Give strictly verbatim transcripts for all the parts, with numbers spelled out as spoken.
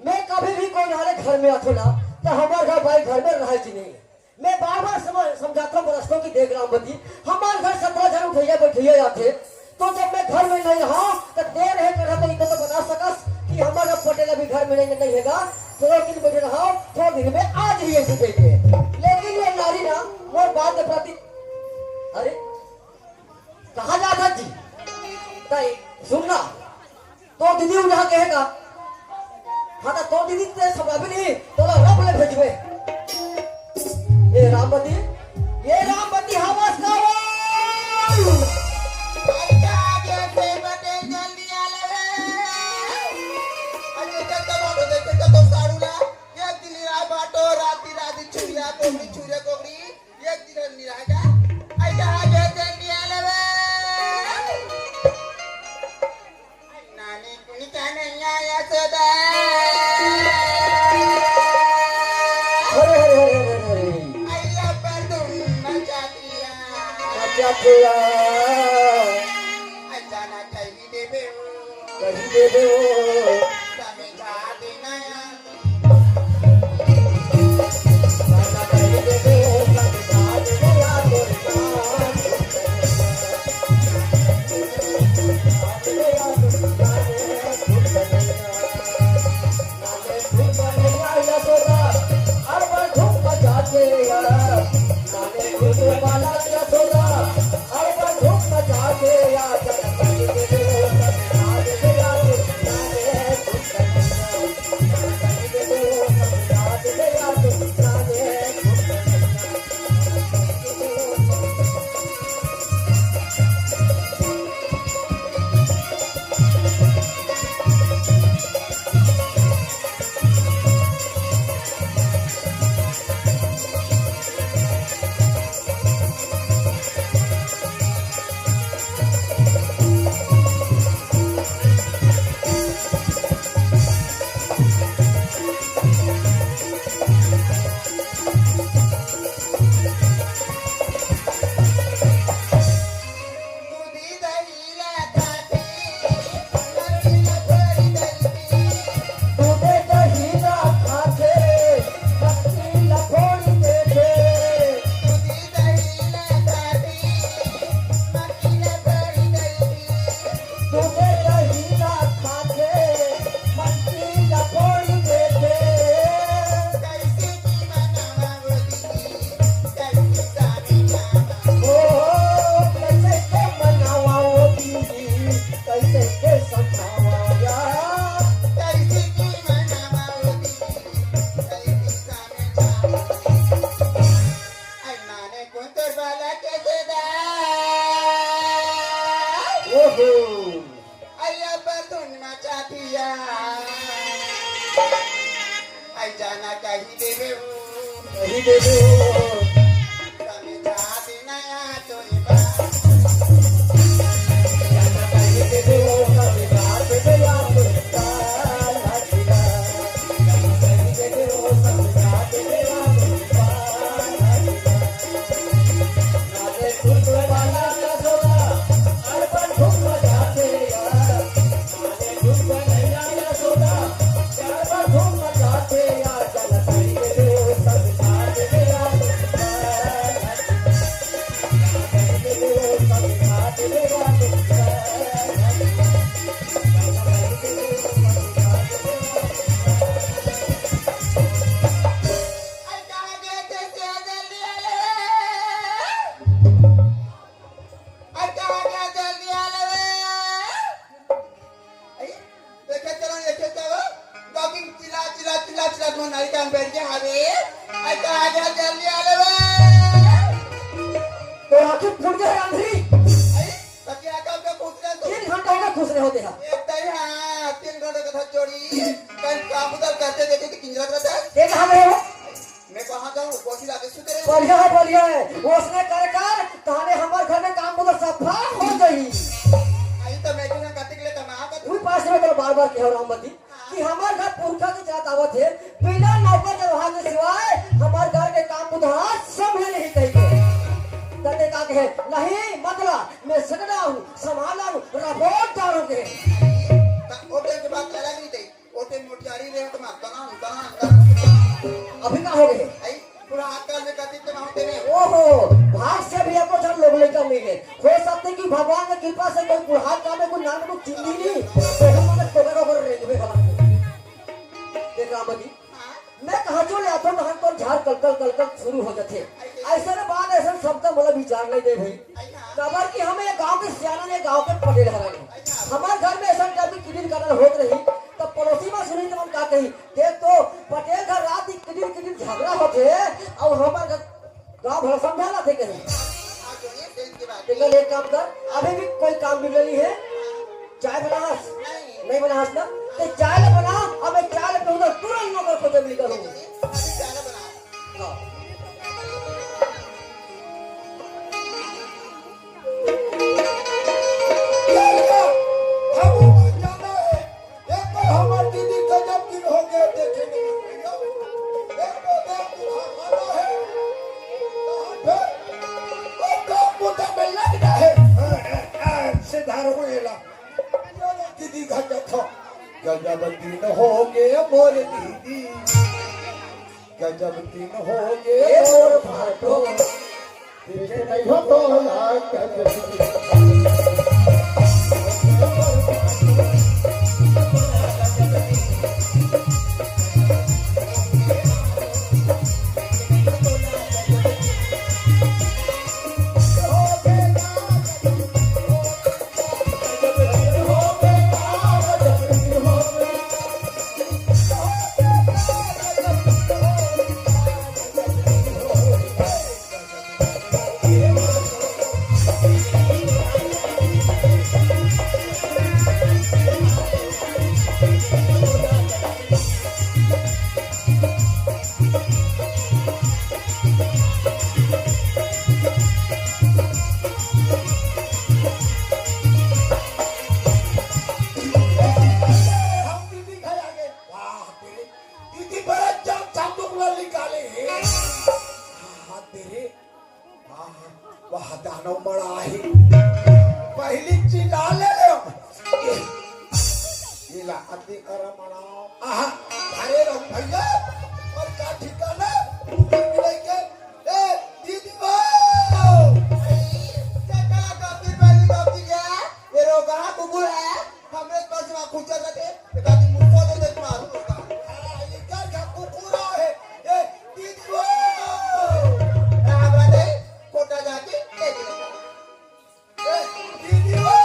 मैं कभी भी कोई हमारे घर में आथो ना, तो हमारे घर भाई घर में रहे जी नहीं। मैं बार-बार समझ-, समझाता हूँ बरसों की, देख रामवती, हमारे घर सत्रह जन उठैया बैठैया आथे, तो जब मैं घर में नहीं रहा, तो देर है कर तो इनको तो बता सकस कि हमारा पटेल अभी घर में नहीं, नहीं हैगा, थोड़ा दिन बैठे रहा, थोड़ा दिन में आ जाइए इसी पे। लेकिन ये नारी ना, मोर बात के प्रति, अरे, कहाँ जात हस जी? ताई, सुन ना, तोर दीदी उठा के हे का? हाँ, त तोर दीदी ते सब अभी नहीं, तोला रब ले भेजबे। ए रामवती, ए रामवती, हवस का वो? अरे, आगे से बटे जल्दी आ ले रे। अरे, देख तो बाटो, देख तो साड़ू ला। एक दिन रात बाटो, राती राती छुरिया कोगरी, छुरिया कोगरी। एक दिन निराजा, आजा आजा जल्दी आ लेवे। नानी कुनी का नहीं आया सदा। हरे, हरे, हरे, हरे, हरे। अइया पर तुम मचा दिया। मचा दिया। अचानक कही देवे हो। कही देवे हो। समझा देना यार। ओहो। अइया पर तुम मचा दिया। आई जाना कही देवे हो। कही देवे हो। समझा देना या तो ये बात। जाना कही देवे हो, समझा देवे या तो ये बात। जाना कही देवे हो, समझा देवे या तो ये बात। अरे कहाँ गया जल्दी आ ले रे। अरे, देखे चलो, देखे चलो। गॉगिंग चिल्ला, चिल्ला, चिल्ला, चिल्ला, तुम्हारे नारी कान बैठ गया, अरे। अरे कहाँ गया जल्दी आ ले रे। तो आंखें फूट गए अंधरी। अरे, तो क्या काम का पूछ रहे हो? तीन घंटा होगा खुश रहे होते हैं। एक तो यहाँ तीन घंटे का था चोरी, कल काम उधर करते देखे कि किंजरत रहता है। ये कहाँ गए हो? मैं कहाँ जाऊँ? कोठी लागे सुते रहे। बढ़िया है, बढ़िया है। उसने करे कर, ताने हमार घर में काम उधर सफा हो जाई। आई तो मैं क्यों ना करते के लिए कमा कर तू पास में तो बार-बार कह रहा हूँ मती कि हमार घर पुरखा के जात आवत है, बिना नौकर चरवाहा के सिवाय हमार घर के काम उधार संभले नहीं कही के। तते का कहे, "नहीं, मतला, मैं सगड़ा हूँ, संभाला हूँ, रफोट डालोगे।" तो वो के बाद अलग नहीं दे। ते मोटियारी रे, तो मत तना, तना, तना। अभी का हो गए? आई, पूरा हाथ काल में कति तो ना होते रे। ओहो, भाग से भी एको झन लोग लइका मिल गए। हो सकथे कि भगवान के कृपा से कोई बुढ़ात का में कोई नाम को चिन्ही नहीं। तो हम लोग टोकर ओकर रेंजबे खला। देख राम जी, हाँ। मैं कहाँ चले आता हूँ, वहाँ पर झाड़ कलकल कलकल शुरू हो जाथे। ऐसे ने बात, ऐसे शब्द मोला विचार नहीं दे भाई। काबर कि हम ये गांव के सियाना ने, गांव के पटेल हरन। हमार घर में ऐसा कभी किदिन करन होत रही, तब पड़ोसी में सुनी तो हम का कही, देख तो पटेल घर रात ही किदिन किदिन झगड़ा होथे, और हमार घर गांव भर समझा लाथे कहीं। तेकर एक काम कर, अभी भी कोई काम मिल रही है, चाय बनास? नहीं बनास ना? ते चाय ले बना, अब मैं चाय ले पीऊंगा, तुरंत नौकर खोजे मिल करूंगा। हाँ। हम ऊपर जाना है। देखो, हमर दीदी गजब दिन हो गए, देखे नहीं भैया। देखो, देख, तू हमारा है। कहाँ पे? वो काम बुता में लगना है। सिधार हो गेला। चलो, दीदी घर जाता। गजब दिन हो गए मोर दीदी। गजब दिन हो गए ए मोर भाटो। देखे नहीं हो तो लाग कर। हम दीदी घर आ गए। वाह, दीदी बड़ा जब चाबुक ला निकाले हे। हाँ, दे रे। हाँ, वह दानव मड़ा हे। पहली चिल्ला ले रे। ये ला अति कर मड़ा। आहा, अरे राम भैया, और का ठिकाना? मिले के? ए, दीदी हो। अरे, का, का, का, पहली बात क्या? ये रोगा कुकुर है। हमरे पास में पूछा जाते, दादी मुर्खो दे दे मार। हाँ, ये का का कुकुरा है? ए, दीदी वो। राम राधे, कोटा जाके, ए, दीदी वो। ए, दीदी वो।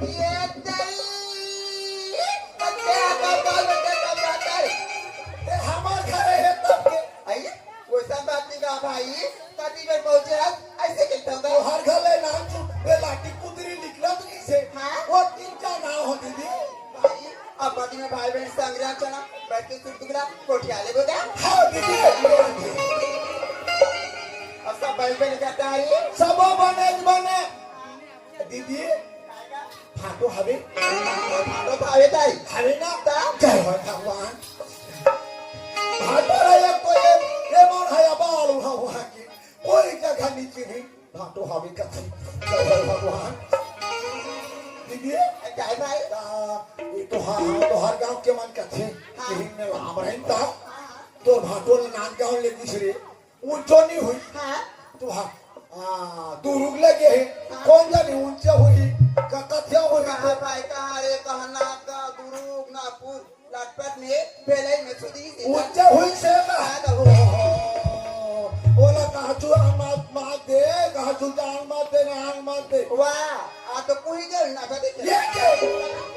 ये दई। बच्चे का बाल बच्चे का बात है। ए, हमार घर है तब के। आइए। वैसा बात नहीं कहा भाई, कति बेर पहुंचे हस, ऐसे कहता हूँ। तोहर घर ले नाम सुन, वे लाठी कुदरी निकलत नहीं से। हाँ? वो तीन चार नाम हो दीदी। भाई, अब बाकी में भाई बहन संग रहा चला, बैठ के सुख दुख रहा, कोठिया ले बोदा। हाँ दीदी। अब सब भाई बहन कहता है ये। सब बने बने। दीदी, भाटो हवे? भाटो तो हवे ताई। हवे ना? ता? जय हो भगवान। भाटो रहे कोई, ये मन है अब आलू हवा की। कोई जगह नीचे नहीं। भाटो हवे कथी। जय हो भगवान। दीदी, काय भाई? ता, ये तो हाँ, हाँ, तो हर गांव के मन कथे। हाँ। यही में राम रहन ता। हाँ, हाँ। तो भाटो ने नांदगांव ले गुजरे। ऊंचो नहीं हुई। हाँ। तो हाँ, आ, दुरुग लगे है। हाँ। कौन जाने ऊंचा हुई, का कथिया हुई। कहाँ भाई, कहाँ रे, कहाँ नाक का, दुरुग, नागपुर, लटपट में, भेलई में सुधी से ऊंचा हुई से का? हाँ, तो हो। ओला कहा चुआ मत, मत दे, कहा चुआ जान मत दे, नांग मत दे। वाह, आ तो कोई के ना था देखे। ये के?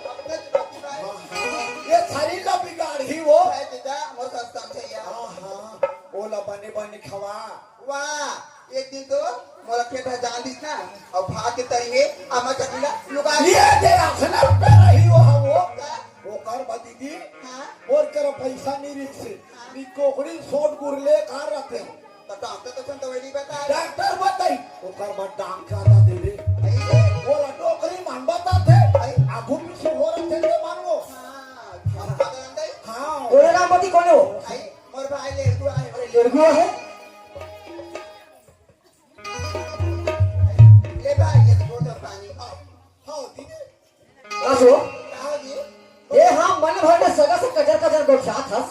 अपने तो बाकी भाई। हाँ, हाँ। ये थारी ला बिगाड़ ही वो। भाई, जीजा, मोर सस्ता में से यार। हाँ, हाँ। ओला बने बने खवा। वाह, एक दिन तो मोला खेत ह जान दिस ना, अउ भाग के तरी में आमा चटनी ला लुका ये दे रखना पे रही हो हम वो। का? ओकर बा दीदी, हाँ? मोर कर पैसा नहीं रिक्स, हाँ। नी कोकड़ी सोट गुरले का रहते हो। तो डॉक्टर तो सुन दवाई नहीं बता। डॉक्टर बताई, ओकर बाद डॉक्टर आता दे रे। आई। बोला डोकरी मान बताते, आई। आगू पीछे हो रहे थे तो मान वो। हाँ, हाँ। हाँ। बोले रामपति कौन हो? आई, मोर भाई ले तू आए। अरे, लड़कुआ है? ले भाई, ये तो बोतल पानी। आओ। हाँ, दीदी। का हो? का हो जी? गोठियात हस,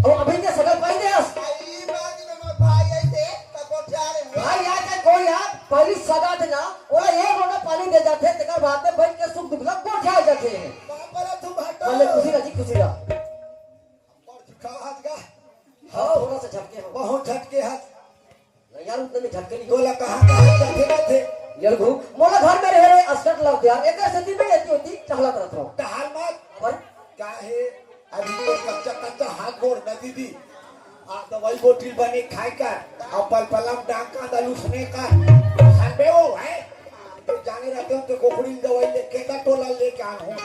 अउ अभी के सगा पाई दे हस। भाई, बात में मोर भाई आइसे, त गोठिया रे। भाई आय चाहे कोई आय, पहिली सगा थे ना, ओला एक लोटा पानी दे जाथे, तेकर बाद में बइठ के सुख दुख ला गोठिया जाथे। बाप रे, तू भाटा। भले खुशी रह जी, खुशी रह। और झुका हाथ का। हाँ, थोड़ा सा झटके हो। बहुत झटके हाथ। नहीं यार, उतने में झटके नहीं। तोला कहाँ, कहाँ जाथे, जाथे? ये रघु, मोला घर में रहे, रहे, असकट लगथे यार। एकर सेती में एती ओती टहलत रहत हूँ। टहल मत। पर? काहे? अभी तो कच्चा, कच्चा हाथ गोड़ न दीदी। आ दवाई बोतल बने खाए कर, आ पलपलम डांग का दलुसने कर। हनबे वो है। तो जाने रहते हो तो कोकड़ी दवाई लेके का टोला लेके आ हूँ।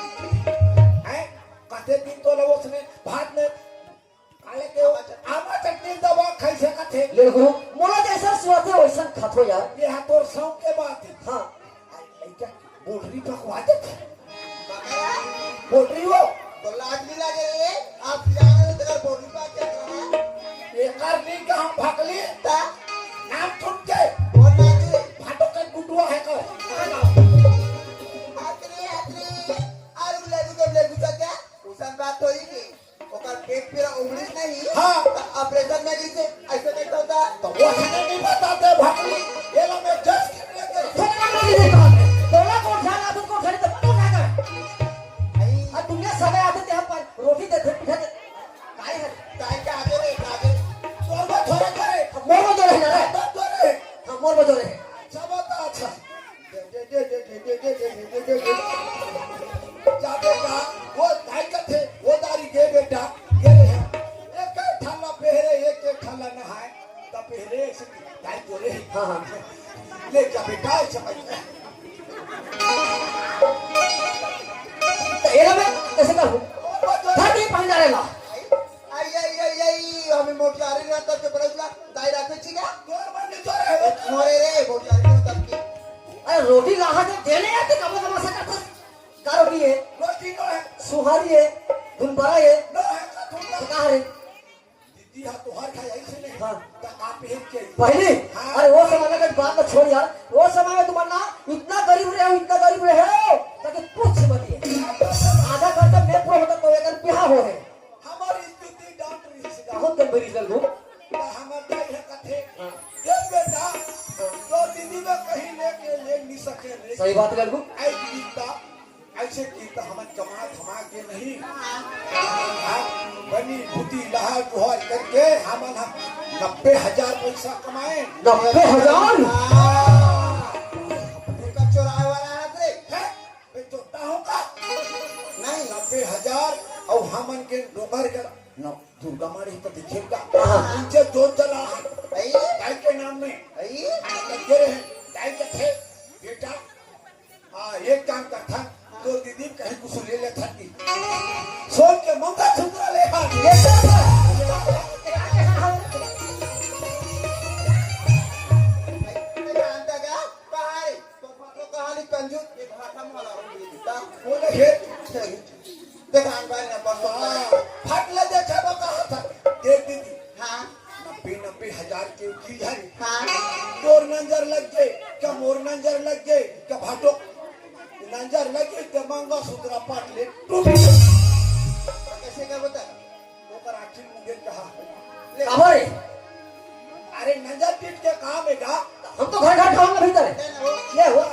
हैं? कते दिन तो लो उसने भात में काले के वो आमा चटनी दवा खाई से कथे। ले गुरु, मोला जैसा सुआथे वैसा खाथो यार। ये हा तोर शौक के बात है। हाँ। आज लइका बोटरी पकवा देथे। बोटरी वो। तो लाज नहीं लगे रे, आप जाने तेरा बोटरी पा क्या करना? एकर नहीं का हम भकली। ता? नाम सुन के। बोल ना जी। भाटो का गुटुआ है का? हाथ रे, हाथ रे। आलू ले दू, ले दू क्या? उसन बात होई की? ओकर पेट पीरा उमड़िस नहीं, हाँ। त ऑपरेशन में जैसे ऐसे नहीं होता। तो वो हमें नहीं बताते भाई, ये लो मैं जज के लेके। सपना में नहीं देखा। तोला कौन सा ना तुमको घर तक कौन आ गया? नहीं। आ दुनिया सदा आते थे हम पर रोटी देते, पीठा देते। काय है? काय का आगे रे, आगे। तोर में थोड़ा करे। हम मोर में जो रहे ना रे। तब तो रे। हम मोर में जो रहे। अच्छा बात, अच्छा। जा बेटा, वो दाई कथे, वो दारी गे बेटा, गे रे। एक एक ठाला पहरे, एक एक ठाला नहाए, त पहरे ऐसे दाई बोले। हाँ, हाँ। ले जा बेटा, ऐसे मत कर। तो एला मैं कैसे करूँ? वो तो था नहीं पहना रहेला। आई, आई, आई, आई, हमें मोटियारी रहता तो बड़ा उसला दाई राखे छी का? तोर मन नहीं तो रहे। मोरे रे, मोटियारी रहता की। अरे रोटी लाहा के देने आते, कबो कबो से करता। का रोटी है? रोटी नो है। सुहारी है, गुनबरा है। नो है, का थोड़ा। तो कहाँ रे? दीदी हा तोहार खाई आई से नहीं। हाँ। त का पहन के आई? पहली? हाँ। अरे वो समय का बात ना छोड़ यार। वो समय में तुम्हारा ना इतना गरीब रहे हो, इतना गरीब रहे हो, ताकि पूछ मत ये। आधा घंटा मैं पूरा होता तो एक बिहा हो है। हमर स्थिति डांट रही है। बहुत गंभीर चल दो। त हमर दाई ह कथे, हाँ। देख बेटा, तो दीदी में कहीं लेके ले नहीं सके रे। सही बात है, लल्लू। आई गीता, ऐसे की तो हमन कमा धमा के नहीं। हाँ, बनी बुद्धि लहा जुहार करके हमन ह नब्बे हजार पैसा कमाए। नब्बे हजार? हाँ। उनका चोराए वाला हाथ रे। हैं? मैं चोरता हूँ का? नहीं। नब्बे हजार और हमन के डोंगर के न, दुर्गा माड़ी तो दिखे का? हाँ। नीचे जोत जला है। आई? दाई के नाम में। आई? आ, लगे रहे। दाई के थे, बेटा, आ, एक काम कर था, तो दीदी कहीं कुछ ले ले था कि। सोन के मंगलसूत्र ले आ। ये सब। मैं जानता क्या? कहाँ रे? तो फाटो कहाँ ली कंजूस? ये भाषा में वाला हो गई। ता? बोले हे। देख, अंबानी ने बस हाँ, फट ले देखे वो कहा था। देख दीदी। हाँ। नब्बे, नब्बे हजार के की है। हाँ। तोर नंजर लग गए, क्या मोर नंजर लग गए, क्या भाटो नंजर लग गए, क्या मंगलसूत्र पाट ले टूट। तो कैसे क्या बता? ओकर आखिर मुंगेर कहा। ले। काबर? अरे नंजर पीट के काम है का? हम तो घर घर ढाल भीतर है। नहीं, नहीं, वो ये हुआ।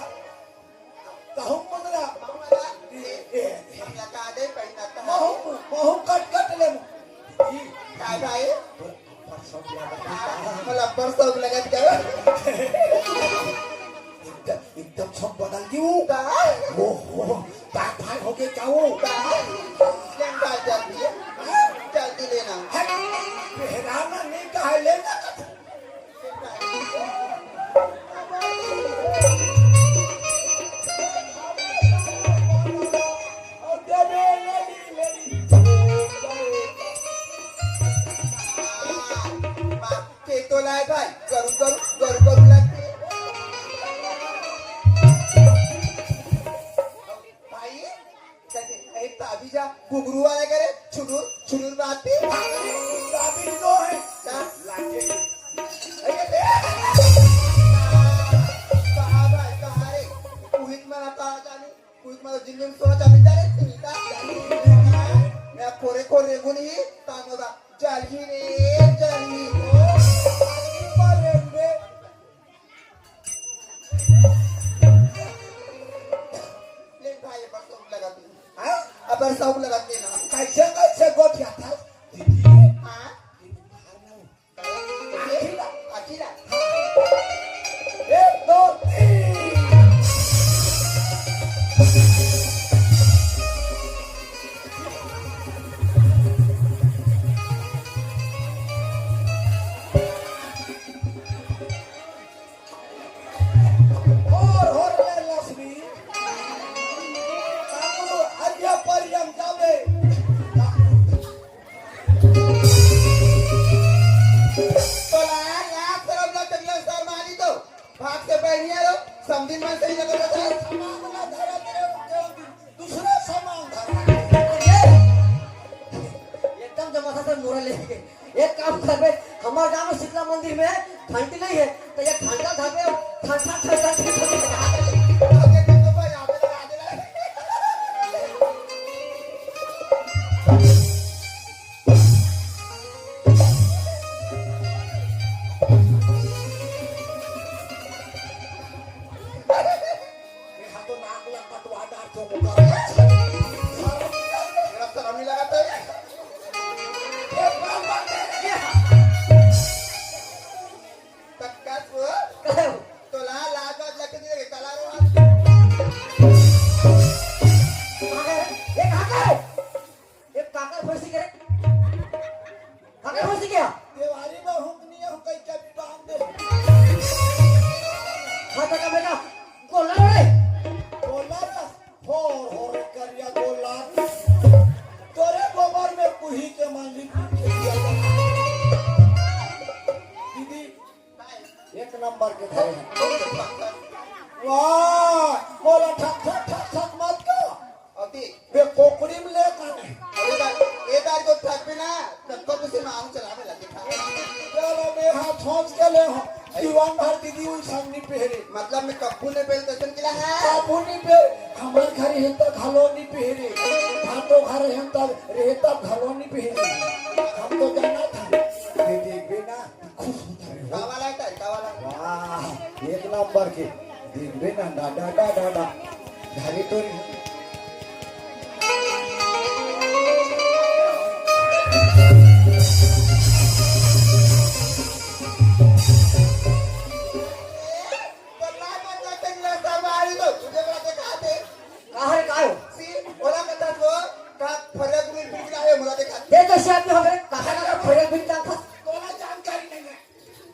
कहूँ मंगला। मंगला। ए, ए, ए। मंगला का दे, पहिना का। महू, महू कट कट ले। ई। काय भाई? पर सब लगा। मतलब पर सब लगा क्या? एकदम, एकदम सब बदल गई वो। का? ओहो, तार भाई हो गए क्या वो? का? लेना जल्दी। हाँ? जल्दी लेना। हट, पहराना नहीं कहा, लेना कब? के तो लाए भाई, गरु, गरु, गरु, गरु लगते। भाई, एक तो अभी नहीं आयो, समधिन मन सही लगा था। सामान ला धरा तेरे, दूसरा सामान धरा। एकदम जमाथा से मोरा लेके। एक काम करबे, हमार गांव में शीतला मंदिर में घंटी नहीं है, तो ये घंटा धरबे, ठन ठन ठन ठन ठन ठन। ए, हा तो नाक ला कटवा डारथे ओकर। शरम नहीं लगत हे? ए, बाप, बाप, ए, ए। तब का तू? कहो। तोला लाज वाज लगथे, काला रो। ए, कहाँ का है? ए, काकर भैंसी के रे? काकर भैंसी के? देवारी में हुकनी है, हुकई के भी बांध दे। खाता का बेटा, गोला रे। गोला रे, होर, होर करिया गोला। तोरे गोबर में कुही के मालिक। दीदी, एक नंबर के धरे हे। वाह, मोला ठक, ठक, ठक, ठक मत कर। अति। बे कोकड़ी में ले काने। अरे बा, ए बार को ठक भी ना, तब को तुझे मांग चला में लगे था। चलो, मैं हाथ सोच के ले हूँ। दीवान भर दीदी उन संग नहीं पहरे। मतलब मैं कब्बू ने पहले दर्शन किला है। कब्बू नहीं पहरे, हमार घर है तो घलो नहीं पहरे। भातो घर है तो रहता घलो नहीं पहरे। हम तो जाना था। दीदी बिना खुश होता है। कावाला है तारी, कावाला। वाह, एक नंबर के। देखबे ना, डा, डा, डा, डा, डा। घरे तो नहीं। तो लाल बदला के गिलास डाल में आ रही तो तुझे बड़ा देखा दे। कहाँ रे, कहाँ हो? सी, बोला करता तो, का फरिया गुरु फिर गिरा है, मुला देखा। ये तो शायद में हो गए, कहाँ ना फरिया गुरु डाल था। तोला जानकारी नहीं है।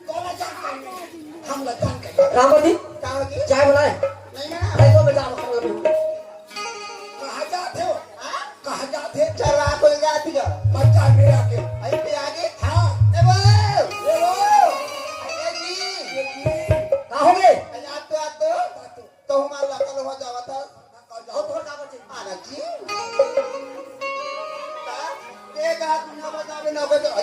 तोला जानकारी नहीं है। हम ला जानकारी। रामवती, का होगी? चाय बनाए। नहीं बना। नहीं तो मैं जा रहा हूँ। कहाँ जाते हो? हाँ? कहाँ जाते हो? चल रहा कोई जाती का। बच्चा मेरा के। अरे पे आगे? हाँ। ए बोल। ए बोल। अरे जी। ये जी। का हो गए? अरे आप तो, आप तो। तो हमारा लकल हो जावा था। और तोर का बचे? आना जी। का? के कहा तू ना बजावे, ना बजावे।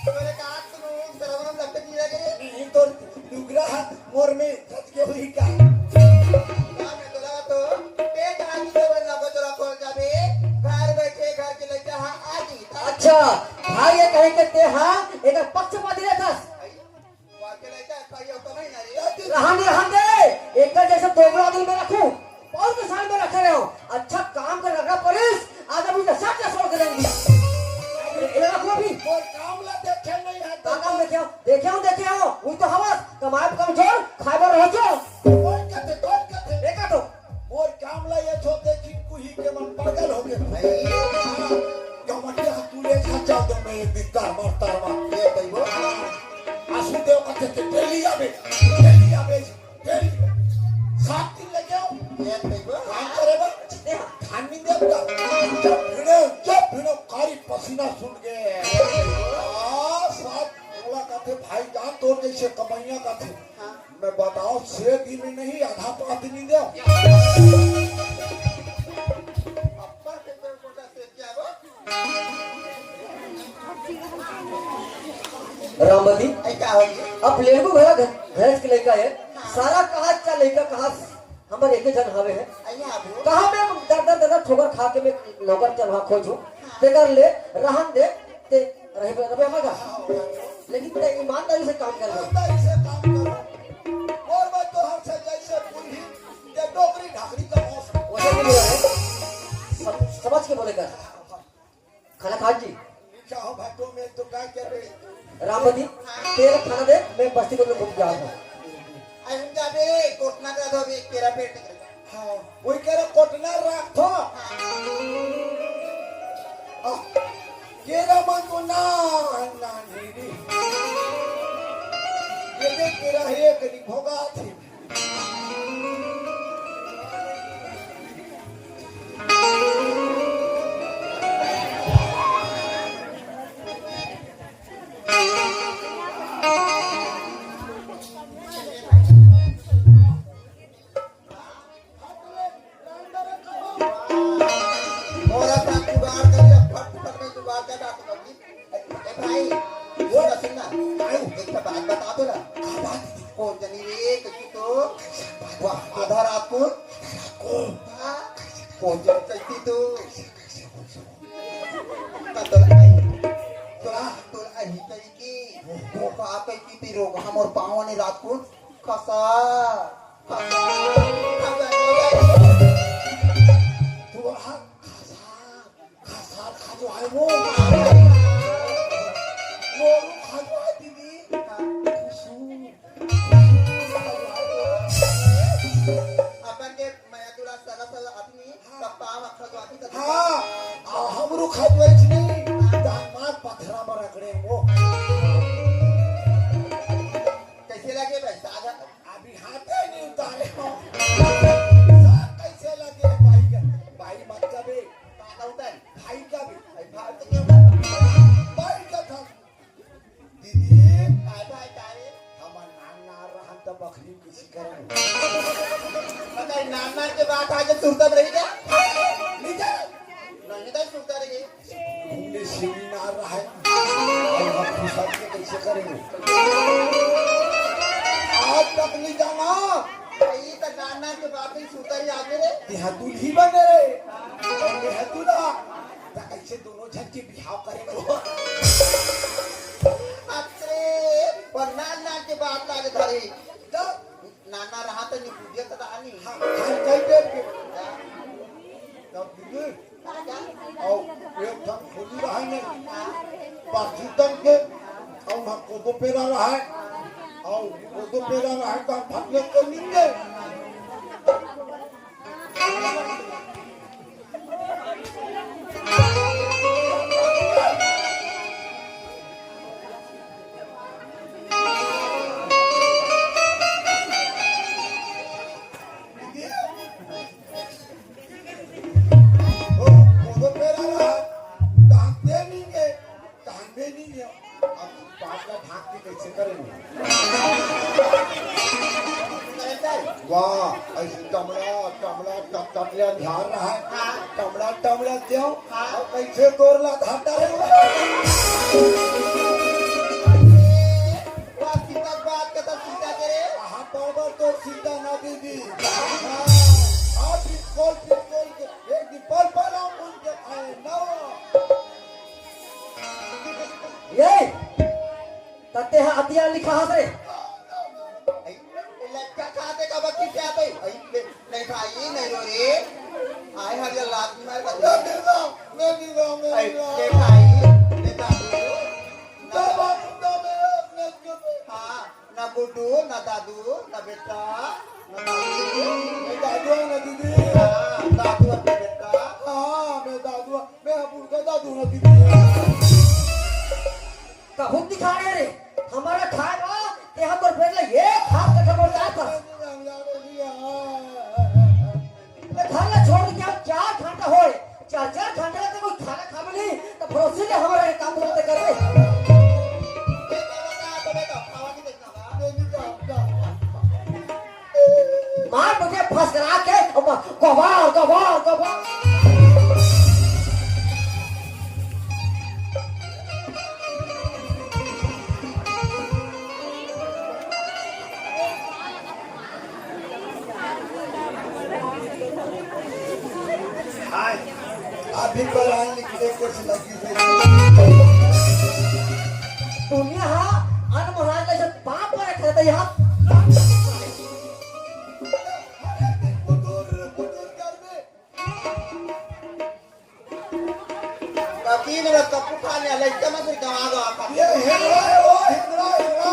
तोरे का हाथ में सरवरम लटक नहीं लगे? नहीं तो डुगरा मोर में धस के हुई का? ना मैं तोला तो, के कहा तू ना बजावे, ना बजावे, खोल जावे। घर बैठे घर के लइका हाँ आ जी। अच्छा, भाई ये कहे के ते हाँ, एकर पक्षपाती रहथस। रहन दे, रहन दे। एकर जैसे दोगला आदमी में रखूं, बहुत किसान में रखे रहे हो। अच्छा काम कर रखा पुलिस, आज अभी नशा क्या छोड़ के देंगी। ये रखो अभी। मोर काम ला देखे नहीं है। का काम देखे हो? देखे हो, देखे हो। वही तो हवस, कमाए पर कमजोर, खाए पर रहो चोर। कौन कहते, कौन कहते? देखा तो। मोर काम ला ये छोड़ दे, जिनको ही के मन पागल हो गए। भाई। हाँ, जो मटिया तू ले खा, चल दो, मैं ये बिकता मरता हुआ। ये भाई वो। आंसू देव का कहते, "डेली आवे, डेली आवे, डेली।" सात दिन लगे हो। ये देखो। काम करे बा। धान नहीं देता। जब भिड़े, जब भिड़े, कारी पसीना सूख गए। आ, सात बोला कहते, "भाई जान तोर जैसे कमैया कहते।" हाँ। मैं बताओ, छह दिन नहीं, आधा पाँच दिन नहीं दे। अब्बा के तो कोटा से क्या वो? रामवती, ऐ का हो गया? अब लेगू घरा घ-, घरेज के लइका है, हाँ। सारा कहा चा लइका कहा हमर एक ही जन हवे है। अइया अब। कहा मैं दर दर दर दर ठोकर खा के मैं नौकर चढ़वा खोजूं, हाँ। तेकर ले रहन दे, ते रहे रहे मगा। लेकिन ते ईमानदारी से काम कर। ईमानदारी से काम करो। और मैं तो हर से जैसे पूरी ते डोकरी ढाकरी का मौसम। वैसे नहीं बोला है। सम-, समझ के बोले कर। खाना खा जी। चाहो भाटो में तो का करे? रामवती, तेरे खाना दे, मैं बस्ती को घूम के आ रहा हूँ। अरे हम जाबे, कोटना का धोबी, तेरा पेट निकल। हाँ, वही कह रहा, कोटना राख थो। आ, केरा मन तो ना, ना, नहीं, नहीं। ये देख, केरा है, एक नहीं भोगा थी। भाई, सुन ना, सुन ना। आयो। एक ठो बात बता दो ना। का बात? कौन जनी रे, कइसे तो? कैसे बात? वाह, बता? आधा रात को? आधा रात को? हाँ। कैसे? कौन जनी कैसे तो? कैसे, कैसे, कौन सा? का तोला आई? तोला, तोला आई कही की? वो का कही की ती रोग हमर पावन रात को? खसा, खसा, खसा। तोला खसा। खसार खजवाए वो। मोरू खजवाए दीदी। खुशू। अपन के मया दुला सगा सगा आदमी, सब पाँव खजवाती त हाँ, आ, हमरो खजवाए छी नहीं। दामाद पथरा में रगड़े वो। कैसे लगे भाई, सादा? अभी हाथे नहीं उतारे हो। साग कैसे लगे भाई का? भाई मत कबे। का उतार? भाई का भी। भाई, भाई तो क्यों उतार? भाई का था। दीदी। भाई, भाई, का रे? हमार नाम ना रहन तो बकरी किसी करें। पता है, नाम ना के बात आज सुरता में रही क्या? नहीं जा। नहीं, नहीं सुरता रही। घूमने सेमिनार रहा है। और हम खुशहाल के कैसे करेंगे? आज तक नहीं जाना। ये तो नाना के बात ही सुधर ही आगे रे। यहाँ दुल्ही बने रहे। और ये है दूल्हा। तो कैसे दोनों झन के बिहाव करेंगे? अरे, पर नाना के बात लागे धरी। तो नाना रहा तो नहीं बुझे तो आनी। हाँ, हाँ, कई टाइप के। तब बुझे। और एक ठन खोली रहा है, पाकिस्तान के, और वहाँ कोदो पेरा रहा है, और कोदो पेरा रहा है, तो हम भाग लेते नीचे। ओ, वो तो मेरा रहा। कांदे नहीं है, कांदे नहीं है। अब बात का ढाक के कैसे करेंगे? वाह, ऐसे टमड़ा, टमड़ा, टम-, टमड़ा ध्यान रहा है। हाँ। टमड़ा, टमड़ा क्यों? हाँ। और कैसे तोड़ ला धाता है? वाह, सीता बात का तो सीता करे। हाँ, बराबर तो सीता ना दीदी। हाँ, हाँ, पिस्तौल, पिस्तौल के एक दिन पर पर हम उनके खाए ना। ये, तते हा अतिया लिखा हस रे। लड़का खाते का बच्ची से आते। नहीं भाई, नहीं रो रे। आए हर ये लात मार कर। नहीं, नहीं, नहीं, नहीं, नहीं, नहीं। नहीं भाई, नहीं दादू। ना बाबू, ना मैं, मैं क्यों? हाँ, ना गुड्डू, ना दादू, ना बेटा, ना दादू। मैं दादू हूँ ना दीदी। हाँ, दादू अपने बेटा। हाँ, मैं दादू हूँ, मैं बुढ़का दादू हूँ ना दीदी। कहूँ दिखा रहे रे, हमारा खाए बा, ते हम तोर पेट ले एक हाथ कठा बोल जाए था। मैं घर ला छोड़ के अब चार घंटा होए, चार, चार घंटा तक कोई खाना खावे नहीं, तो भरोसे ले हमारा एक काम करते करबे। मार मुझे फसरा के, अब गवा, गवा, गवा। हाय, अभी परान निकले कुछ लगी से। दुनिया हा, अन महाराज जैसे पाप पर रखा था यहाँ। काकी मेरा कप उठा लिया, लइका में फिर गवा गवा का। ये हेलवा है, वो हेलवा, हेलवा।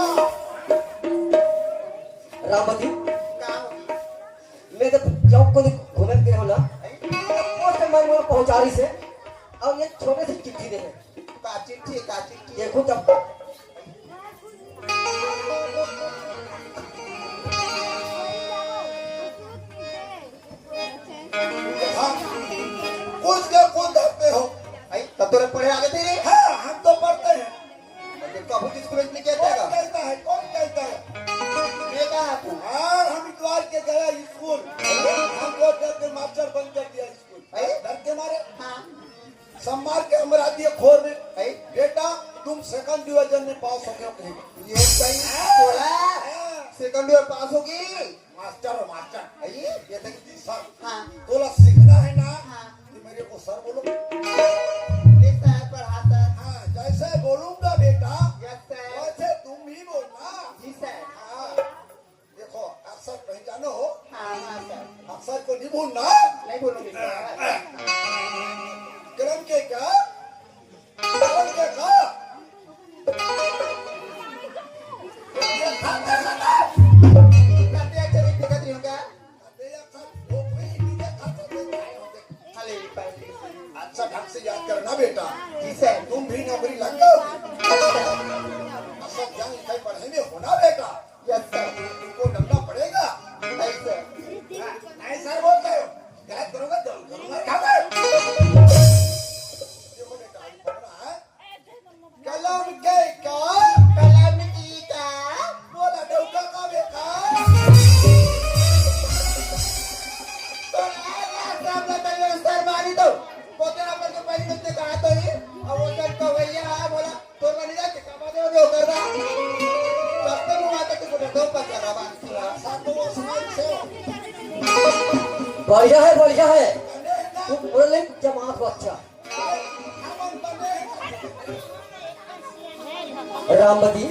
रामवती, का होगी? मैं तो चौक को घूमे के होला। आई? वो से मैं वो पहुंचा रही से, और ये छोटे से चिट्ठी दे है। का चिट्ठी, का चिट्ठी? देखो तब। हाँ, कुछ के कुछ धरते हो। आई, तब तोरे पढ़े आगे थे रे? हाँ, हम तो पढ़ते हैं। अरे, कभू स्कूल में क्या कौन जाएगा? कहता है, कौन कहता है? ये कहा तू? हाँ, हम इतवार के गया स्कूल। हमको डर के मास्टर बंद कर दिया स्कूल। आई? डर के मारे? हाँ। सम्मार के हमरा दिए खोर में। आई? बेटा, तुम second division में पास हो गए हो कहीं? ये कहीं तोला second division पास होगी? मास्टर हो, मास्टर। अरे, ये तो सर, हाँ। तोला सीखना है ना, हाँ। तो मेरे को सर बोलो। ये सर पढ़ाता। हाँ, जैसे बोलूंगा बेटा, यस सर। वैसे तुम भी बोलना। जी सर। हाँ। देखो, अक्षर पहचानो हो? हाँ, हाँ, सर। अक्षर को नहीं भूलना। नहीं भूलूंगी, सर। कलम के का? कलम के का? ये खाता, खाता। करते हैं, चलिए, दिखा दियो क्या? खाली पानी। अच्छा ढंग से याद करना बेटा। जी सर। तुम भी नौकरी लग गए हो। अच्छा ढंग से पढ़ाई में होना बेटा। Yes sir. तुमको डरना पड़ेगा। नहीं सर। नहीं सर बोलते हो। गलत करूंगा, जरूर करूंगा। क्या करूं? देखो बेटा, अभी पढ़ना है। कलम के का? कलम की का? बोला डौका का बेटा। तो आया सामने तैयार सर मारी तो। पोते ना पर के पहली बच्चे कहा तो ही। अब वो सर का भैया है, बोला, "तोर बनी जा, के का बात है, वो करदा।" तब तो मुंह आता तो बोले, "दो पत्ता का बात।" साथ में वो सुनाई से। बढ़िया है, बढ़िया है। तू बोले जमात बच्चा। रामबती।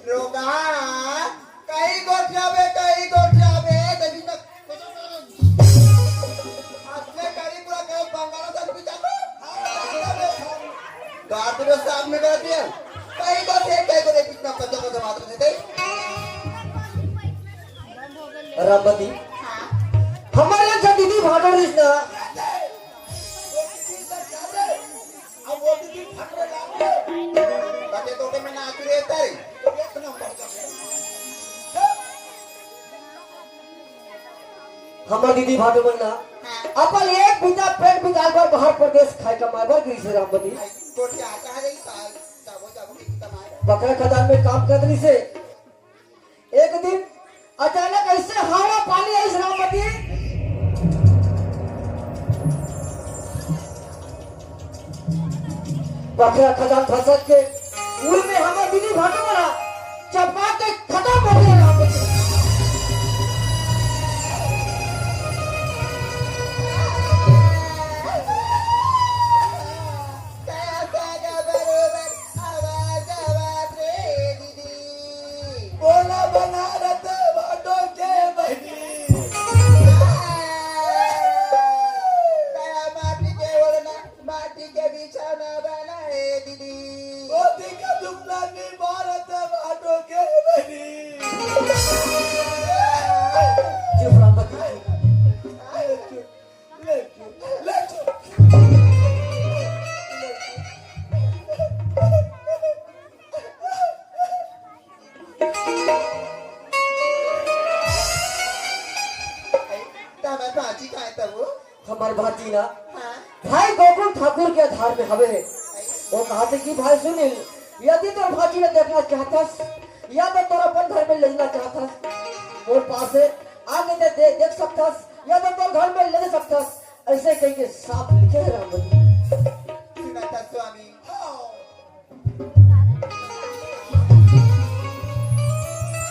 रोगा, कहीं गोठियाबे, कहीं गोठियाबे, तभी तक। असले कहीं पूरा गांव बंगाल से भी जाता। तो आप तो साथ में कर दिया। कहीं गोठिया, कहीं गोठिया, कितना पता, पता बात करते थे। रामबती, हाँ। हमर यहाँ जब दीदी भाटो रहिस ना, अब वो दीदी भाटो ला के, ताकि तो के मैं नाच रहे थे। हमर दीदी भाटो मन ना, हाँ। अपन एक बीता पेट बिगाड़ बर बाहर प्रदेश खाए कमाए बर गिरिस हे रामबती। तो क्या आता है, यही साल, जाबो, जाबो, कितना है? बकरा खदान में काम करत रहिस हे। एक दिन अचानक ऐसे हवा पानी आइस रामबती, बकरा खदान फंसत के उड़ में हमर दीदी भाटो वाला चपका के खत्म हो गया रामबती। आवाज, आवाज रे दीदी। बोला बनारस भाटो के बहिनी। तया माटी के ओढ़ना, माटी के बिछौना बनाए दीदी। मोती का दुपला भी भारत भाटो के बहिनी। चुप रहो, मत चुप। तब भाजी खाए तब वो? हमार भाजी ना, हाँ। भाई गोकुल ठाकुर के आधार में हवे। वो कहा थे कि भाई सुनील, यदि तोर भाजी ला देखना चाहतस, या तो तोर अपन घर में लेना चाहतस, मोर पास है, आके दे, दे, देख सकतस, या तो तोर घर में ले सकतस, ऐसे कह के साफ लिखे हे रामबती। सुना था स्वामी।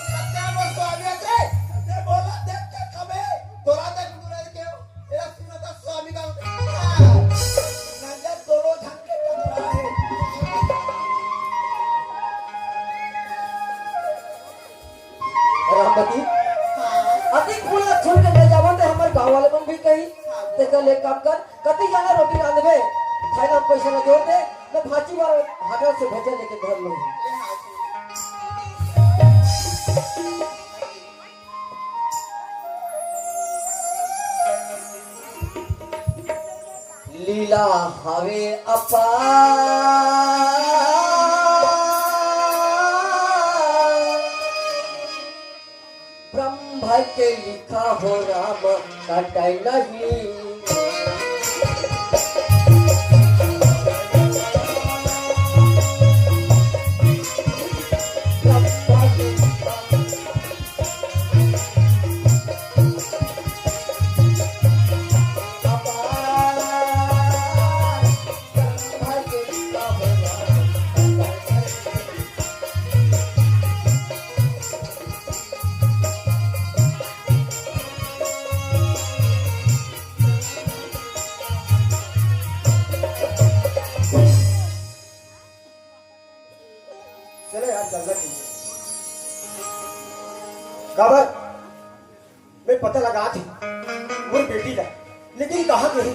सत्या वो स्वामी अतरे, ते बोला देख के कबे, तोरा देख दूर है क्यों? एरा सुना था स्वामी का। नजर दोनों झन के टकरा है। रामबती, हाँ। अतिक पूरा छोड़ के ले जावन ते हमर गांव वाले मन भी कही, हाँ। तेकर ले काम कर, कति जाना रोटी रांधबे, थाई नाम पैसा लगे होते, मैं भाजी वाला हाटा से भेजा लेके घर में। ले हाँ। लीला हवे अपार, ब्रह्म के लिखा हो राम कटाई नहीं। काबर मैं पता लगात हँव मोर बेटी ला, लेकिन कहाँ गे हे,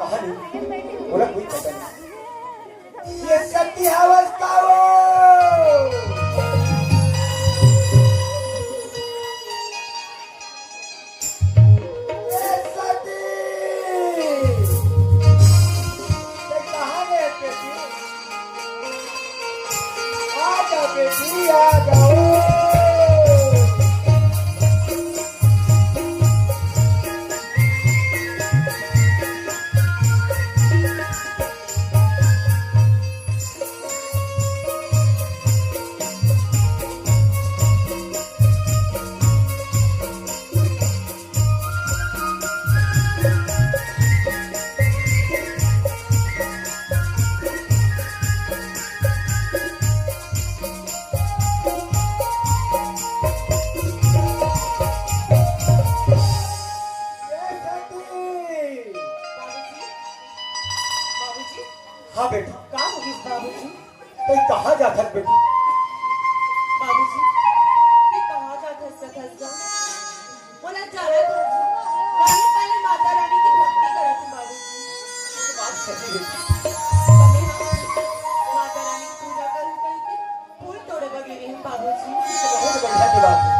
कहाँ नहीं, मोला कोई पता नहीं। ये सती हवस का वो? ए सती! ए कहाँ गे बेटी? आ जा बेटी, आ जाओ। बाबूजी, बाबूजी। हाँ बेटा। का होगिस बाबूजी? तैं कहाँ जात हस बेटी? बाबूजी, तैं कहाँ जात हस, सखस गा? मोला जाना था। पहले, पहले माता रानी की भक्ति करत हँव बाबूजी। बात सही है। माता रानी की पूजा करूँ कहिके फूल तोड़े बर गे रहेंव बाबूजी। बहुत बढ़िया की बात है।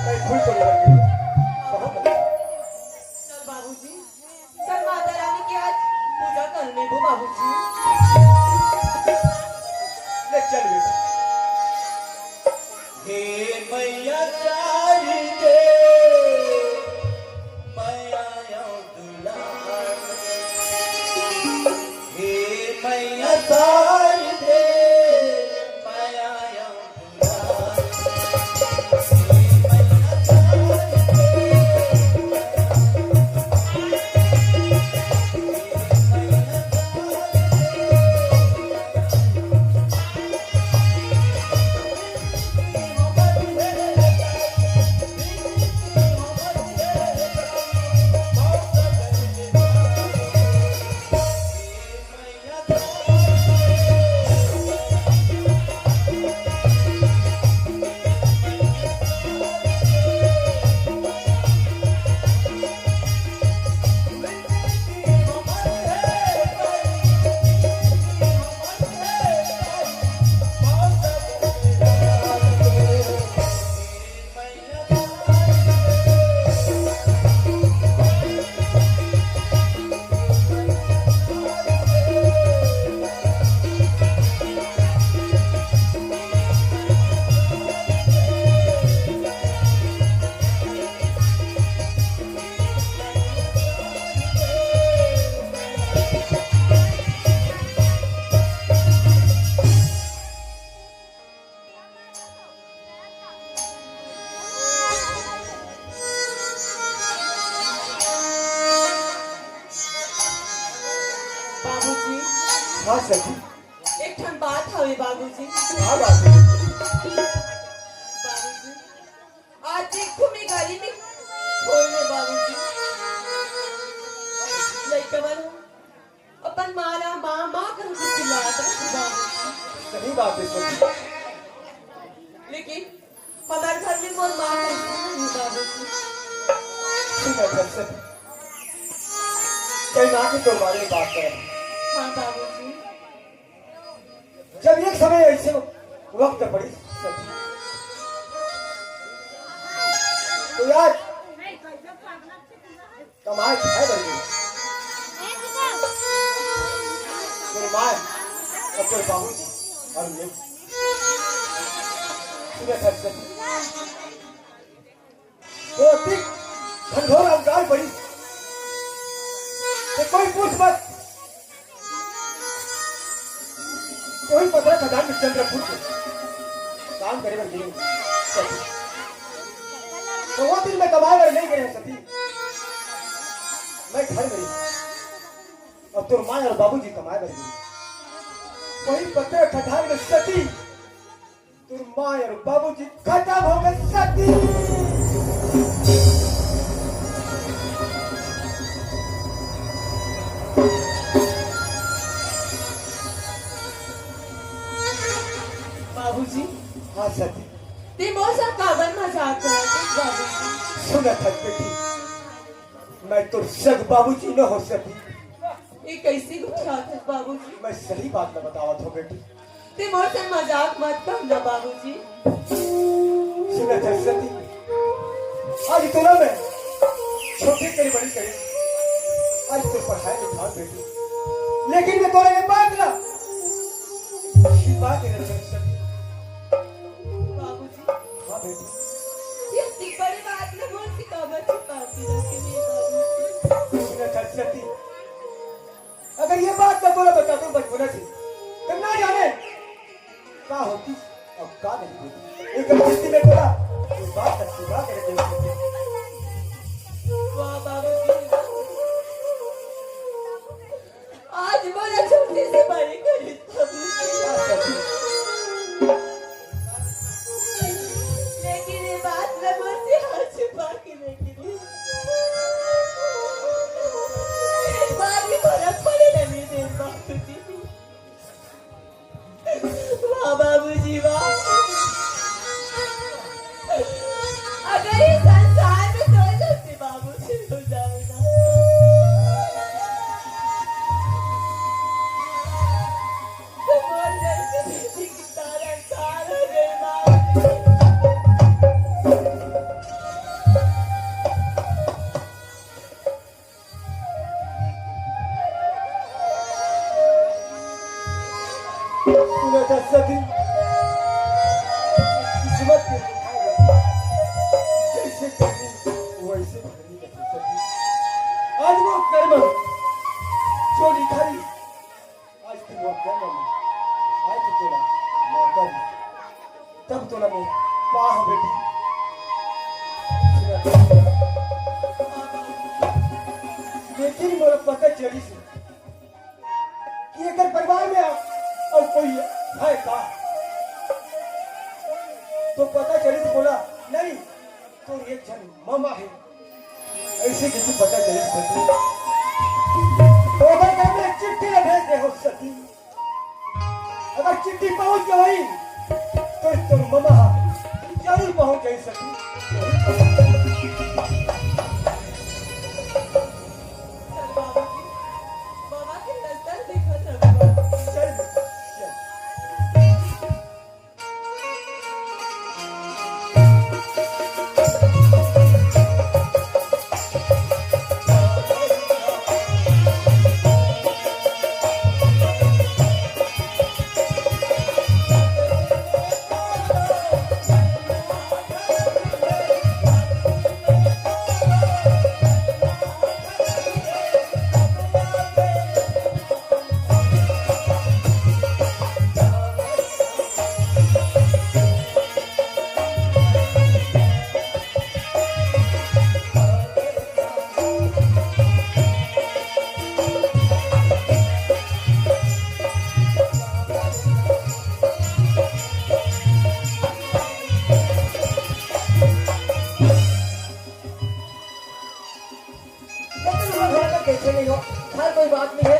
तैं फूल तोड़े बर गे रहेस। बहुत बढ़िया। चल बाबूजी, चल माता रानी के आज पूजा कर लेबो बाबूजी। ले चल बेटा। हे मैया चारी दे, मैया दुलार। हे मैया चारी दे, मैया बाबूजी। हाँ सखी। एक ठन बात हवे बाबूजी। का बात है? बाबूजी, आज देखो मैं गली में खोल ले बाबूजी। लइका मन अपन माँ ला माँ, माँ कह के चिल्लात रथे बाबूजी। सही बात है सखी। लेकिन हमार घर में मोर माँ कइसे नहीं बाबूजी। सुन, अच्छा, सुन। कहीं माँ की तो बारे में बात करें। हाँ बाबूजी। जब एक समय ऐसे वक्त पड़ी, तो यार कमाए खाए बर गे। तोर माय अउ तोर बाबूजी अउ मैं। सुने था सच। तो अतिक घनघोर अंधकार पड़ी। तो कोई पूछ मत। कोई पथरा खदान में चंद्रपुर के काम करे बर गे। तो वो दिन मैं कमाए बर नहीं गे सती। मैं घर में। अउ तोर माय अउ बाबूजी कमाए बर गे। वही पथरा खदान में सती। तोर माय अउ बाबूजी खतम हो गे सती। बाबूजी। हाँ सती। ते मोर संग काबर मजाक करत हस बाबूजी? सुनत हस बेटी, मैं तोर सग बाबूजी न हो सकी। ये कैसे गोठियात हस बाबूजी? मैं सही बात ल बतावत हंव बेटी। ते मोर संग मजाक मत कर ना बाबूजी। सुनत हस सती, आज तोला मैं छोटे करे बड़े करे, आज तोर पढ़ाई लिखाई बेटी, लेकिन मैं तोला ये बात ना छिपा के रखत हंव सती। बाबूजी, हाँ बेटी। ये इतनी बड़ी बात ना मोर से काबर छिपा के रखे हस बाबूजी? सुनत हस सती, अगर ये बात मैं तोला बतातेंव बचपना से, त ना जाने का होतिस अउ का नहीं होतिस। एक दृष्टि में तोला ये बात का छिपा के रखे हंव। वाह बाबूजी, आज मोला छोटे से बड़े करे हस बाबूजी। लेकिन ये बात मैं मोर से हाथ छिपा के रखे हस। बारी मोला पढ़े ल नइ देस बाबूजी। वाह बाबूजी, वाह। अगर ये संसार में दो जन से बाबूजी हो जाए ना, तो मोर जैसे किसी की तारा तारा गए बाबूजी। सुनत हस सती, किस्मत के लिखाई जैसे करनी वैसे भरनी नहीं सकी। आज वो कर्म जो लिखाई, आज तू वो कर्म में, आज तू तोला मौका दी। तब तोला मैं पाहूं बेटी। लेकिन मोला पता चलिस कि एकर परिवार में अउ कोई है का? तो पता चलिस मोला, नहीं, तो एक झन ममा हे। अइसे कहिके पता चलिस सती। ओकर घर में चिट्ठी ल भेज दे हो सती। अगर चिट्ठी पहुंच गे होही, तो तोर ममा ह जरूर पहुंच जाही सती। चल बाबा के, बाबा के नजर देखत हवे बाबा। चल, चल। लेकिन वो घर में कैसे नहीं हो, खैर कोई बात नहीं है।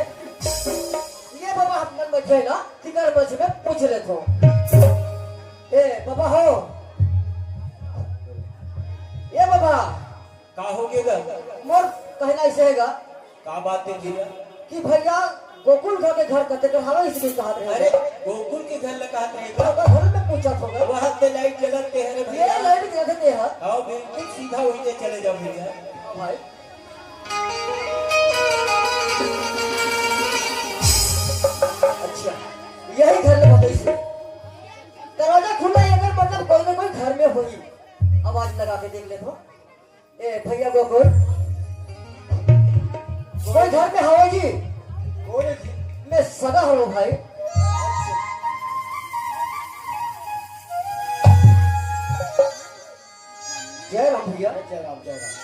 ये बाबा अपन मन में खेला, फिकर मच में पूछ लेथो। ए बाबा हो, ए बाबा। का हो गे गा? मोर कहना ऐसे है गा। का बात है भैया? कि भैया गोकुल घर के घर कते कर हवा इसके कहत रहे। अरे गोकुल के घर ल कहत रहे गा। ओकर घर में पूछत होगा। वह ते लाइट जलत ते हरे ये भैया। लाइट जलत ते है। आओ बिल्कुल सीधा वहीं से चले जाओ भैया। हाँ भाई। अच्छा, यही घर में बताइए। दरवाजा खुला है, अगर मतलब कोई ना कोई घर में होई, आवाज लगा के देख ले तो। ए भैया गोकुल, कोई घर में हवे जी? कोई जी। मैं सगा हूँ भाई। जय राम भैया। जय राम, जय राम।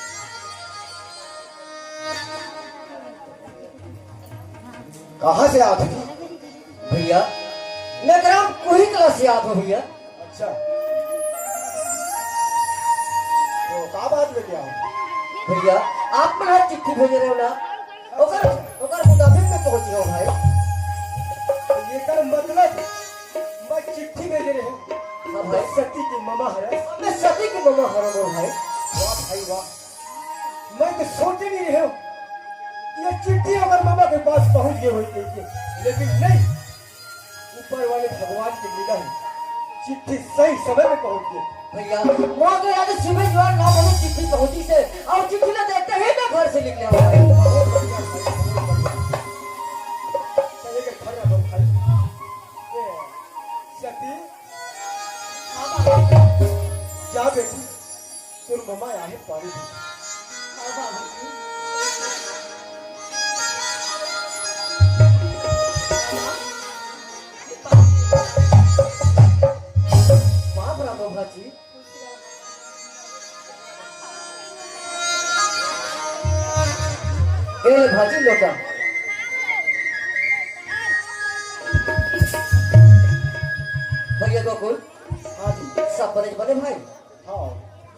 कहाँ से आत हो? भैया, मैं ग्राम कुही कला से आत हो भैया। अच्छा। तो का बात लेके आओ? भैया, आप मन ह चिट्ठी भेजे रहे हो ना, ओकर, ओकर मुताबिक मैं पहुंच रहा हूँ भाई। तो एकर मतलब मैं चिट्ठी भेजे रहे हूँ। हाँ भाई। सती के ममा हरस। मैं सती के ममा हरंव भाई। वाह भाई वाह, मैं तो सोचे नहीं रहे हूँ कि ये चिट्ठी हमर ममा के पास पहुँच गए होई कहिके, लेकिन नहीं, ऊपर वाले भगवान के लीला है, चिट्ठी सही समय में पहुँच गई। भैया, मोर तो याद है, सुबह जो है नौ बजे चिट्ठी पहुँची से, और चिट्ठी ना देखते ही मैं घर से निकले हूँ। बहुत बढ़िया भाई, बहुत बढ़िया। चलिए, खड़ा हो भाई। ए, सती, जा बेटी, तोर ममा आहे पानी पी। हाँ, बाबूजी। बाप राम हो भाजी। ए ले भाजी लोटा। भैया गोकुल। हाँ जी। सब बने बने भाई। हाँ,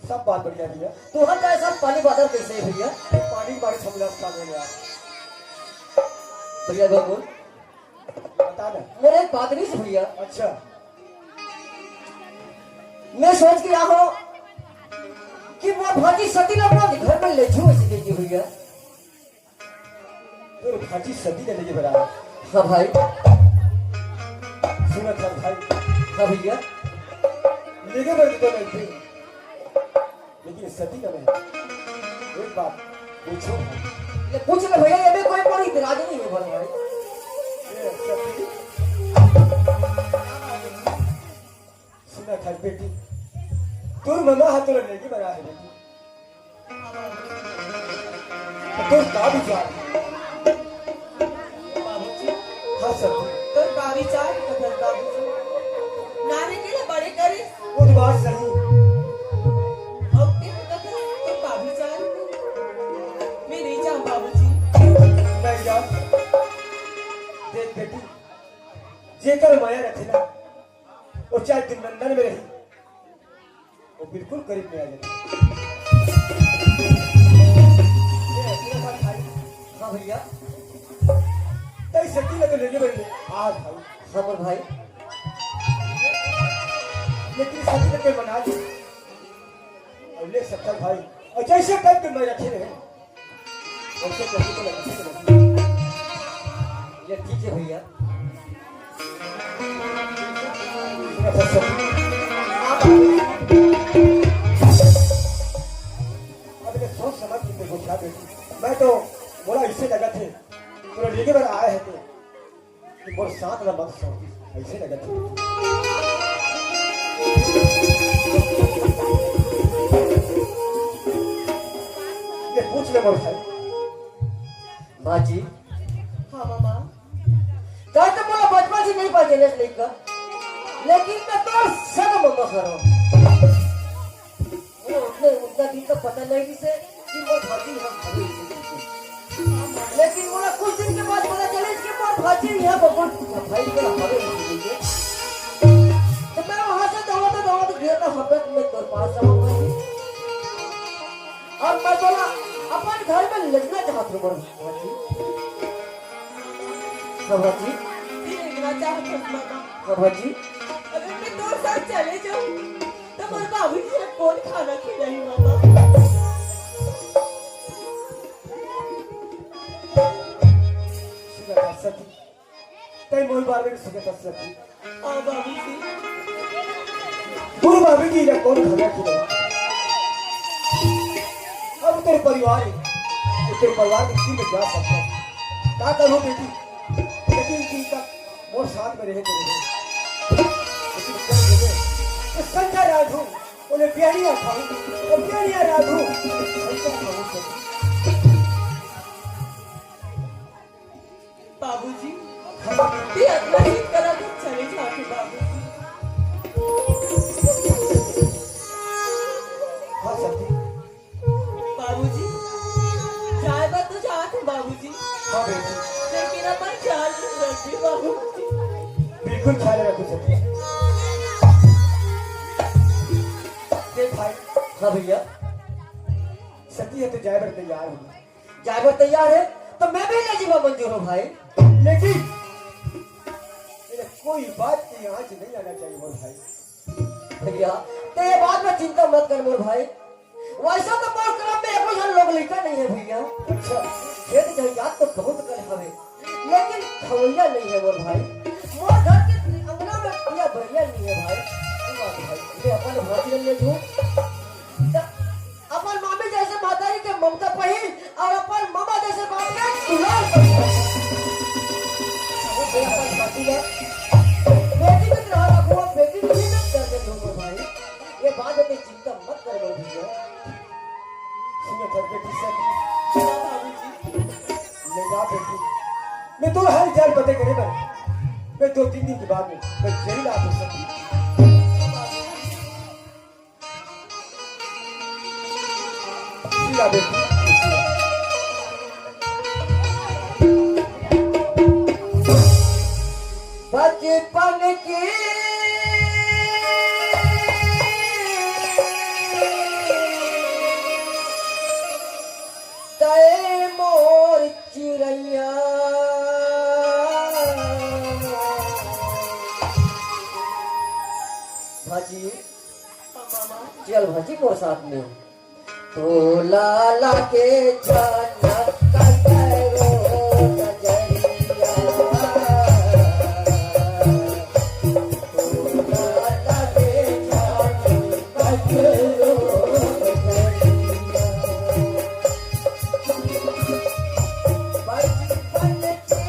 सब बात बढ़िया भैया। तुहर का सब पानी बादल कैसे है भैया? पानी के बारे में हम लोग का बोले यार। भैया गोकुल, बता ना। मेरे एक बात नहीं से भैया। अच्छा। मैं सोच के आया हूँ कि वो भाजी सती ला अपना घर में ले जाऊँ ऐसे कह के भैया। तोर भाजी सती ला लेके बरा। हाँ भाई। सुना था भाई। हाँ भैया। लेके बरा तो नहीं थी। लेकिन सती ला मैं एक बात पूछो। ये पूछ ले भैया, ये भी कोई बड़ी इतराज नहीं है बड़ा भाई। ये सती। सुना था बेटी, तोर ममा हा तोला लेके बरा है बेटी। तो तोर का विचार? बाबूजी। हाँ सती। तोर का विचार? तो फिर बाबूजी, नारे के लिए बड़े करे। वो तो बात सही। अब के तो फिर तो का विचार? मैं नहीं जाऊँ बाबूजी। नहीं जा। देख बेटी, जेकर माया रखे ना, वो चाहे दिन नंदन में रही, वो बिल्कुल करीब में आ जाता। ये, मेरे साथ भाई। हाँ भैया। तई सती लगे लेने बने। हाँ भाई। हाँ पर भाई। लेकिन सती लगे मना ली। और ले सकता भाई। और जैसे टाइप के मैं रखे रहे। वैसे कैसे तो लगा, कैसे लगा? ये ठीक है भैया। अब के सोच समझ के देखो क्या बेटी, मैं तो बोला इससे लगा थे, तो लेके बड़ा आया है तो। कि मोर साथ ला मत छोड़, ऐसे लगत हे। ये पूछ ले मोर भाई। बाजी। हाँ मामा। का तो मोला बचपन से नहीं पाजेले लइका, लेकिन मैं तो सब मामा हरंव। वो उतने, उतना दिन तक पता नहीं किसे कि मोर भाजी यहाँ खड़े हुए थे। लेकिन मोला कुछ दिन के बाद पता चले कि मोर भाजी यहाँ बबुल भाई के खड़े हुए थे। तो मैं वहाँ से दौड़ता, दौड़ता गया था, हबक में तोर पास आवा भाई। और मैं बोला, अपन घर में लेजना चाहत हूँ मोर भाजी। हाँ भाजी। लेजना चाहत हूँ मामा। हाँ भाजी। अगर मैं तोर साथ चले जाऊँ, त मोर बाबूजी ला कोन खाना खिलाई मामा? सुगता सती, तई मोर बारे में सुगता सती। हाँ बाबूजी। मोर बाबूजी ला कोन खाना खिलाई? अब तोर परिवार हे, तोर परिवार में किसी में जा सकता है। का करूँ बेटी? लेकिन दिन तक मोर साथ में रहे तो रहे। लेकिन कल बोले, तो संजय राधू, बोले, "बिहारिया खाऊं, ओ बिहारिया राधू, संजय खाऊं सती।" बाबूजी, ये अतना जिद करा तो चले जाते बाबूजी। हाँ सती। बाबूजी, जाए बर तो जात हे बाबूजी। हाँ बेटी। लेकिन अपन ख्याल रखबे बाबूजी। बिल्कुल ख्याल रखहूँ सती। देख भाई। हाँ भैया। सती हे तो जाए बर तैयार हे। जाए बर तैयार हे तो मैं भी ले जीवा मंजूर हूँ भाई। लेकिन मेरे कोई बात की आँच नहीं आना चाहिए मोर भाई। भैया, ते ये बात में चिंता मत कर मोर भाई। वैसा तो मोर क्रम में एको झन लोग लइका नहीं है भैया। अच्छा। खेत जंजाल तो बहुत कर हवे, लेकिन खवैया नहीं है मोर भाई। मोर घर के अंगना में भैया भैया नहीं है भाई। ये बात भाई, ये अपन भांजी ले लूं। त अपन मामी जैसे महतारी के ममता पहिल और अपन मामा जैसे बाप के दुलार पहिल। वो भैया अपन भांजी ले। बेटी की तरह रखो, बेटी की इज्जत कर दे मोर भाई। ये बात है, चिंता मत कर लो भैया। सुनो, थक बेटी सखी। ले जा बेटी। मैं तो हर जान पते करे बर। मैं दो तीन दिन के बाद में मैं जरूर आ सकती। ला बेटी। बचपन की तय मोर चिरैया। भाजी, चल भाजी मोर साथ में। तोला लागे जनक करो नजरिया। तोला लागे जनक करो नजरिया। बचपन के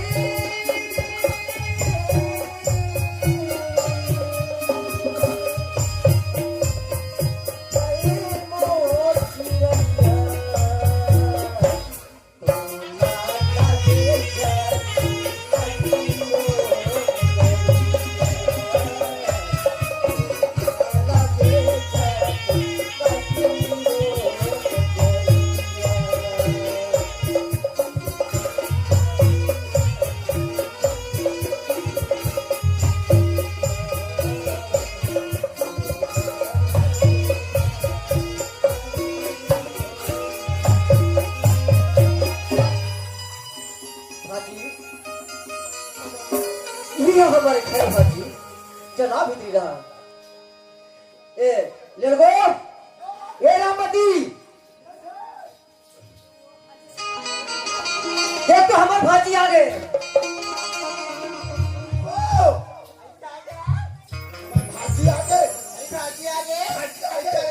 भाजी, ये हमारे घर भाजी, चला भीतरी रहा। ए, लेड़गो, ए राममती, देख तो हमार भाजी आ गए। ओ, भाजी आ गए। भाजी आ गए। भाजी आ गए।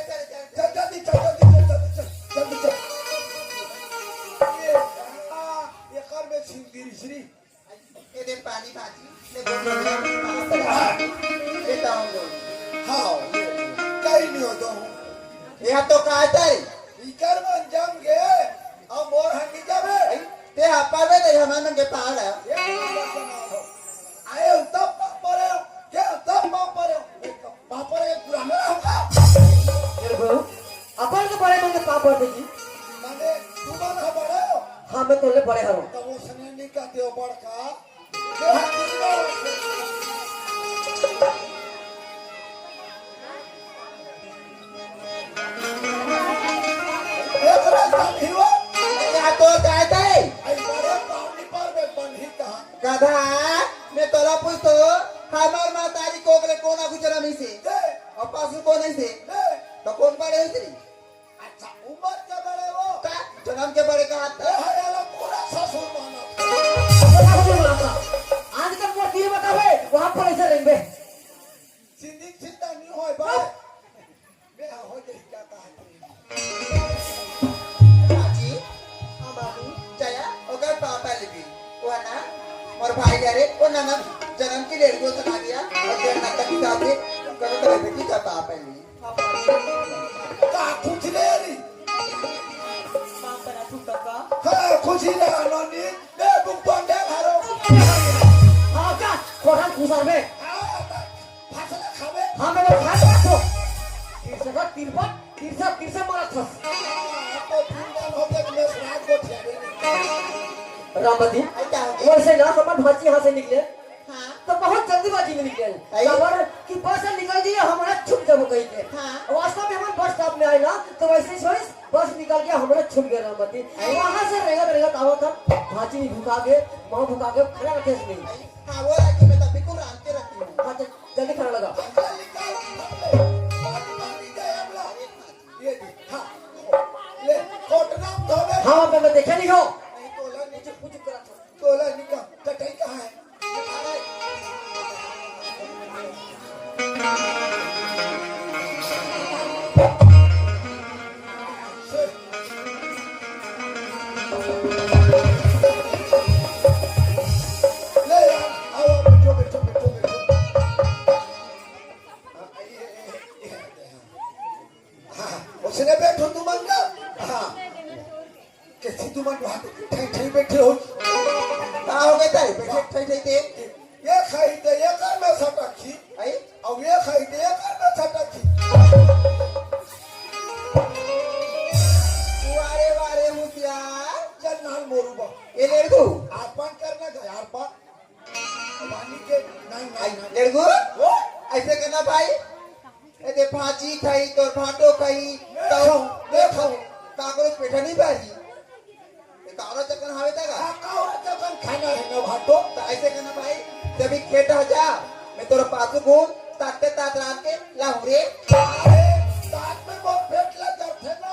चल, जल्दी चल, जल्दी चल, जल्दी चल, जल्दी चल। ये, आ, ये कर में सिंदरी श्री। ये दे पानी भाजी, ले दो, ले दो, ले दो। ये तो हम लोग। हाँ, ये, कहीं नहीं हो तो। ये तो कहते हैं। इकर मन जम गए, अब मोर हंडी जावे। ते हापा में नहीं, हमारे मन के पार है। ये तो आए हो, तब पाप पड़े हो, क्या तब पाप पड़े हो? पाप पड़े, पूरा मेरा होगा। ए बहू, अपन के बड़े मन के पाप पड़ते जी। माने, तू मन हा बड़े हो? हाँ, मैं तोले बड़े हूँ। तब वो सने नहीं कहते हो बड़का। ए, तोरा साथी हो? या तो कहते। आई बड़े पानी पर में बंधी कहा। गधा, मैं तोला पूछतो, हमार महतारी कोख ले कोन आगू जनम अइसे? ए। अउ पसु कोन अइसे? ए। त कोन बड़े अइसे? अच्छा, उमर के बड़े हो? का? जनम के बड़े कहा ए, था? है, याला पूरा ससुर माना। पूरा ससुर माना। आज तक वो तीन बतावे, वहाँ पर ऐसे रहेंगे। सिंधी चिंता नहीं होय बा। बे, हो जाई, क्या कहा तू? बाजी, हाँ बाबू, जया, ओकर पापा लेबी। वो ना, मोर भाई रे, वो ननद जनम की लेड़ियों से खा गया, और जब नतन की साथे, करो तो बेटी का पापा लेबी। का खुजले री? पापा ना तू का? हाँ, खुजले आनंदी, बे, बुक बंदे घरो। हाँ, का? कोठा घुसा बे। हाँ, फसला खावे। हाँ, मैं तो खा सकता हूँ। तीर से का, तीर पर, तीर से, तीर से मारा था। हाँ, तो फूलदान हो गया, तुम्हें श्राद्ध को ठहरे नहीं। रामबती, ऐसा हो गया। वैसे ना, हमार भांची यहाँ से निकले, हाँ। तो बहुत जल्दीबाजी में निकले। आई। खबर कि बस निकल गई, हमारा छूट जाबो कहीं के। हाँ। वास्तव में हमारे बस स्टॉप में आए ना, तो वैसे ही सोच, बस निकल गया, हमारा छूट गया रामबती। आई। वहाँ से रेंगत, रेंगत आवा था, भांची नहीं भुका के, माँ भुका के, खाना रखे से नहीं। आई। हाँ, वो राखी में तो बिल्कुल रांध के रखी हूँ। हाँ, तो जल्दी खाना लगा। नहीं, नहीं, नहीं। लड़कू, ओ? ऐसे करना भाई, ए दे भाजी खाई, तोर भाटो खाई, मैं तो खाऊं, मैं खाऊं। काकरो पेट नहीं भरी। ये कावरा चकन हावे ता का? हाँ, कावरा चकन खाना है ना भाटो। तो ऐसे करना भाई, जब भी खेत हो जा, मैं तोरा पासू घूम, ताकते तात रात के लाहू रे। अरे, तात में वो पेट ला जाथे ना।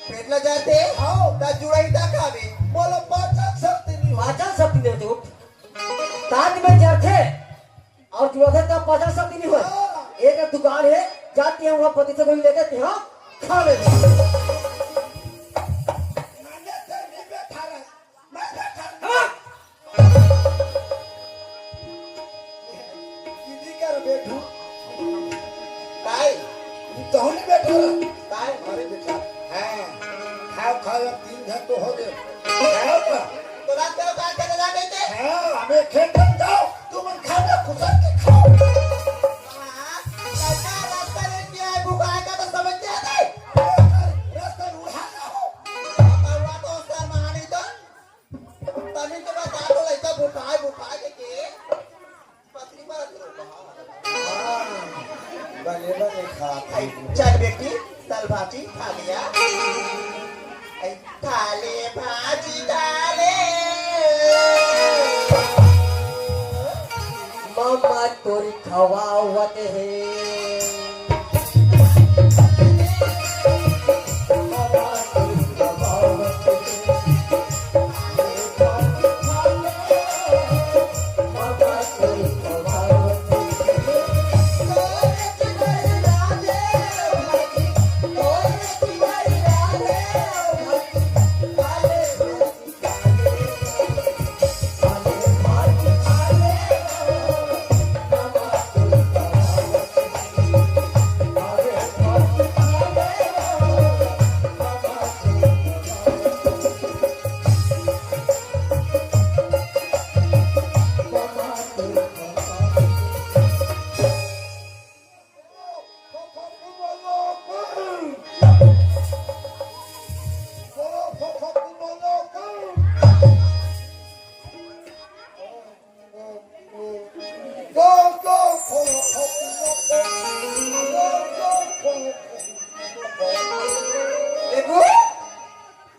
पेट ला जाथे? हाँ। ता जुड़ा ही ता खावे। बोलो, पाचन शक्ति नहीं हो। पाचन शक्ति नहीं होती, उठ। तात में जाथे। और जुड़ा था तब पाचन शक्ति नहीं होय। एक दुकान है, जाती है वहाँ पति से कोई लेते थे, हाँ, खा लेते। दीदी कर बैठू। ताई, तू तो नहीं बैठा रहा। ताई, अरे बेटा, हाँ, खाओ, खाओ, अब तीन घर तो हो गए। खाओ का? तो रात को बात करने जा रहे थे? हाँ, हमें खेत में जाओ, तुम खाना खुसर के खाओ। हाँ, लड़का रास्ता लेके आए, भुखाए का तो समझ नहीं आता है। अरे, रास्ता उड़ा ना हो। बाबा, हुआ तो सर महानी तो, तभी तो बता दो, लड़का भुखाए, भुखाए के, के? पत्नी पर हाँ, बने बने खा खाई। चल बेटी, चल भाजी खा लिया। आई, खा ले भाजी, खा ले। मम्मा तोरी खवावत हे। देखो,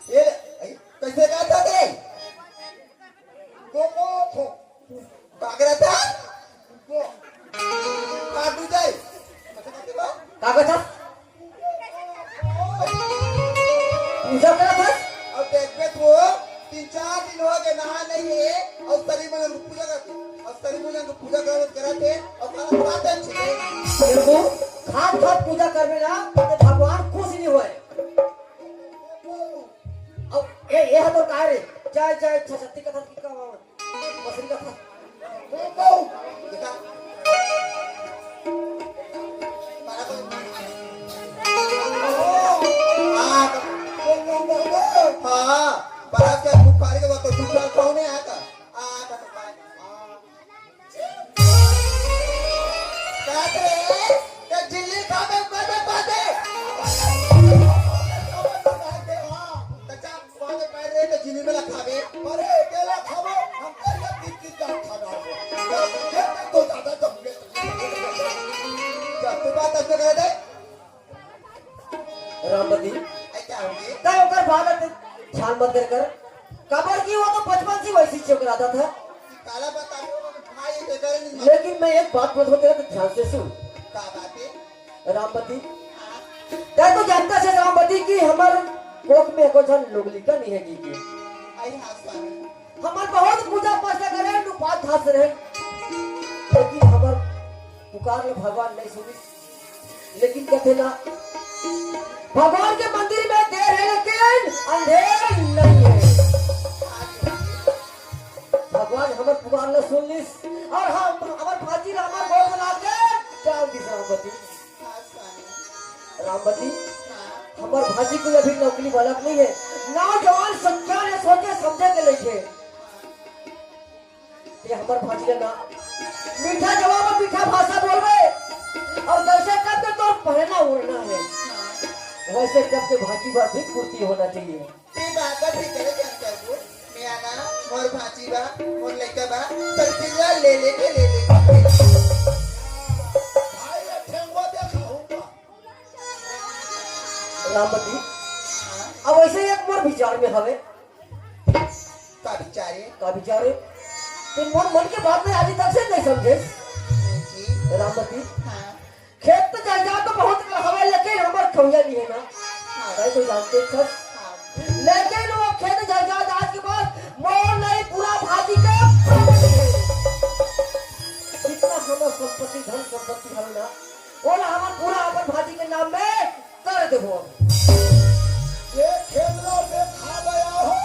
ये ले, आई, कैसे गाता थे? कागरा था? काटू जाए। का कहत हस? पूजा करत हस? अब देखबे तो, तीन चार दिन हो गए, नहा नहीं है, और शरीर में पूजा करते, और शरीर में पूजा करत, करत है, और खाना खाते हैं। देखो, खात खात पूजा करबे ना, तो भगवान खुश नहीं होए। अब ए, ए ह तो का रे? जय जय छछती कथा की का मछली कथा। हाँ, बड़ा क्या बुखारी के वक्त दूसरा कौन है आता? आ, काट रे, ते झिल्ली खाबे, मजे पाबे। कच्चा पावे पैर रे, ते झिल्ली में खाबे। अरे, केला खाबो, हम तो ये तीन तीन दांत खाना है। ये तो ज्यादा जम गया। जब तू बात अच्छे करे दे। रामबती, ऐसा होगे। तय ओकर बात ध्यान मत कर कर। काबर कि वो तो बचपन से वैसी चोकराता था। काला बताबो, भाई, ये करे नहीं। लेकिन मैं एक बात बोलत हूँ, तेरा तो ध्यान से सुन। का बात है? रामबती, हाँ। तय तो जानता है रामबती कि हमर कोख में एको झन लोग लिखा नहीं है जी के। आई हाँ स्वामी। हमर बहुत पूजा पाठ करे, अनुपात धास रहे, लेकिन हमर पुकार ल भगवान नहीं सुनिस। लेकिन कथे ना, भगवान के मंदिर में देर है लेकिन अंधेर नहीं है। भगवान हमर पुकार ल सुन लिस और हम हमर भाजी रामा गोद ला के डाल दिस रामबती। रामबती, हमर भाजी कोई अभी नौकरी वाला नहीं है, नौजवान सच्चा ने सोचे समझे के लेके। ये हमर भाजी है ना, मीठा जवाब और मीठा भाषा बोलबे, और जैसे कब के तोर पहनना ओढ़ना है, वैसे कब के भाजी बर भी कुर्ती होना चाहिए। ते बात भी करे जानता हूँ, मैं आना मोर भांची बा, मोर लइका बा, सब चीज ला ले लेके, ले लेके। भाई, ये ठेंगवा देखा हूँ का? रामवती, हाँ? अब ऐसे एक मोर विचार में हवे। का विचार है? का विचार है? ते मोर मन के बात में आज तक से नहीं समझे। जी। रामवती, हाँ। खेत जायदाद तो बहुत हवे, लेकिन हमर खौया नहीं है ना। हाँ। भाई, तो जानते छस। हाँ। लेकिन वो खेत जायदाद आज के बाद मोर नहीं, पूरा भांची के। जितना हमर संपत्ति, धन संपत्ति हवे ना, वो हमर पूरा अपन भांची के नाम में कर देबो। ये खेत ला मैं खा गया हो,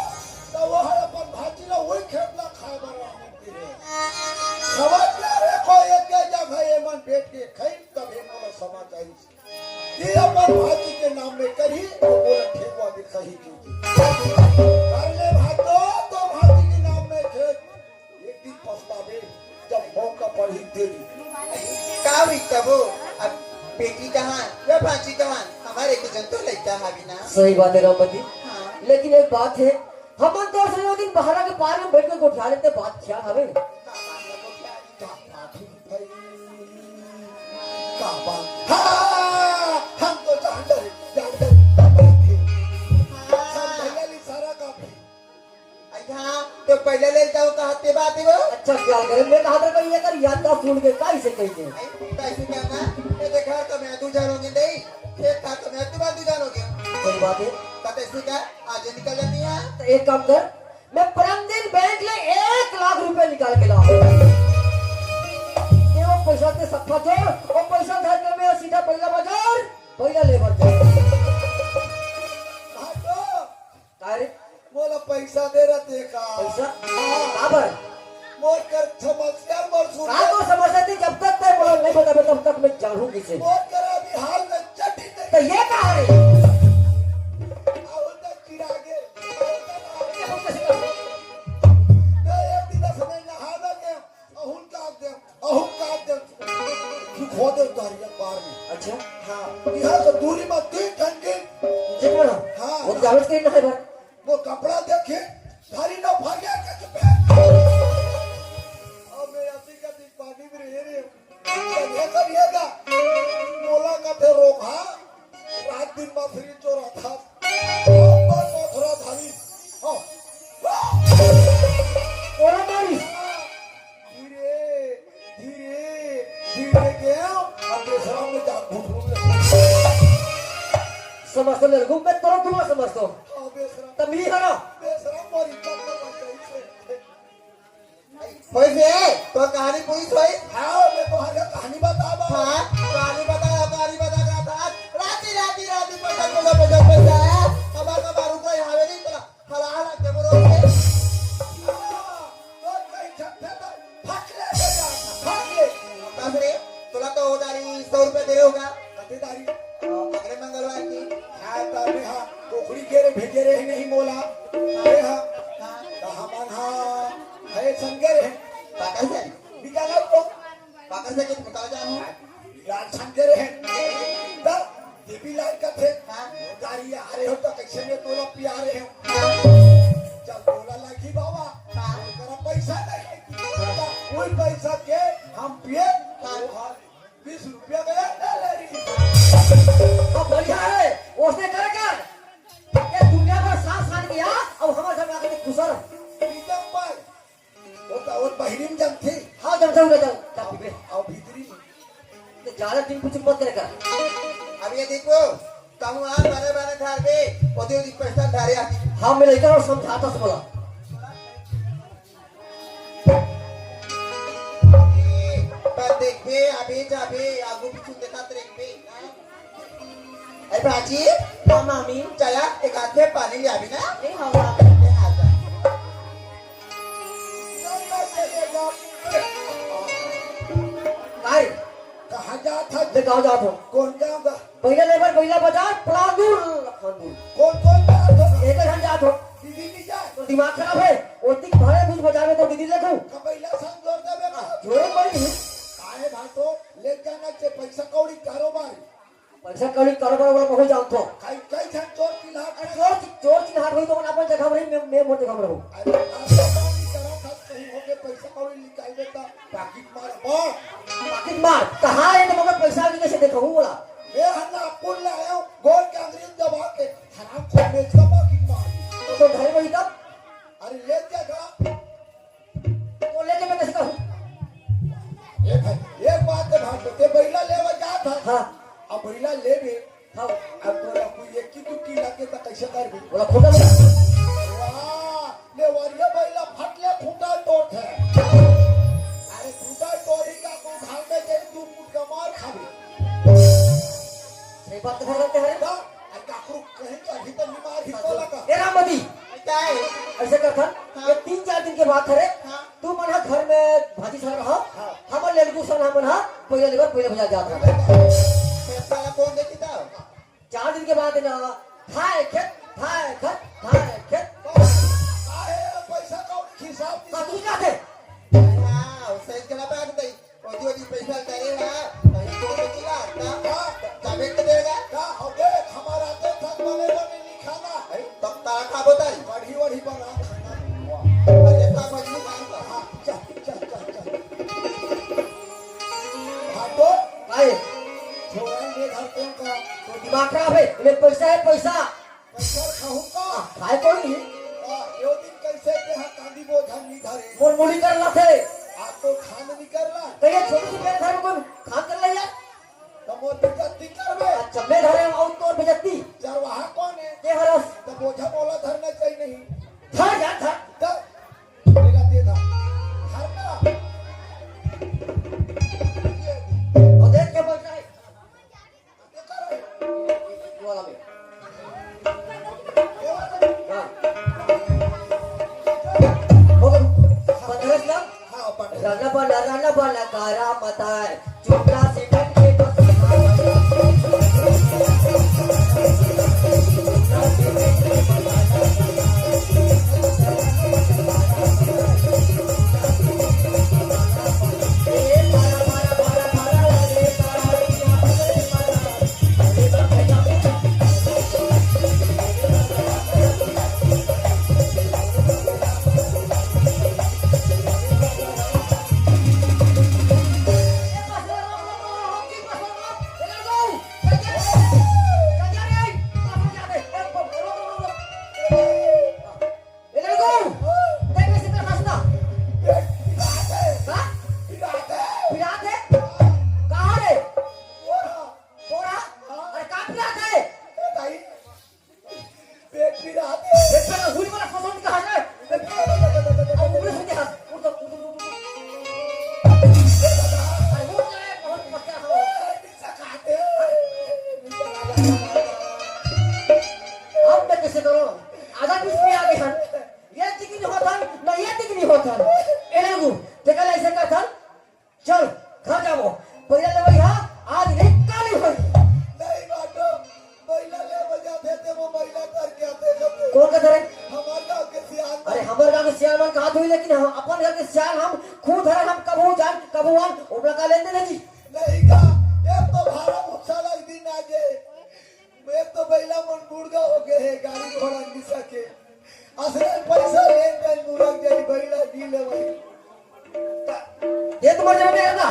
तो वो है अपन भांची ला, वही खेत ला खाए बर आनंद की है। समझ ले रे, कोई एक जगह ये मन बैठ के खाई, तब ये मोला समझ आई। ये अपन भांची के नाम में करी, तो बोला ठेकवा भी कही क्यों? कर ले भाई, तो, तो भांची के नाम में खेत एक दिन पछतावे, जब मौका पड़ही तेरी। का हुई तबो? अब बेटी कहाँ, या भांची कहाँ? हमारे के जन तो लइका हवे ना। सही बात है रामवती। हाँ। लेकिन एक बात है, हमन तो से वो दिन बहरा के पार में बैठ के गोठिया लेते, बात क्या हवे? का बात है, गोठिया? का बात है भाई? का बात? हाँ, हम तो जानते हैं, जानते हैं। समझ गया ली सारा काम। अच्छा, तो पहले ले जाओ, कहा ते बात है वो? अच्छा, क्या करे? मैं कहा था, ये कर, याद ना सुन के, काहे से कही के? कैसे करना? ये देख, घर तो मैं दू जानोगे नहीं, खेत का तो मैं तुम्हारा दू जानोगे। कोई बात है। तो कैसे का? आज निकल जाती है। तो एक काम कर, मैं परम दिन बैंक ले एक लाख रुपए निकाल के लाऊं। ये वो पैसा के सट्ठा जोड़, वो पैसा धर के मैं सीधा पहला बाजार, पहला लेबर जाऊं। भाटो, का रे? मोला पैसा दे रहा ते का? पैसा? हाँ। काबर? मोर कर समस्या, मोर सुन। का तो समस्या थी, जब तक तय मोला नहीं बताबे, तब तक मैं जानू किसे। मोर कर अभी हाल में चटी नहीं। तो ये का है? आउर तो चिरागे। ये हम कैसे करें? मैं एक दिन से नहीं नहाना के, अहुन का दे, अहुन का दे। तू खो दे तारी बार में। अच्छा। हाँ, यहाँ से दूरी में तीन ठन के। ठीक है ना? हाँ। वो कागज के ना है भाई। वो कपड़ा देखे, थारी ना भाग्या के चुपे। अब मैं अभी का दिन पानी में रह रहे हूँ। ये करिएगा। मोला का थे रोक, हाँ? रात दिन मछली चोरा था। ऊपर मथुरा धारी। हाँ। कोला मारी। धीरे, धीरे, धीरे गया। अब बेसराम में जान घुट घुट ले। समझ तो ले, मैं तुरंत तुम्हें समझता हूँ। हाँ, बेसराम। तब नहीं है ना? बेसराम और इज्जत का बच्चा इसे। होइस बे, तो कहानी पूरी होइस? हाँ, मैं तुम्हारे कहानी बता रहा हूँ। हाँ, कहानी बता, कहानी बता, बता। राती, राती, राती, पटक, पटक, पटक, पटक, आया। कबार, कबार, रुको, यहाँ पे नहीं, चला। हला, हला, के बोलो, हाँ, तो कहीं छठे तो फट ले, बेटा, फट ले। कस रे, तोला तो उधारी सौ रुपया दे रहे होगा। कते तारीख? अ, अगले मंगलवार की। हाँ, तबे हाँ, कोखड़ी के रे भेजे रहे नहीं मोला। अरे हाँ, हाँ। तो हमन हाँ, है संगे रहे। काकर से? बिकाला को। काकर से के बताओ जानो। राज संगे रहे। तो देवी लाल का थे। हाँ। गाड़ी आ रहे हो तो कैसे में तोला पिया रहे हो। हाँ। चल तोला लगी बाबा। हाँ। तेरा पैसा नहीं है। हाँ। कोई पैसा के हम पिए। हाँ। बीस रुपया का एक डॉलर ही। अब बढ़िया है, उसने करे कर। ये दुनिया भर साथ साथ गया, अब हमारे घर में आके घुसा रहा। प्रीतम भाई, वो तो, वो बहिरी में जमथे। हाँ, जमथे, उधर जाओ, जा पीबे। आओ भीतरी में। तो ज्यादा दिन कुछ मत करे कर। अब ये देखो, कहूँ आप बारे बारे धार दे, वो दे दी पैसा धारे आती। हाँ, मैं लेकर और समझाता से बोला। पर देखबे, अभी जाबे, आगू पीछू देखत रहिबे। ए बाजी, हाँ, मामी। चला, एक आध पानी ले आबी ना। ए, हाँ, मामी। ए, आ जा। काय? कहाँ जात हस? मैं गाँव जात हूँ। कौन गाँव गा? बइला लेबर, बइला बाजार, पलांदूर, लखनदूर। कौन, कौन जात हो? एक झन जात हो। दीदी नहीं जाए। तो दिमाग खराब है। ओतिक भरे बीच बाजार में तो दीदी देखो। का बइला संग जोर देबे का? जोरे पड़ी। काहे भाटो? ले जाना चे पैसा कौड़ी कारोबार। पैसा कौड़ी कारोबार वाला बहुत जानत हो। कई, कई झन चोर चिल्हाट अरे है। चोर, चोर चिल्हाट होई तो अपन जगह में रही, मैं, मैं मोर जगह में रहूँ। अरे, आप तो अउ निकाल देता, पाकिट मार, मार। पाकिट मार, कहाँ हे तो मगर पैसा आगे कइसे देखा हूँ बोला? मैं हन्ना अपुन ले आया हूँ, गोल के अंग्रेज दबा के, हराम खोर बेच का पाकिट मार। तो, तो घर में ही तब? अरे ले जा का? तो लेके मैं कैसे कहूँ? ए भाई, एक बात है भाई, ते बैला लेवा जात हा। हाँ। अब बैला लेबे, हाँ। अब तोला कोई एक की दुक्की लगे तो कैसे करबे? बोला, खूंटा बोला। वाह, ले वरिया बैला फट ले खूंटा तोड़ थे। अरे खूंटा तोड़ी का को घर में जाई दू मुठ का मार खाबे। सही बात तो करते हैं। तो, अरे काकरू कहीं का भी तो बीमार ही तो लगा। ए राम मोदी, क्या है? ऐसे कर था, हाँ। ये तीन चार दिन के बात है रे। हाँ। तू मन ह घर में भाजी साग रहा, हाँ। हमन लेलगू सन हमन ह पहिला लेबर पहिला बजार जात रहा। पैसा ला कौन देती था? चार दिन के बाद ना, खाए खेत, खाए खेत, खाए खेत। काहे पैसा कौन हिसाब का तू जाते? हाँ, सही करा बात नहीं। ओजी ओजी पैसा करे ना, कहीं तो नहीं ला, ना, हाँ। जाबे तो देगा। का, अबे, हमारा तो थक बने बने नहीं खाना। है, तब तारा का बताई? कढ़ी वढ़ी बना खाना। अरे, का मजबूत काम का? हाँ, चल, चल, चल, चल। भाटो, आए। छोरा ने घर पे का, तो दिमाग खराब है, इन्हें पैसा है, पैसा। पैसा खाहूं का? खाए कोई नहीं। आ, यो दिन कैसे के हाथ कांदी बोझा नहीं धरे। मोर मुड़ी कर लाथे। आ तो खान नहीं कर ला। कहिए छोटू से मेरे घर में कोई खान कर ले यार। तो मोर बेइज्जती करबे। अच्छा, मैं धरे हूँ और तोर बेइज्जती। चरवाहा कौन है? के हरस? तो बोझा मोला धरना चाहिए नहीं। धर यार, धर। धर। मेरा दे धर। धर ना। और देख के बोल रहा है। ये वाला में। हाँ। हो गया। बंदरस ना? हाँ, बंदरस। रन बना, रन बना, कारा मतार। चुपड़ा से बन के बस। पेट पिरात हे। पेट पिरात हे। हुई वाला फसंद कहाँ जाए? अब ऊपर से क्या? उठ तो, उठ, उठ, उठ, उठ। अरे, उठ जाए, बहुत पक्का हो। निशा खाते। अब मैं कैसे करूँ? आधा पीस में आ गए हैं। ये दिख नहीं होता, ना ये दिख नहीं होता। ए रघु, देखा ऐसे का था? चल, घर जाबो। पहिला लेवई हा आज नहीं, काली होई। नहीं बाटो, पहिला लेवई जाथे ते वो महिला करके आते करते। कौन कहते रे? हमार गांव के सियान। अरे, हमार गांव के सियान मन कहा थोड़ी, लेकिन हम अपन घर के सियान हम खुद हरन, हम कभू जान, कभू आन, ओमला का लेन देन हे जी? नहीं का, ये तो भाड़ा भूसा लग दिन आ जे। मैं तो बैला मन बुड़गा हो गए हे, गाड़ी घोड़ा मिसा के। असरे पैसा लेन देन मुरक जाई, बैला नी लेवई। ये तुम्हारे जब में ना?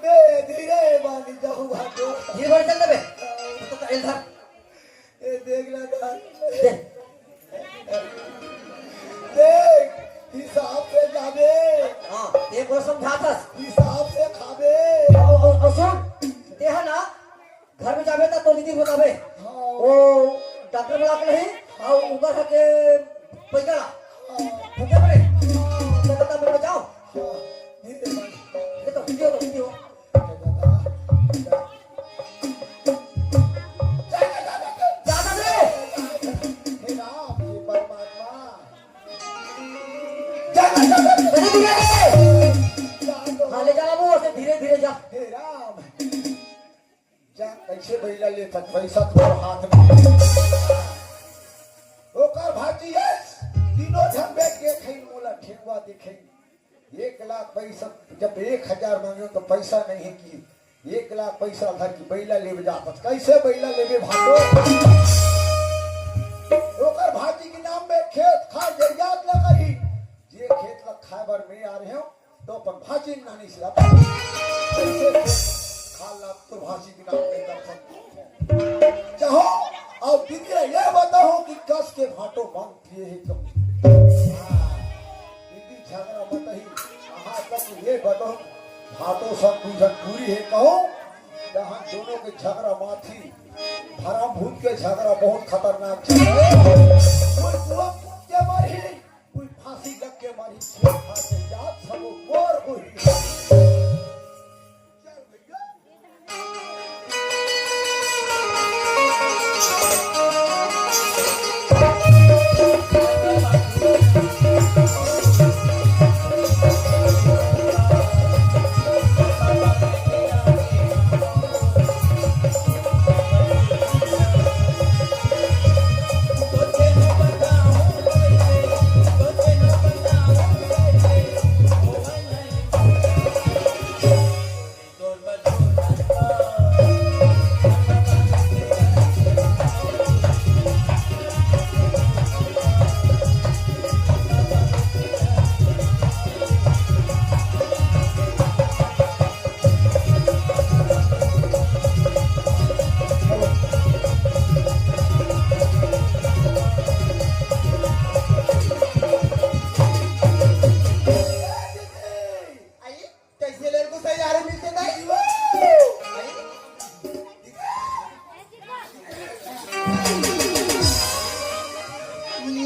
दे, धीरे बानी जाऊ भाटो। धीरे बानी चल बे। तो, तो, एल धर। ए, देख ना धर। दे। देख, हिसाब से जाबे। हाँ, ये को समझाथस। हिसाब से खाबे। और, और, और सुन, ते हा ना, घर में जाबे त तो दीदी बताबे। हाँ। वो डॉक्टर बुला के नहीं, और उमर है के पैसा ला। हाँ। भूखे पड़े। तो बता, मैं बचाओ। हाँ। ये तो वीडियो, तो वीडियो। ज्यादा से। हे राम, हे परमात्मा। ज्यादा, ज्यादा। धीरे, धीरे। हाँ, ले जा बाबू, ऐसे धीरे, धीरे जा। हे राम। जा, कैसे बैला लेथस, पैसा तोर हाथ में। ओकर भाजी, यस, तीनों झन बैठ के खई, मोला ठेंगवा दिखई। एक लाख पैसा, जब एक हजार मांगे तो पैसा नहीं है कि एक लाख पैसा धर के बैला लेबे जाथस। कैसे बैला लेबे भाटो? ओकर भाजी के नाम में खेत खार जायदाद ल कही। जे खेत ल खाए बर मैं आ रहे हूँ, तो अपन भाजी नानी से अपन कैसे खा ला तो भाजी बिना के दर्शन। चाहो, अउ दीदी ला ये बताओ कि कस के भाटो मांग पिए हे कम। हाँ, दीदी झगड़ा मत ही। हाँ, तब ये बताओ, भाटो सब दू झन पूरी हे कहो, जहाँ दोनों के झगड़ा माथी, भरम भूत के झगड़ा बहुत खतरनाक चीज हे। कोई कुआं कूद के मारी, कोई फांसी लग के मारी, छेद खा के जात सब मोर होही। चल भैया। आई, कैसे ले को सही आरे मिलते नहीं? आई?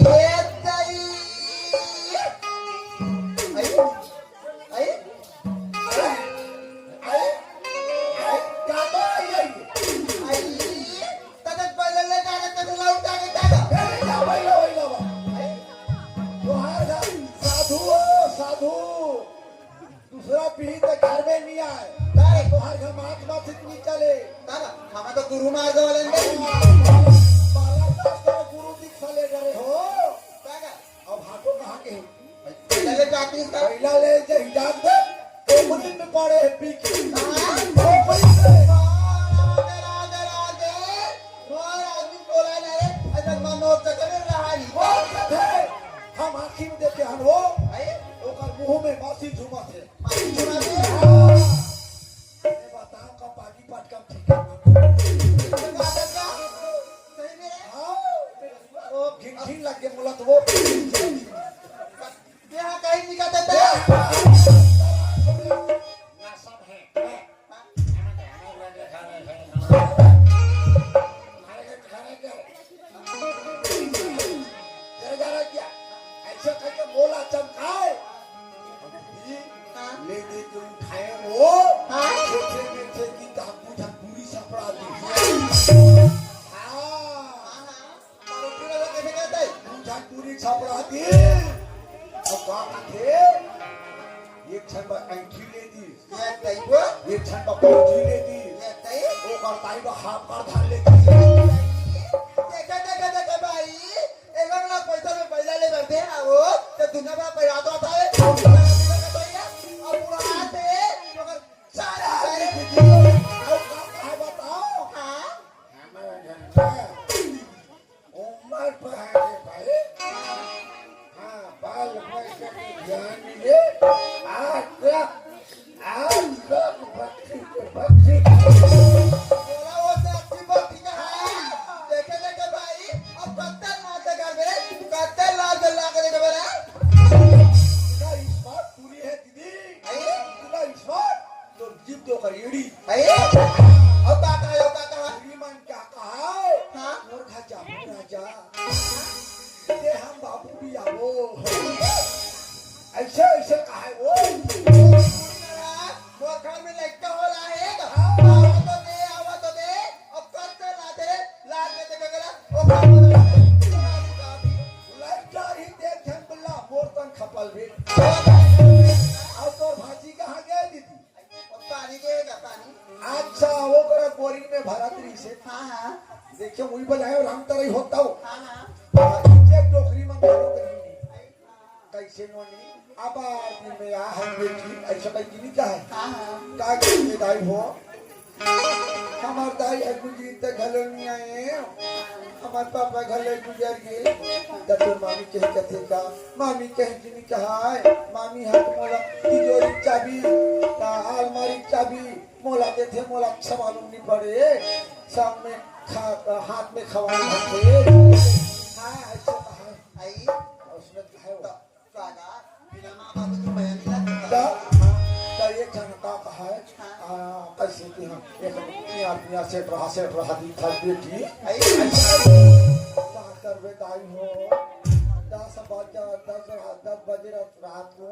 ये ताई। आई? आई? आई? आई? आई? का तो आई, आई? आई? तदत पहले ले जाने तदत लौट जाने तदत। ए, भैया, भैया, भैया, भैया। आई? तोहार घर साधु, साधु। दूसरा पीढ़ी तक घर में नहीं आए। तारे तोहार घर मात मात इतनी चले। तारा, हम तो गुरु मार्ग वाले नहीं। बालक दास तो गुरु दीक्षा ले डरे हो। तारा। अब हाथों कहाँ के हैं? पहले जाती है। पहला ले जे हिजाब दे, टोकरी में पड़े हैं पी के। हाँ। टोकरी में। राधे, राधे, राधे। मोर आदमी बोला ना रे, अगर मनोज चक्कर में रहा नहीं। वो कथे, हम आँखी में देखे हन वो, हैं? ओकर मुंह में मासी झुमा थे। मासी झुमा थे? हाँ। अरे बताओ का पानी पटकम ठीक है। तो बात है क्या? सही में रे? हाँ। ओ, घिन घिन लग गए बोला तो वो। यहाँ कहीं निकल देते हैं। ना सब है। ऐसा करके मोला चमकाए। ले दे के उठाए वो। हाँ। छोटे में से की धाकू धाकूरी सपड़ा दी। हाँ। हाँ, हाँ। पूरी छपरा दी। अब का कथे? एक छन बर अंगठी ले दी। ये तई वो? एक छन बर पौंठी ले दी। ये तई? ओकर ताई बर हाफ कर धान ले दी। देखा, देखा, देखा भाई, ए लोग ना पैसा में पहला ले करते हैं, वो तो दुनिया में पैसा आता है। अब पूरा आते, मगर सारे, सारे। अब का, का बताओ? हाँ। उमर पर है रे भाई। हाँ, बाल बच्चे के ध्यान मिले। आज तक, आज तक बच्ची के बच्ची। बोला वो तो अच्छी बात ठीक है। देखे, देखे भाई, अब कत्ते लाज कर मेरे, कत्ते लाज ला के देखे मेरे। इतना इस बात पूरी है दीदी। अरे? इतना इस बात तो जीव तो कर एड़ी। अरे? अब बात आयो, बात आयो। श्रीमान क्या कहा है? हाँ? मोर घर जा, मोर घर जा। दे हम बाबू भी आवो। ऐसे, ऐसे कहा है वो। मोर घर में लड़का होला है। हाँ। आवा तो दे, आवा तो दे। अब कत्ते लाज रे, लाज के देखे गला। ओ बाबू, लड़का ही देख झन बल्ला, मोर तन खपल भी। अब तोर भाजी कहाँ गए दीदी? पानी के का पानी? अच्छा, वो करा बोरिंग में भरत रही से। हाँ, हाँ। देखिए, वही बजाए राम तरई होता हो। हाँ, हाँ। एक डोकरी में मारो करेंगे। कैसे नोनी? अब आदमी में आ है बेटी, ऐसा कहीं नहीं कहा है। हाँ, हाँ। का कहते दाई हो? हमर दाई ह गुजरी त घलो नइ आए, हमर पापा घलो गुजर गे। त तोर मामी कहे कथे का? मामी कहे कि नइ कहाय, मामी ह त मोला तिजोरी चाबी, त अलमारी चाबी मोला देथे, मोला अच्छा मालूम नइ पड़े। शाम में खा, हाथ में खवाए होथे। हाँ, ऐसे कहाय। आई? उसने कहाय वो। त, त एक झन का कहाय, हाँ। आ, कैसे कि हम एक मियाँ, मियाँ सेठ रहा, सेठ रहा दिखा बेटी। आई, आई। का करबे दाई हो, दस बजे, दस, दस बजे रात, रात को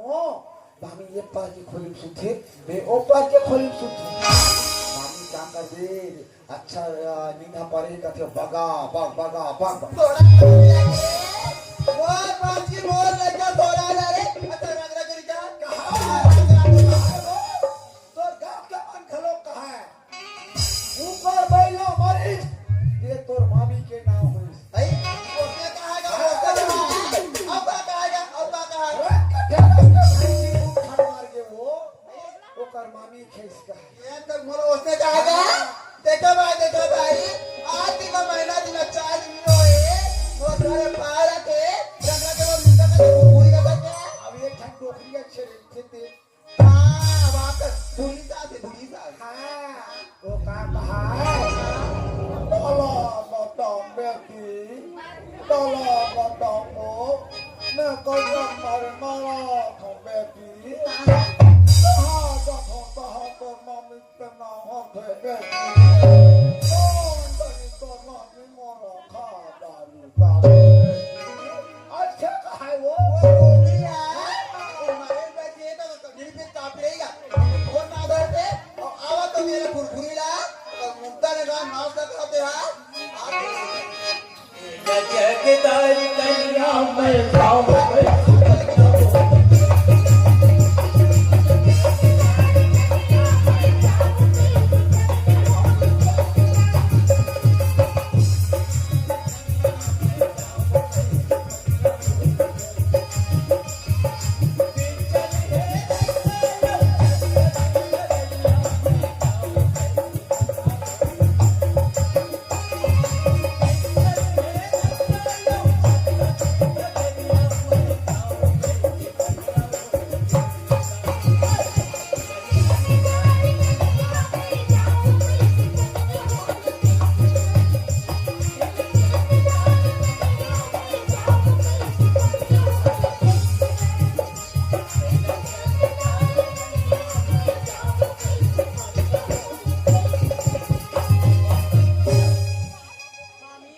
मामी ये पार के खोली में सुते, मैं ओ पार के खोली में सुते। मामी का करबे, अच्छा, आ, नींद ह परे कथे, बगा, बग, बगा, बग, बग। तोरा मोर बाजी, मोर लइका, तोरा ला रे, अच्छा, रग, रग, रग, कहाँ? तोर गाँव के मन घलो कहाँ है? ऊपर बैलो मरीज, ये तोर मामी के नाम होइस। भाई, उसने कहा है, उसने कहा है। अब का कहा है, अब का कहा है? रग, रग, रग, रग, रग, मार के वो, ओकर मामी खेस का। ये तो मोर ओसने कहा था। देखो भाई, देखो भाई, आज दिन का महीना दिन का चार दिन होए, मोर घरे पारा के, रंगा के वो मुंडा का तो घुरघुरी का था क्या? अब ये ठंड डोकरी अच्छे रही थे ते। हाँ, बात है, बुढ़ी सास है, बुढ़ी सास। हाँ, वो का कहा है? तला बता बेटी, तला बता को, मैं कोई मारे मारा था बेटी। कहाँ जाता, कहाँ तो मामी मामी,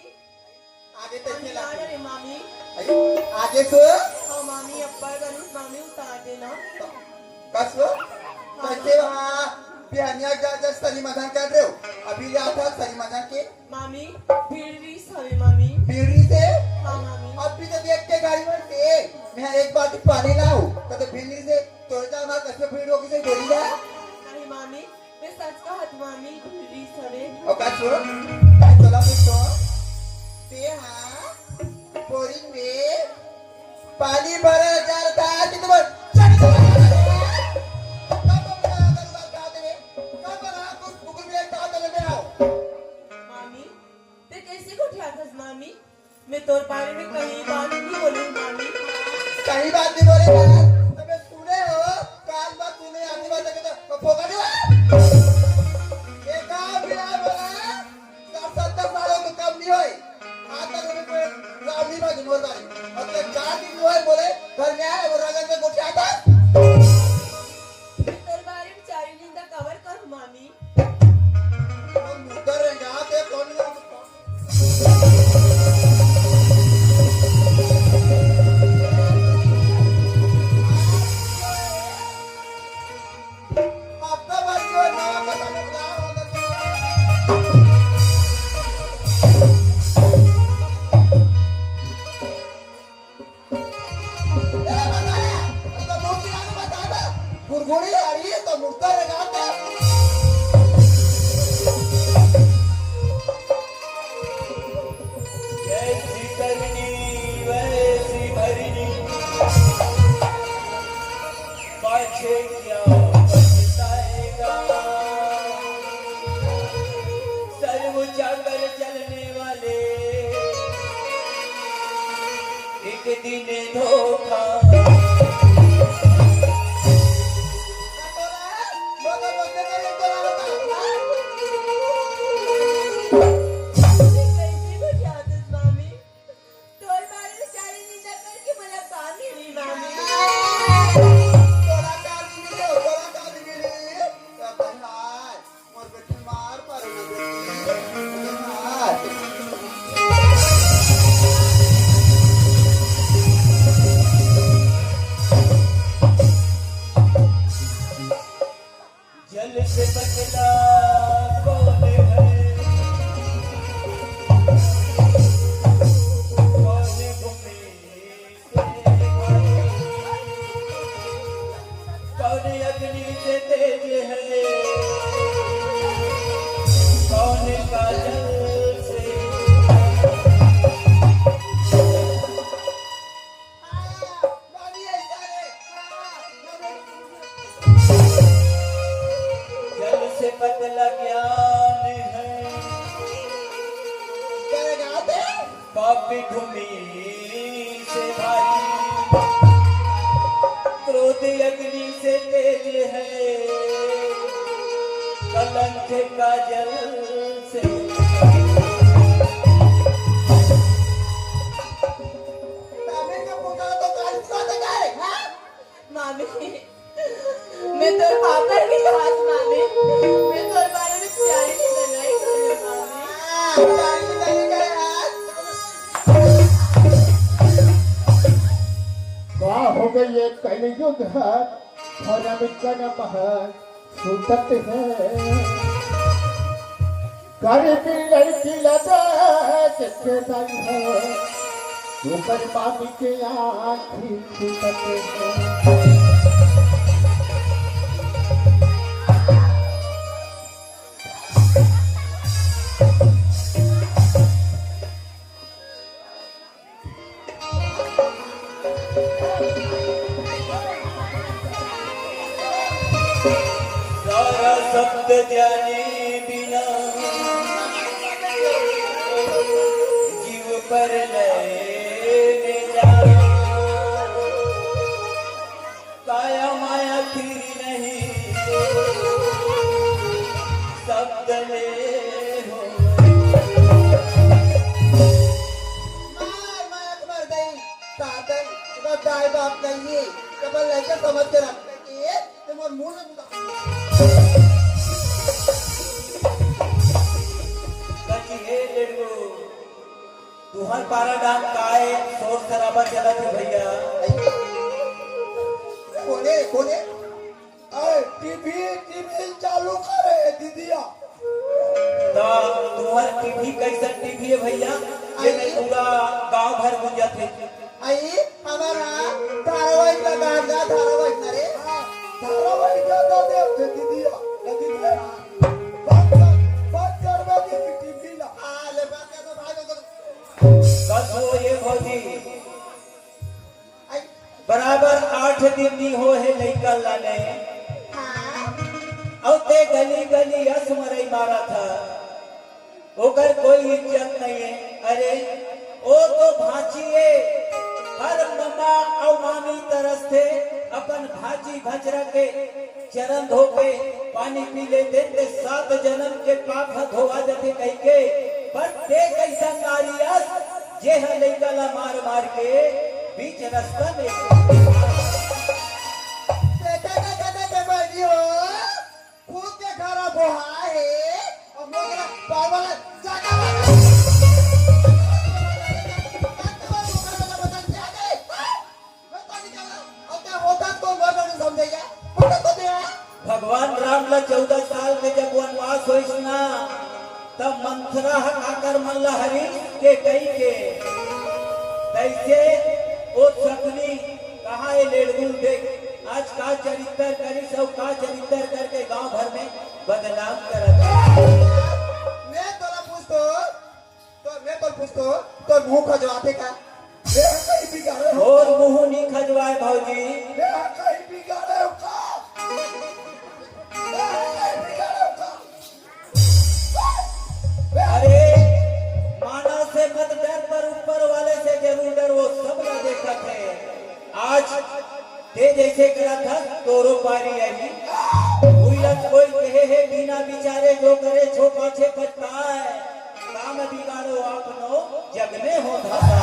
आगे तक मामी, खेला। आ रे मामी। अरे, आगे से। हाँ मामी, अब्बड़ गलत मामी उतार देना। कस? हाँ। कैसे वहाँ बिहानिया जा, जा सरी मजाक कर रहे हो? अभी ले आता सरी मजाक के। मामी, बिल्ली से हवे मामी। बिल्ली से? हाँ मामी। अभी तो देख के गाड़ी में से मैं एक बाल्टी पानी लाऊं, तो, तो बिल्ली से तोड़ जा, हमारे कस में भीड़ होगी से बोली जा। नहीं मामी, मैं सच कहत मामी, भूली सवे। ओका सुन, मैं तोला पूछो, ते हाँ बोरिंग में पानी भरे जा रहा था, आज तो बोल, चल, चल, चल, चल। कब बना था, कब बना, कुछ कुकुर भी एक साथ चले आओ। मामी, ते कैसे को ठियाथस मामी? मैं तोर बारे में कहीं बात नहीं बोली मामी। कहीं बात नहीं बोले ना? अबे सुने हो, कान बात सुने, आधी बात लगे तो फोकट हुआ। ये काम भी आ बोला, साठ सत्तर सालों को कम नहीं होए। आज तक उन्हें कोई राम नहीं बाजी मोर बारे। और जब चार दिन हुए बोले, घर में आए, वो रगत में गोठिया था। तोर बारे में चारी निंदा कवर करूँ मामी। ने धोखा। तोर बारे में सारी निंदा करके मोला का मिली, मामी? तोला का मिली, तोला का मिली? ए भाई, मोर बेटी मार पारो ना बेटी, मार। जल से पतला कौन है? कौन भूमि से भारी? कौन अग्नि से तेज है? कौन काजल से? जल से पतला ज्ञान है। पापी भूमि से भारी, क्रोध अग्नि से तेज है, कलंक काजल से। मामी, मैं तोर पापड़ के हाथ मामी, मैं तोर बारे में प्यारी से बनाई खाने मामी। का हो गई ये कलयुग है, धर्म कर्म है, सुतत है। गरीबी लड़की ला देख के दाई है, ओकर मामी के आँखी फूटत है। सारा शब्द जाने बिना जीव पर लय में जाए। काया माया फिर नहीं शब्द ले हो। मार, मार, मार दई, तार दई, ओकर दाई बाप नहीं है, तब लइका समझ के रख। ए, ते मोर मुंह में मुंह। कची हे लेडगो, तुहर पारा डांग काय शोर शराबा चलत हे भैया? कोने, कोने? अरे, टीवी, टीवी चालू करे, दीदिया। त तुहर टीवी कैसन टीवी हे भैया? ये आई। पूरा गांव भर गूंजत हे। आई, हमारा धारावाहिक लगा, धारावाहिक ना रे। हाँ, धारावाहिक ज्यादा देखते दीदिया, दीदिया। बंद कर, बंद कर बे दीदी टीवी ला। हाँ, ले बंद कर दो भाई, बंद कर दो। बस वो ये भौजी, आई। बराबर आठ दिन नी हो हे लइका लाने। हाँ। अउ ते गली गली अस मरई मारत हा। ओकर कोई इज्जत नहीं है। अरे, ओ तो भांची है, हर ममा अउ मामी तरस थे अपन भांची भंचरा के चरण धो के पानी पी लेते ते सात जन्म के पाप ह धोवा जथे कहिके। पर ते कैसा नारी अस, जे ह लइका ला मार मार के बीच रस्ता में। बेटा का कहना के बाजी हो, खुद के घर बोहा हे, अब मोर ला बार बार जाके भगवान राम ला चौदह साल के जब वनवास होइस ना, तब मंथरा ह काकर मन ला हरिस के कहिके, तैसे ओ शकुनी कहाँ हे लेड़गुल देख, आज का चरित्र करिस अउ का चरित्र करके गांव भर में बदनाम करत हे। मैं तोला पूछतो, तो मैं तो पूछतो, तो मुंह खजवाथे का? मैं कहीं बिगाड़े हो? और मुंह नहीं खजवाए भौजी। मैं कहीं बिगाड़े हो का? मैं कहीं बिगाड़े हो का? अरे, मानव से मत डर, पर ऊपर वाले से जरूर डर, वो सब ना देखा था। बिना बिचारे जो करे, सो पाछे पछताय। काम बिगाड़ो आपनो, जग में हो धाता।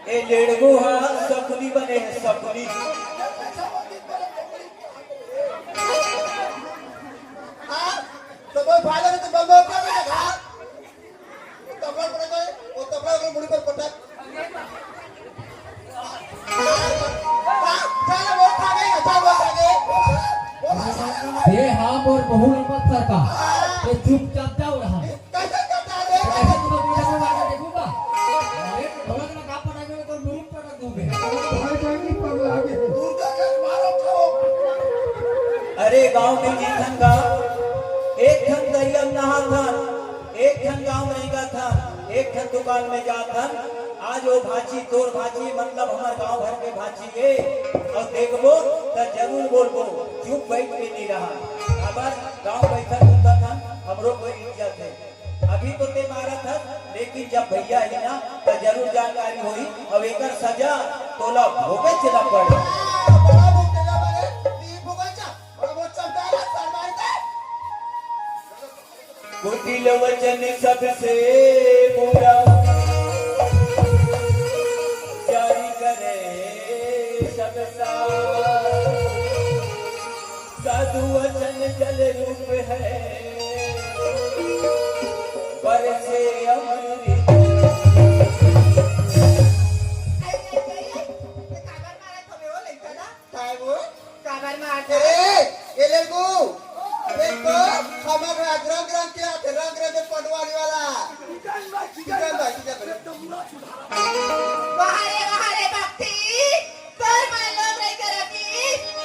ए लेड़गो हा सकुनी बने हे, सकुनी। ये हाँ मोर बहू लंबा फरका। ये चुपचाप जाओ रहा। कैसे तुम अपने घर में आके देखूंगा? अरे, ढोलक ना का पटाखे में तो मुरुक पटक दूंगे। अरे, गांव में एक ठन गांव, एक ठन दरिया में नहाथन, एक ठन गांव में रेंगाथन, एक ठन दुकान में जाथन। आज वो भांची, तोर भांची, मतलब हमर गांव भर के भांची ए, अउ देखबो त जरूर बोलबो, चुप बैठ के नहीं रहा। अगर गांव बैठक होता था, हमरो कोई इज्जत है। अभी तो ते मारत हस, लेकिन जब भैया ही ना, त जरूर जानकारी होई, अउ एकर सजा तोला भोगे चला पड़े। कुटिल वचन सबसे बुरा, जारी करे सब सार। साधु वचन जल रूप है, बरसे अमृत। काय वो? काबर मारत? अरे, ये ले गो। देख तो, हमर घर रंग रंग के आथे, रंग रंग के पटवारी वाला। किशन भाई, किशन भाई, किशन भाई। वाह रे, वाह रे, भक्ति। तोर मान लोग रही करती,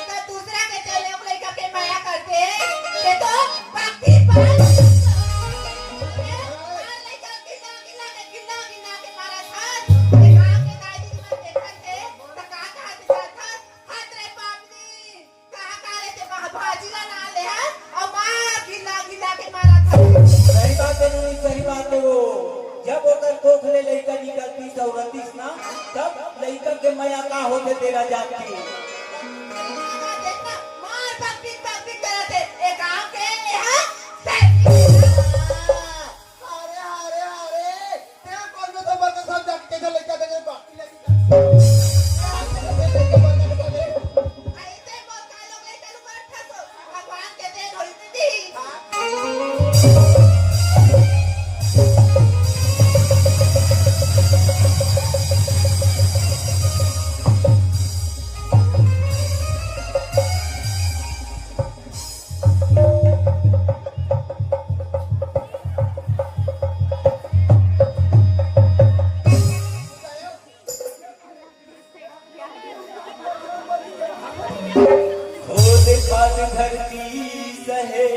त दूसरा के चले लइका के मया करते। ये तो भक्ति पर। ये मार लइका गिला, गिला के, गिला, गिला के मारत हस। ये गाँव के दाई दीदी मन देखत हे, त का कहत जात हस? हाथ रे पापनी। कहाँ काले ते महा भाजी ला ना ले हा, अउ मार गिला गिला के मारत हवे। सही बात है नोनी, सही बात है वो। जब ओकर कोख ले लइका निकलतीस अउ रतिस ना, तब लइका के मया का होथे तेला जानती। देखना, मार पकपिक पकपिक करत हे, ए गाँव के ए हा सैती। अरे, अरे, अरे, तें कोन में तो बड़का साहब जाके कैसे लइका देखे बाकी लइका। अइसे बोल का लोग लइका लुका ठसो, भगवान के देन होई दीदी। खोद खाद धरती सहे,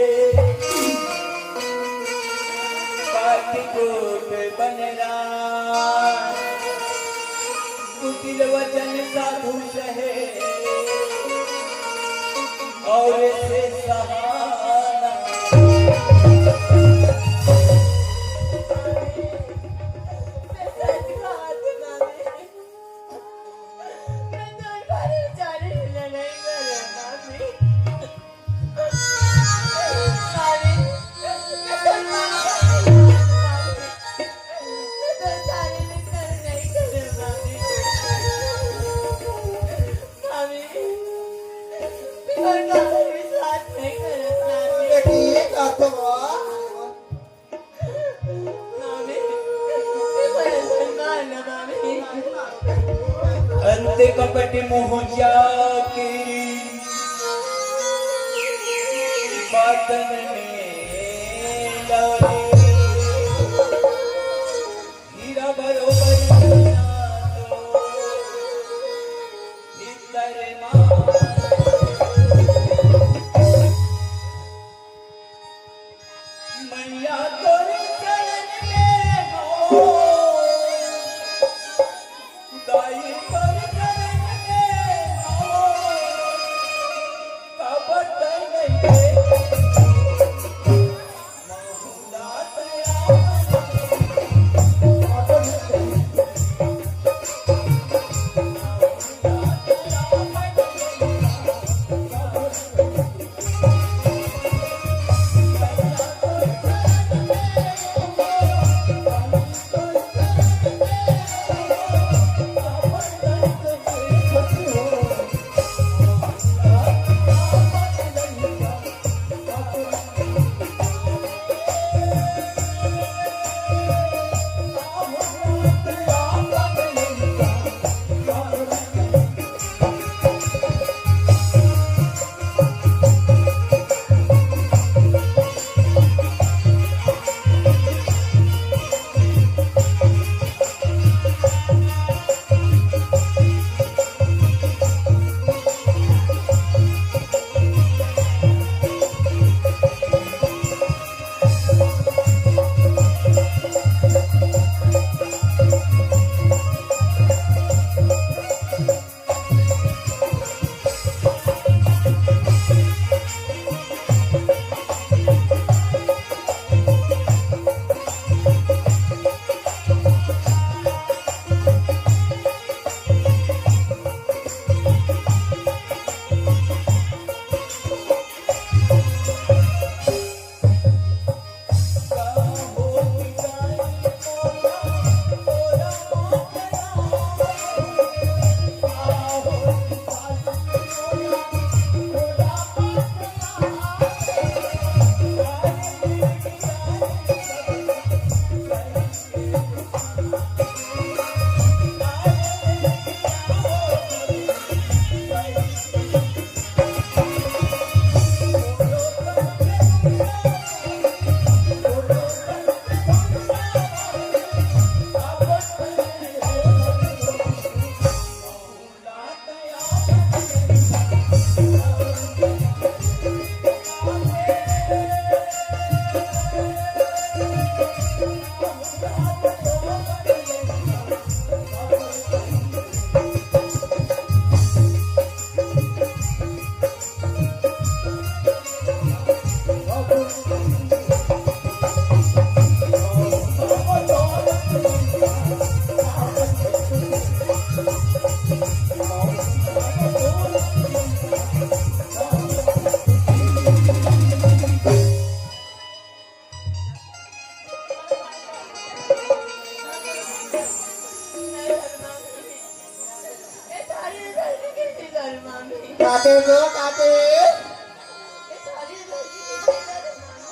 काट कोट बनरा, कुटिल वचन साधु सहे, और से सहाना। अंत कपट मुँह जाके बातन में लागे। हीरा बरोबर ना तो भीतर मा। मैया तोरे चरण में हो, दाई तोरे चरण में हो, का बताई नहीं। काटे जो काटे।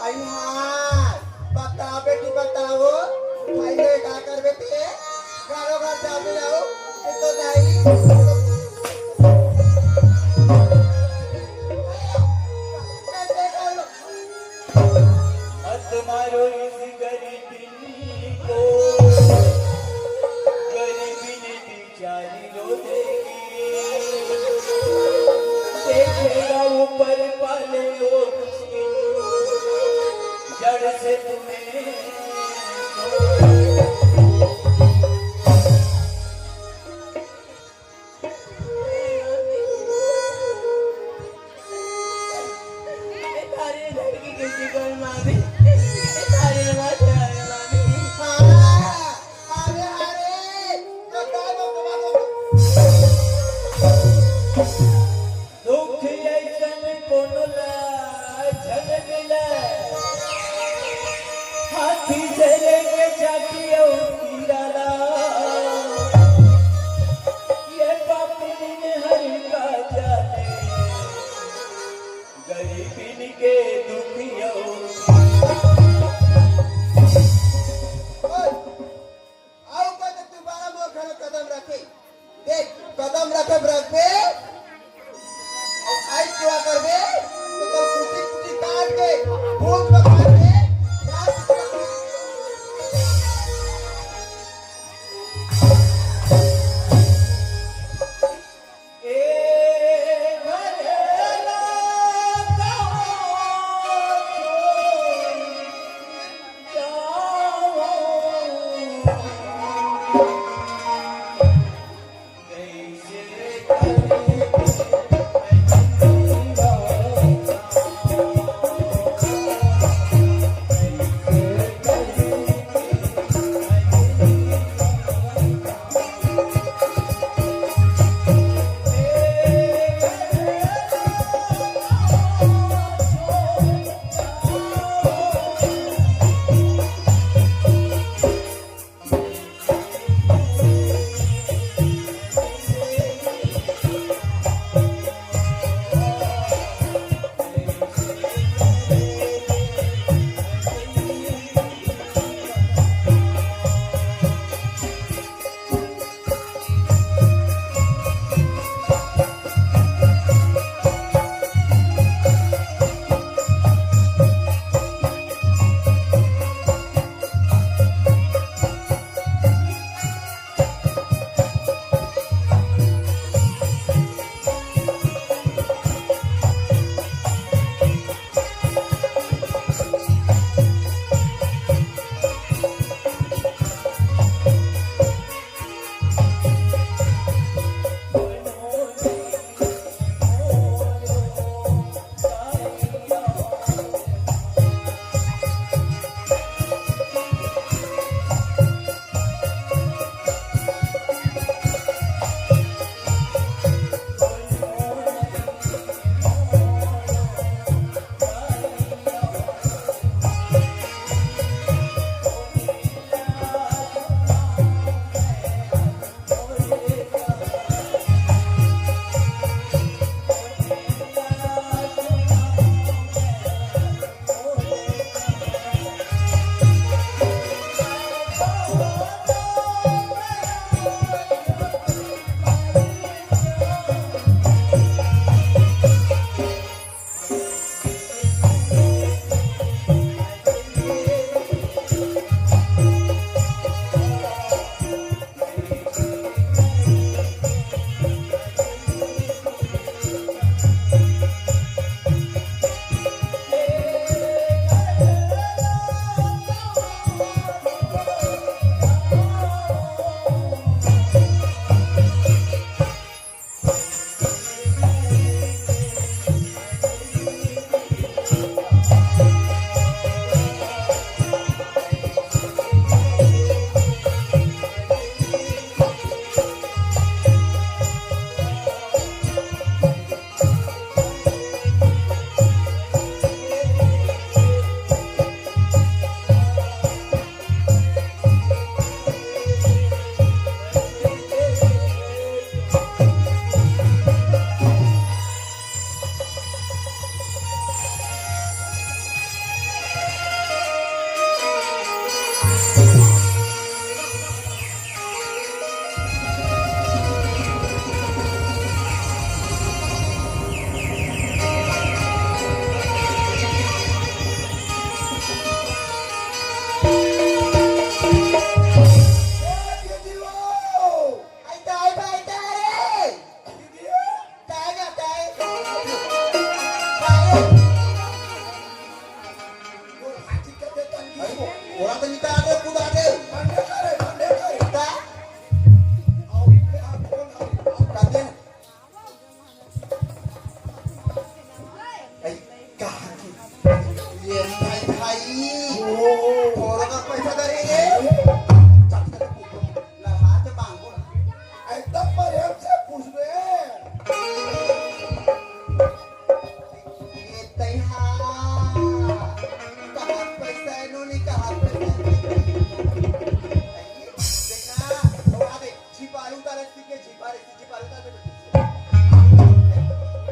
अई हाँ, बता बेटी बताओ, खाई ले का करबे ते? घरो घर जाबे आओ, कि तो जाई। मत मारो इस गरीबिनी को, गरीबिनी बेचारी रो देगी। देखेगा ऊपर वाले लोग उसकी जड़ से तुम्हें। दुख अइसन कोनो ला झन मिलय, हाथी से लेके चाटी अउ कीरा ला। ये पापिन हर का जाने, गरीबिन के दुख अउ। अउ कदे दोबारा मोर घरे कदम रखे, देख, कदम रखे, रखबे, अउ आई सेवा करबे, तो तोर कुटी कुटी काट के, भूत पकड़ के, रात ए घरे ला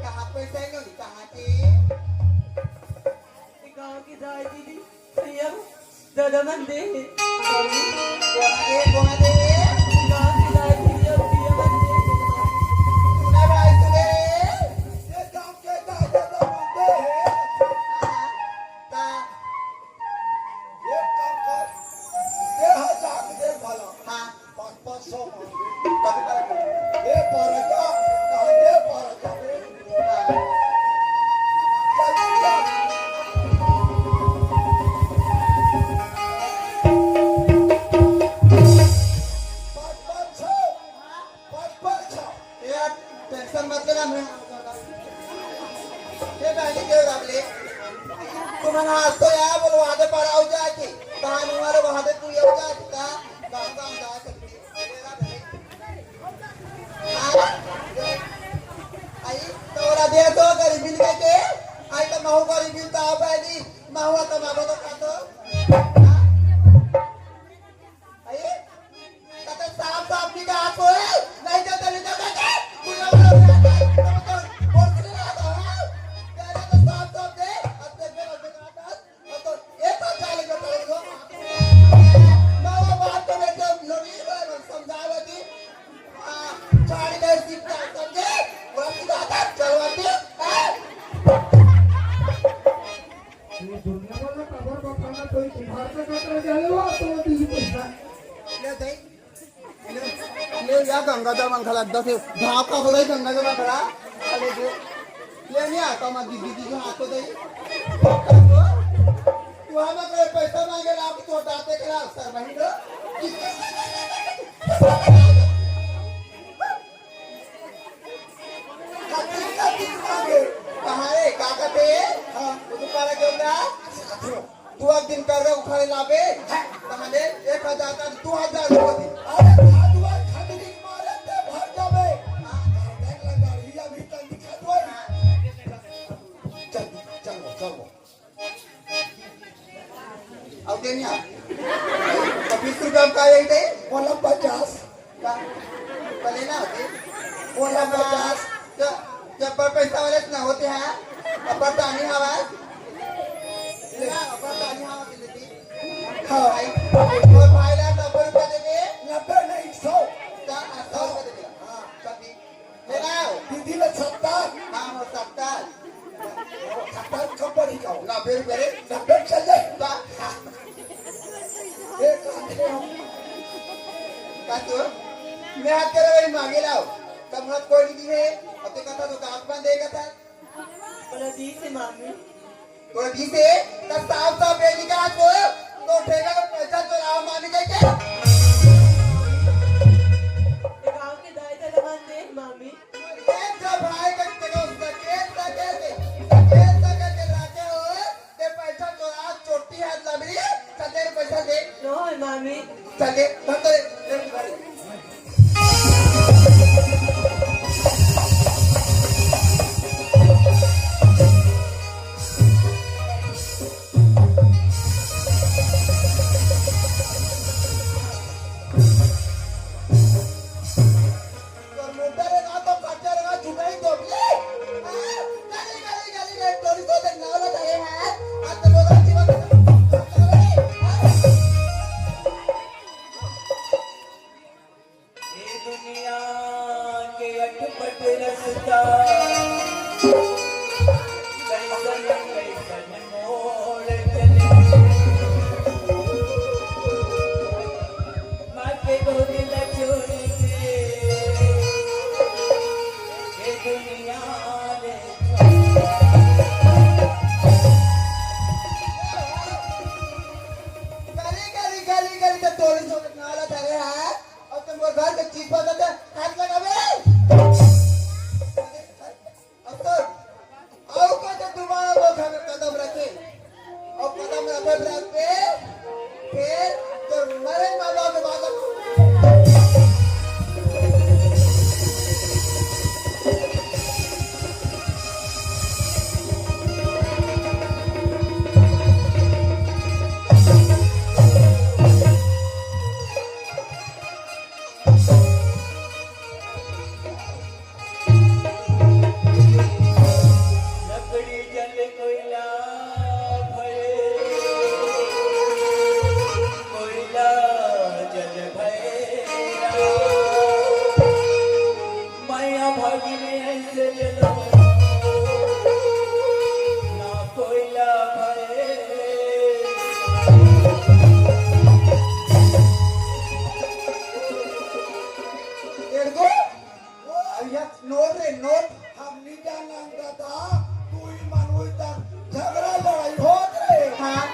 कहाँ पैसा है नहीं, कहाँ के? गाँव की दाई दीदी, भैया, दादा मन दे हे। कोना दे, कोना दे? गाँव की दाई दीदी, भैया मन दे हे। सुना भाई, सुने। ये गाँव के दाई दादा मन दे हे। हाँ, का? एक काम कर, दे हजार दे भला। हाँ। पाँच पाँच सौ मांगे। कभी कभी ए पारा का, कहाँ ए पारा का बे? हाँ। चल, चल। पाँच पाँच सौ। पट, पट, छो। यार, tension मत लेना, मैं ये पहले क्यों रख ले? तुमन आज तो यार बोलो, वहाँ पे पड़ा हो जाए कि कहाँ नहीं वाले वहाँ पे पूरी हो जाए कि कहाँ, कहाँ, कहाँ जा सकती है? मेरा भाई। हाँ? आई, तो वाला दे दो, गरीबी निकल के। आई तो महू गरीबी उतार पाएगी, महू तो मारो तो खा दो। हाँ? अरे, कते साफ साफ निकाल तो है, नहीं तो तेरे तो कते, बुला बुला बुला, तो तो बोल से ना तो, हाँ? तेरे तो साफ साफ दे, अब देख मेरा बेटा, अब तो ये तो चाले जो करो जो। नवा बात तो बेटे, लोग ये बात समझा लेती। हाँ, चाली का सीखता, समझे? और सीधा था, चलवा दे, हाँ? ये दुनिया वाला खबर बताना कोई बिहार का खतरा क्या है, वो तो तीन पैसा। ले दे। ले, ले या गंगाधर मन खला दस धाव का हो रही गंगाधर मन खला। ले दे। ले नहीं आता मैं दीदी, दीदी हाथ को दे। तू हमें कोई पैसा मांगे ला, तू दाते के ला, सर वही लो। कहाँ रे, का कहते? हाँ। वो तो पारा क्यों ना? तू एक दिन कर रहे उखाड़े लाबे, हाँ। तहले एक हजार का दो हजार रुपये दे। अरे, भादुआ खंडनी मारे ते भर जाबे। हाँ। देख ले, गाड़ी अभी तक दिखा दो। चल, चल, चल। अउ देनिया, तो बीस रुपया का एक दे, बोला पचास। का? तो लेना होती। बोला पचास। जब, जब पर पैसा वाले ना होते हैं, अब पर दानी हवा। लेना, अब पर दानी हवा के लेती। हाँ। भाई, और भाई ला नब्बे रुपया दे दे। नब्बे नहीं, सौ। का? हाँ, सौ रुपया दे दे। हाँ। कभी। ले लाओ। दीदी ले सत्तर। हाँ, वो सत्तर। सत्तर कंपनी का हो। नब्बे रुपये रे। नब्बे चल जाए। बा-, हाँ। ए, कहाँ थे हम? का तू? मैं हाथ करे वही मांगे लाओ। तब हाथ कोई नहीं दी है। अब तो कथा तो काम बंद है कथा। बोला दी से मामी। तोर बीसे, त साफ साफ बेटी का को, तो ठेका का पैसा चोरा मामी दे के। ये गांव के दाई ददा मन दे, मामी। एक जब भाई का तेरे सके, सके से, सके, सके के राखे हो, ते पैसा चोरा चोटी हाथ लबरी, सतेर पैसा दे। नो, मामी। चल दे, धर दे, ले भाई। ए दुनिया के अटपट रस्ता, कैसन कैसन मोड़ चले। माँ के गोद ल छोड़ के, ए दुनिया ले गली, गली, गली, गली के टोली छोड़ के नाला धरे हैं। अब तुम वो घर के चीज बजाते हाथ लगावे। अब तो, आओ को तो दोबारा वो घर में कदम रखे। और कदम रखे, रख पे, फिर तो मरे माँ बाप के बाद दो। अइया नोट रे, नोट। हम नी जानन दादा, तू ही मन उही तक झगड़ा लड़ाई होत रहे। हाँ।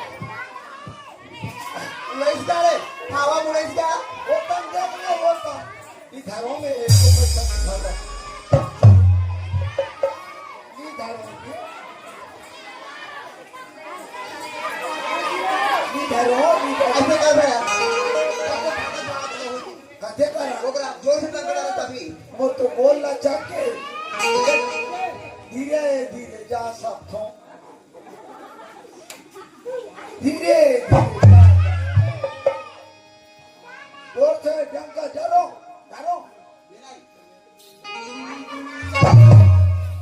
उड़ाइस का रे, हवा में उड़ाइस का। वो तन देख ले, वो तन। ई धरो में एक सौ पैसा धरो। ई धरो। ई धरो, ई धरो। ऐसे कर रहा है। कते कर? ओकरा जोर से टकरा रहा तभी। वो तो बोल ला जाके। धीरे, धीरे जा सब थों। धीरे, धीरे जा। जोर से डंका डालो, डालो।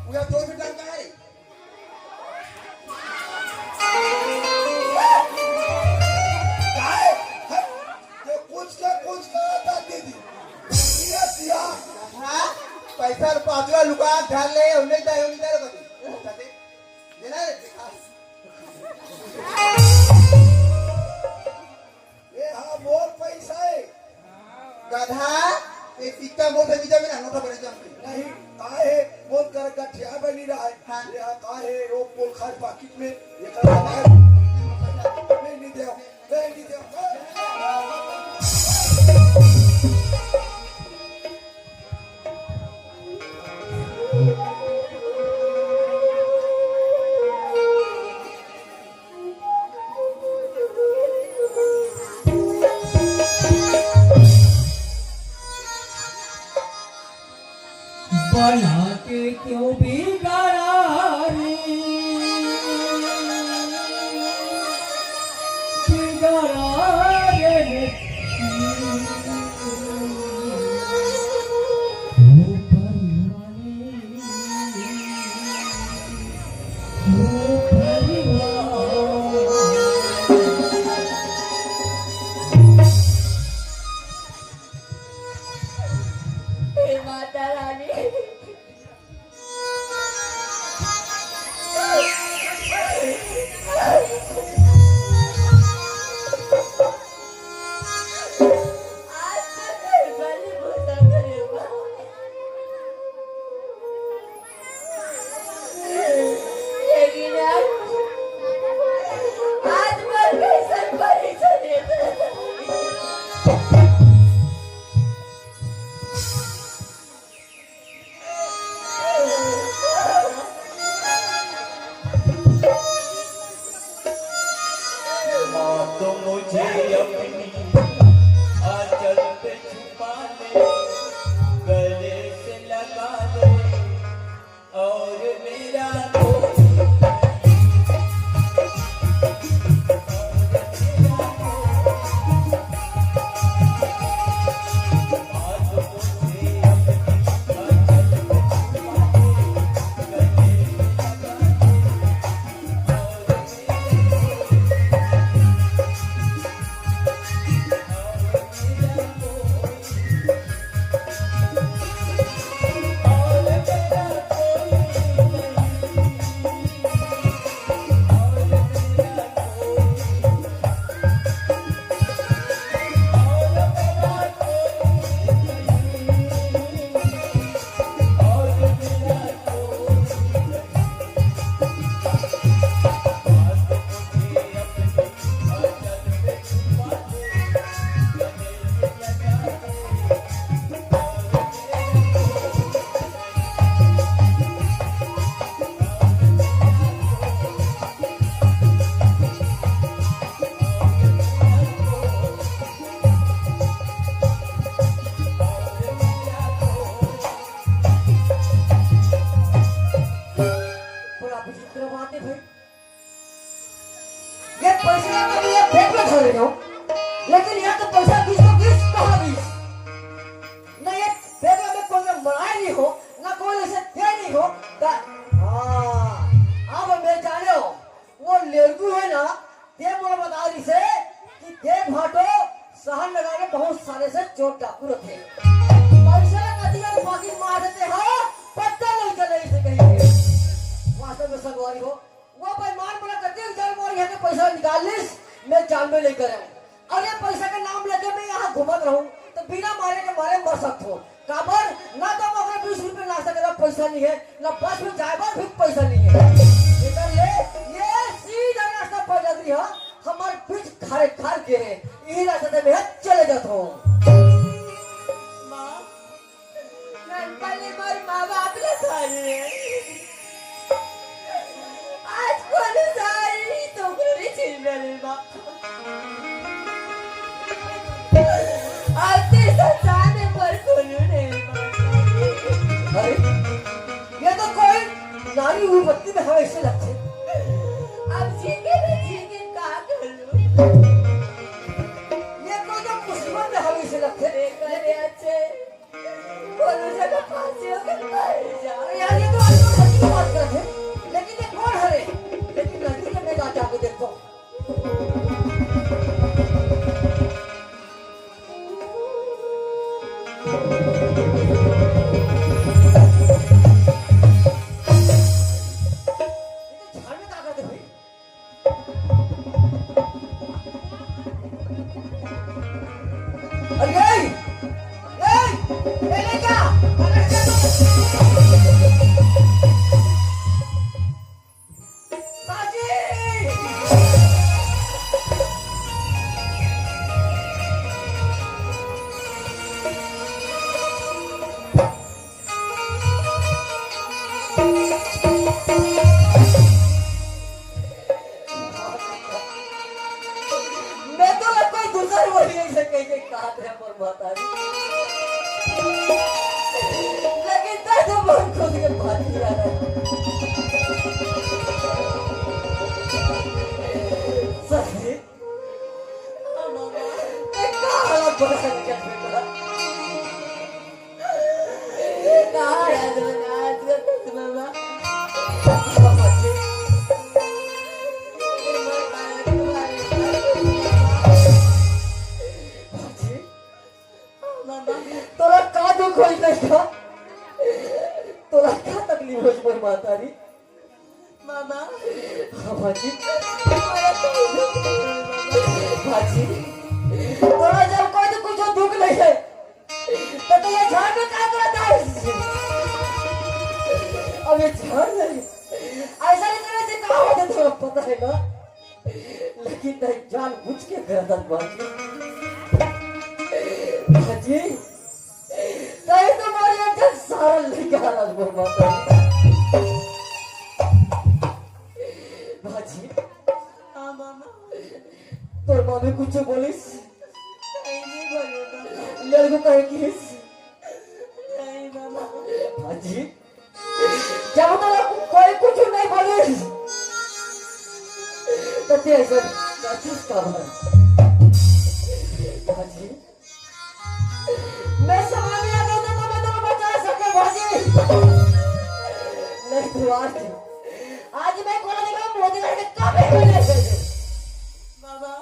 उया जोर से डंका है। काय? हे, ये कुछ का कुछ का आता दीदी। ये दिया। हाँ? पैसा पाचवा लुका धर ले, उन्हें दे, उन्हें दे, बता। देना रे, दिखा। ये हा मोर पैसा हे। गधा, ये सिक्का मोर से बीजा में ना, नोटा बने जाम पे। नहीं, का हे, मोर कर गठिया बनी रहा है। हाँ। ये हा का हे, वो पोलखा पाकिट में, ये कर नहीं, नहीं दे, नहीं दे। बना के क्यों बिगाड़ा रे, बिगाड़ा रे। हे माता रानी, माँ तो मुझे अपनी आंचल पे छुपा ले, गले से लगा ले, और मेरा कोई बड़ा विचित्र बात है भाई। ये पैसा तो मैं ये बैग में धरे हो, लेकिन यहाँ तो पैसा बीस तो बीस कहाँ बीस? ना ये बैग में कोई ना मराए नहीं हो, ना कोई ऐसे दे नहीं हो। का-, हाँ, अब मैं जाने हो, वो लेरगू है ना, ते मोला बता रही से कि ते भाटो सहन नगर में बहुत सारे से चोर डाकू रहते हैं। पैसा कति का पाकिट मार देते हैं, पता नहीं चले इसे कहीं के। वास्तव में संगवारी हो, वो बेईमान मोला कते जान मोर यहाँ के पैसा निकाल लिस, मैं जान में लेकर आऊँ। अरे पैसा का नाम लेके मैं यहाँ घूमत रहूँ, तो बिना मारे के मारे मर सकथो। काबर? ना तो मोर करा बीस रुपया नाश्ता करे पैसा नइ हे, ना बस में जाए बर भी पैसा नइ हे। एकर ले ये सीधा रास्ता पैदल ही ह, हमर बीच खारे खार के हे, इही रास्ता से मैं चले जाथों। माँ, ननपन ले मोर माँ बाप ला सारी हे। आज कोनो सारी तो पूरी छीन ले माँ। अब ते संसार में पर कोनो नहीं माँ। अरे, ये तो कोई नारी विपत्ति में हवे अइसे लगथे। अब जीके में जीके का करूँ? ये कोई तो मुसीबत में हवे अइसे लगथे। देखा रे अच्छे, कोनो जगह फांसी होके मर जा। अरे यार, ये तो आज तो सच की बात करत हे, लेकिन ये कौन हरे? लेकिन नजदीक में जा, जाके देखो। ये तो झाड़ में ताकत है भाई। अरे, ए, ए, ए, ले जा। बाजी। मैं तो लगता है दूसरा ही वही ऐसे कह के कहा था पर बता दी। लेकिन तै तो बहुत खुद के भारी आ रहा है। सही। मैं कहा हालत बना क्या बेटा? तोला का दुख होई लइका? तोला का तकलीफ होई मोर मातारी? मामा। हाँ, भाजी। भाजी, तोला जब कोई तो कुछ दुख नहीं है, तो, तो ये झाड़ में का करत हस? अब ये झाड़ नहीं, ऐसा नहीं करे से का होता, तोला पता है ना? लेकिन नहीं, जानबूझ के करत हस भाजी। भाजी, तैं तो मोर एक ठन सारा लइका हरस मोर माता। भाजी। हाँ, मामा। तोर मामी कुछ बोलिस? नहीं, नहीं बोले, मामा। लड़को कहे किस? नहीं, मामा। भाजी, जब तोला कोई कुछ नहीं बोलिस, तो तैं ऐसा करथस काबर? भाजी, मैं समय में आ गया था, तो मैं तुम्हें बचा सके, भाजी। नहीं तो आज, आज मैं कोना जगह मोदी करके कभी भी नहीं। मामा।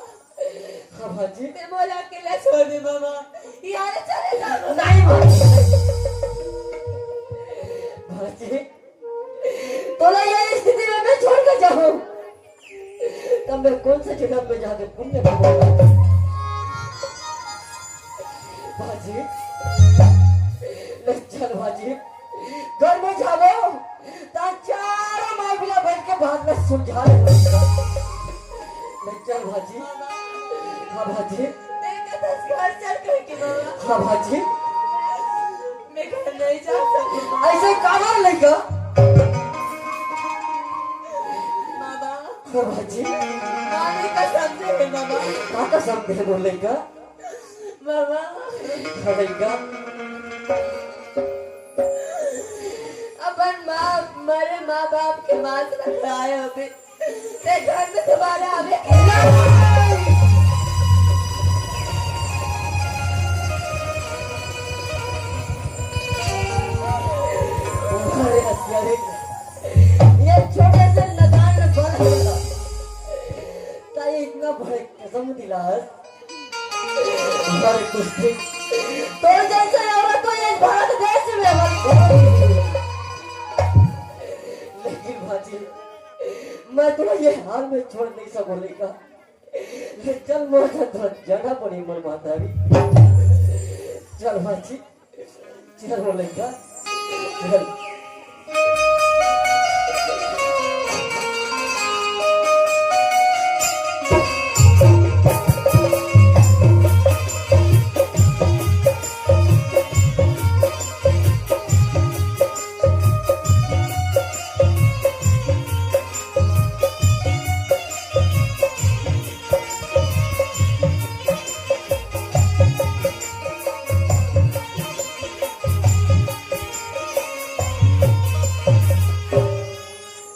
हाँ, भाजी। तैं मोला अकेला छोड़ दे, मामा। यार, चले जा, मामा। नहीं, भाजी। भाजी, तोला ये स्थिति में मैं छोड़ के जाऊँ, तब मैं कौन से जगह में जाके पुण्य कमाऊंगा? भाजी, ले चल भाजी, घर में जाओ, ता चारों माई बिला बैठ के बात में सुलझा ले। ले चल भाजी। हाँ भाजी। देखा था घर चल करके बाबा। हाँ भाजी। मैं घर नहीं जा सकती। ऐसे काबर लइका? बाबा। हाँ भाजी। माँ ने कसम से है बाबा। का कसम दे बोल लइका? बाबा। हाँ लइका। अपन माँ, मरे माँ बाप के मांस खाए अभी। ते घर में दोबारा आवे के अरे हत्या रे। ये छोटे से नदान में बड़ा होला। ताई इतना बड़े कसम दिलास। अरे कुछ भी। तोर जैसे औरत तो ये भारत देश में हमारी। लेकिन भाजी, मैं तोला ये हाल में छोड़ नहीं सकूं लइका। ले चल मोर साथ थोड़ा जगह पड़ी मोर माता भी। चल भांजी, चल वो लइका, चल।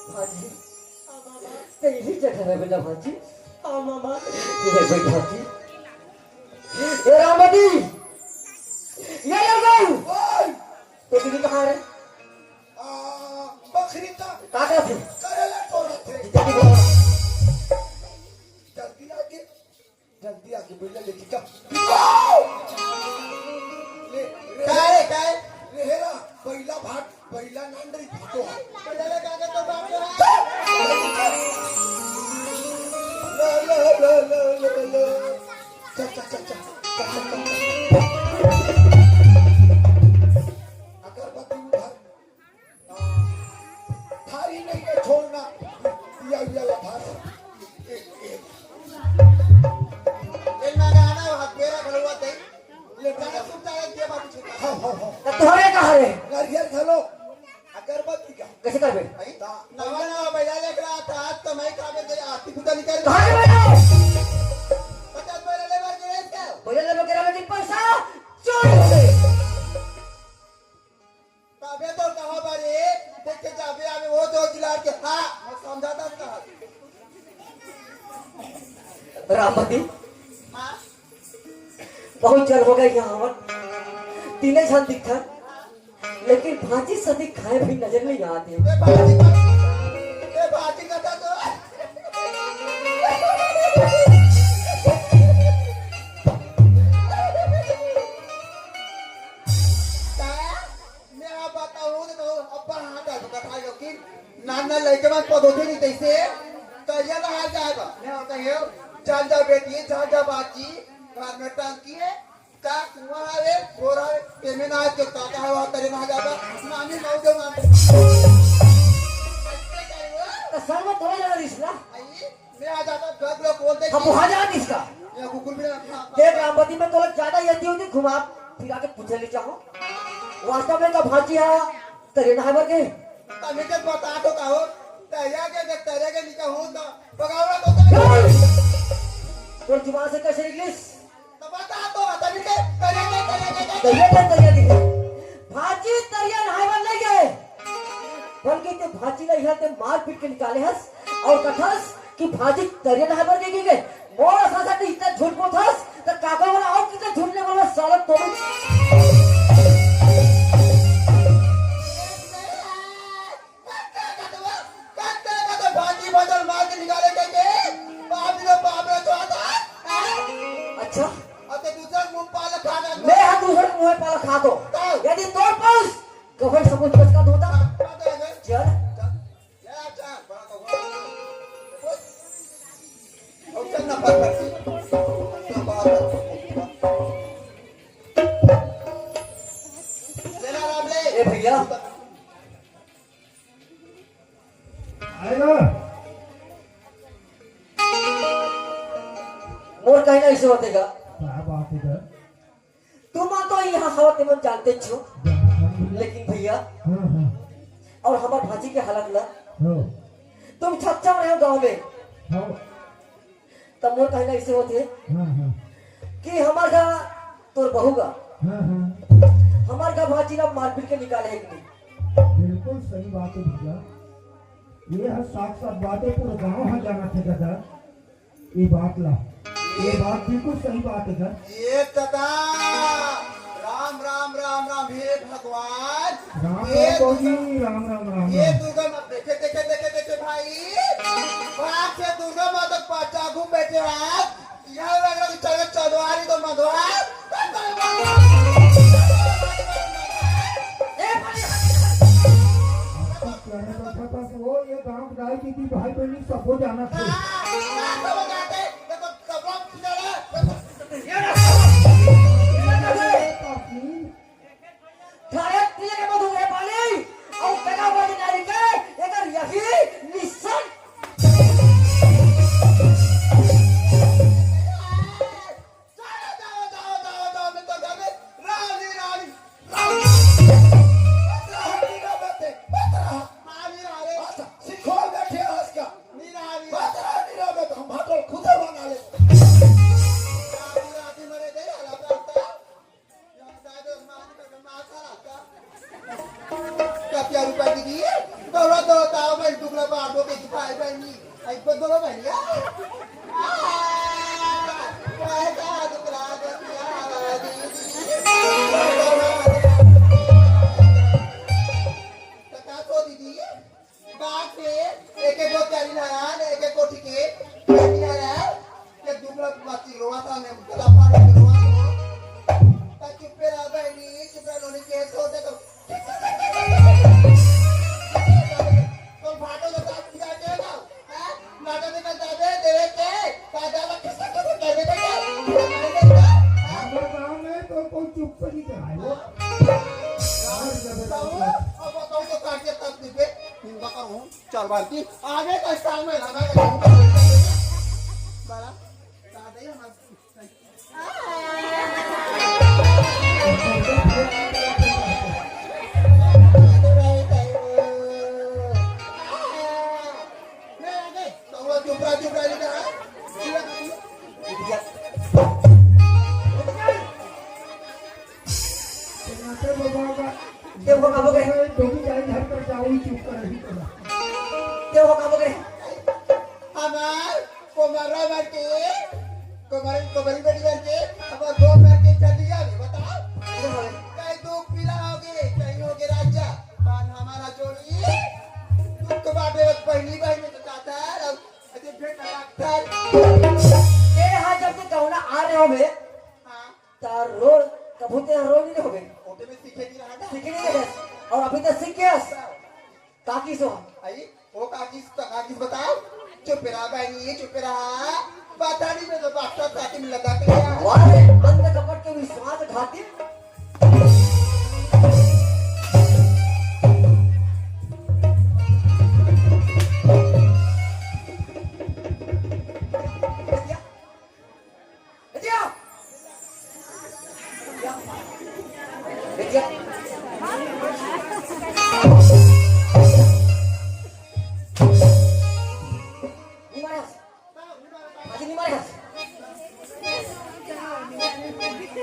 भांजी, तेरी जगह है बेटा भांजी। हाँ, मामा। ये देख भांजी। ए रामती, ये ले गऊ। ओए! तो दीदी कहाँ रे? आ, बखरी का का करत हे? करेला तोड़त हे। जल्दी बोलो। जल्दी आके, जल्दी आके, बइला लेके जा। ले, रे, का रे, का रे? रेहेला, बइला भाग, बइला नांदरी भागो। बइला ले का के तो भाग रहा है। ले, ले, ले। चल, चल, चल, चल। चल, चल, चल, चल। अगरबत्ती उधर। थारी नहीं है छोड़ना, दिया हुआ लफास। ए, ए। ए, ना, ना, ना, हाथ मेरा घलवा दे। ले, गाना सुन, गाना दिया बाबू जी। हाँ, हाँ, हाँ। तो तोहरे कहाँ रे? नारियल घलो। अगरबत्ती का। कैसे करबे? भाई, ता-, नवा, नवा बैला लेकर आता, आज तो मैं काबे दे, आती पुता निकल। कहाँ के बैला? पचास बैला ले मार के रेस का। बैला ले मार के रेस का। पैसा चोरी हो गए। तबे तो कहा बारे, देख के जाबे आबे वो तो जिला के, हाँ, मैं समझाता था। रामपति, हाँ? बहुत जल हो गए यहाँ हमन। तीने झन दिखथन, लेकिन भांजी सदी खाए भी नजर नहीं आते। ए भांजी का, ए भांजी का था तो। मैं आप बताऊं तो कहूं, अब्बा हाथ आ तो कथा जो कि नाना लइके मन पदोथे नहीं तैसे, तो ये ना हाल जाएगा। मैं होता है, चल जा बेटी, चल जा बाजी, घर में टंकी है, का कुआं है, बोरा है, पेमेंट आज के काका है, वहाँ तेरे ना जाएगा, नानी नौ जो मान। तो सर में दो जगह रिश्ता। आई? मैं आ जाता, घर लोग बोल दे हम कि वहां जा किसका? ये कुकुर भी रखा। देख रामपति, मैं तो ज्यादा यदि होती घुमा फिरा के पूछे ले चाहो। वास्तव में का भांजी हा तरिया नहाए बर के? तभी के बता तो का हो, तरिया के देख, तरिया के नीचे हो तो बगावड़ा तो तोर जुबान से कैसे निकलिस? तो बता तो, तभी के तरिया के, तरिया के, तरिया के। तरिया के, तरिया के। भांजी तरिया नहाए बर ले गए। बल्कि ते भांजी ला इहाँ ते मार पीट के निकाले हस और कथस कि भांजी तरिया नहाए बर गे, गे, गे। मोर साथ साथ इतना झूठ बोलथस, त काका वाला और कितना झूठ नहीं बोलबे, साला तो भी। भांजी भजन मार के निकाले के, के? बाप रे, बाप रे, तो आता। अच्छा। अब ते दूसरा मुंह पाला खाना। मैं हाँ दूसरा मुंह पाला खा दो। तो? यदि तोर पास कफन सब कुछ बच का धोता। चल। ए भैया, मोर कहना ऐसे होते का? क्या बात है सर? तुम तो यहाँ हवा तेमन जानते छो, लेकिन भैया, हाँ, हाँ। और हमार भांजी के हालत ला, हाँ। तुम छच्चा रहे हो गाँव में, हाँ। तब मोर कहना ऐसे होते हाँ, हाँ। कि हमार घर तोर बहू का, हाँ, हाँ। हमार घर भांजी ला मारपीट के निकाले है कि नहीं? बिल्कुल सही बात है भैया, ये है साक्षात बात है, पूरा गाँव है जाना थे दादा। ये बात ला, ये बात बिल्कुल सही बात है सर। ये दादा, राम, राम, राम, राम, हे भगवान। राम, ये राम, बाबू जी, दुर्गा, राम, राम, राम, ये राम। दुर्गा माँ, देखे, देखे, देखे, देखे भाई, बाप से दुर्गा माँ तक पाचा घूम बैठे हैं। यहाँ लग रहा है चल चौधवारी तो मधुआ। ए भाई, वो ये गांव के दाई दीदी भाई बहन सबको जाना चाहिए। हाँ, हाँ, सब जाते, देखो, सब लोग जाना। ये रहा। ये रहा। क्या रुपया दीदी? दौड़ा दौड़ा ताव भाई, दुगला बाप हो के दिखाए भाई नी। आई को दौड़ा भाई, या? आ, पैसा दुगला दुगला दीदी। तो का सो दीदी? बात में एक एक गो चारी नारायण, एक एक कोठी के चारी नारायण, ये दुबला बाती रोवा था, मैं गला फाड़ के रोवा था। ता चुप्पे रहा बहनी, चुप्पे रोने के सो दे तो। तो फाटो तो साथ दिया के ना, हैं? नाटो तो कर दे, दे के, का ज्यादा किसका कर दे, दे के, हमारे देख का, हैं? हमारे गांव में तो कोई चुप नहीं रहा है। वो तो, अब बताओ तो काट के तब दीजिए, हिंदा करूँ। चल भारती, आगे का स्टाइल में लगा के हम कर लेंगे। बड़ा, ज्यादा ही हमारे मैं आगे, तो वो चुप रहा, चुप रहा, चुप रहा। तेरे को कब गए? तेरे को कब गए? हमार कोमरा मार के, कोमर, कोमरी बेटी मार के, हमार दो मार के चल दिया, अभी बताओ। कहीं दो पीला हो गए, कहीं हो गए राजा, पान हमारा जोड़ी, दुख बाटे पहली बार में तो चाहता है, अब अरे भेंट डॉक्टर। तेरे हाथ जब से कहूँ ना आ रहे हो बे, हाँ। तार रोल कभू ते रोल नहीं होगे। ओटे में सीखे नहीं रहा ना। सीखे नहीं रहे। और अभी तो सीख गया। काकी सो। आई, वो काकी, काकी बताओ। चुप रहा बहनी, चुप रहा। पता नहीं मैं तो डॉक्टर काकी में लगा के गया। वाह रे, अंध कपट के विश्वास घाती।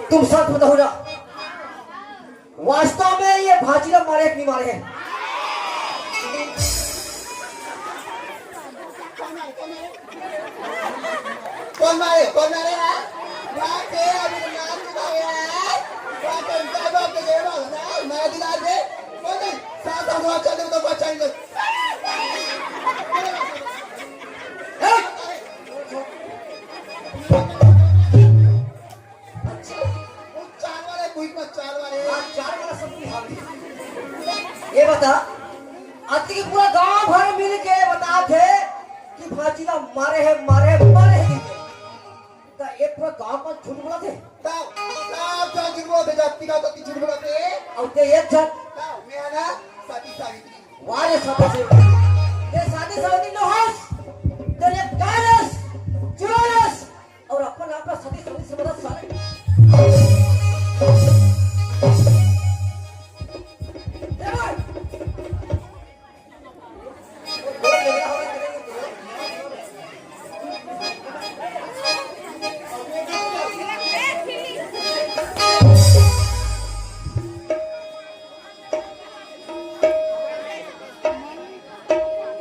तुम सच बताओ ना, वास्तव में ये भाजी ला मारे कि नहीं मारे हैं? कौन मारे? कौन मारे? हाँ? मार के अभी नाम चुका गया है। क्या करता है बाप के जेब में? ना, मैं दिला दे। कौन नहीं? साथ साथ वहाँ चल दे तो बचाएंगे। अच्छा। वो चार वाले, कोई का चार वाले। हाँ, चार वाला सब की हावी। ये बता, अति के पूरा गांव भर मिल के बता थे कि भाजी ला मारे है, मारे है, मारे है। तो एक पूरा गांव का झूठ बोला थे। तो, तो आप जान झूठ बोला थे, जाति का तो झूठ बोला थे। और ते एक झन। तो मैं ना, सती सावित्री। वाह रे सती सावित्री। ते सती सावित्री न होस, ते एक गायस, चुरायस, और अपन आप ला सती सती समझत साले। ए भाई।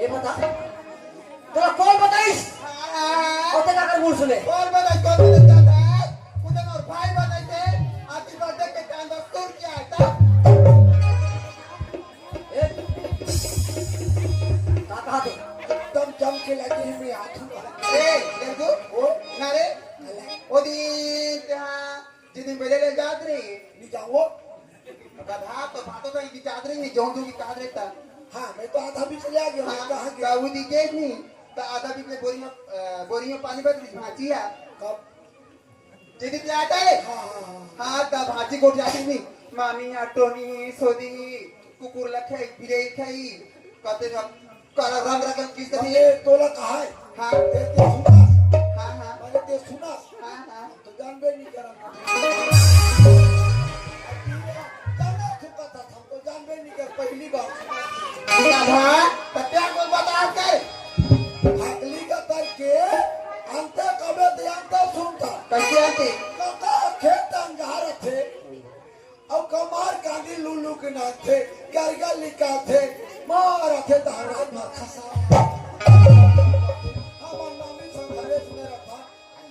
ये बता, तोला कौन बताइस? हाँ। और तेरा कर मुंह सुने। कौन बताइस, कौन बताइस जाता है? मुझे मोर भाई बताइस थे, आपकी बर्थडे के चांद और सूर क्या है, तब? ए, का कहा थे? एकदम जम के लगी है, मैं हाथ हूँ। ए, देखो, वो, ना रे, वो दिन, हाँ, जिस दिन पहले ले जात रही। नहीं जाओ। गधा तो बातों का ही जात रही, नहीं, जो तू की कहा रहता। हाँ, मैं तो आधा भी चले आ गया, हाँ, कहाँ गया? तो वो दिखे नहीं, तो आधा भी अपने बोरी में, अ, बोरी में पानी भर ली, भांची है। कब? जेदी प्यार है? हाँ, हाँ, हाँ। हाँ, तब भांची को जाती नहीं। मामी, या टोनी, सोदी, कुकुर लखे, बिरे खाई, कते रंग, कर रंग रंग किस तरह? अरे, तोला कहा है? हाँ। ते, ते सुनास। हाँ, हाँ। अरे, ते सुनास। हाँ, हाँ। तो जानबे नहीं करा। जाना चुका था, हमको जानबे नहीं कर, पहली बार। हाँ, तो क्या को बता के? हकली का तर के, अंते कबे दे, अंते सुनता। कैसे आते? कका खेत अंगार थे, और कमार कांदी लुलु के नाथे, गरगल का थे, मार थे तहरा मार खसा। हमर नामी संघरे सुने रखा।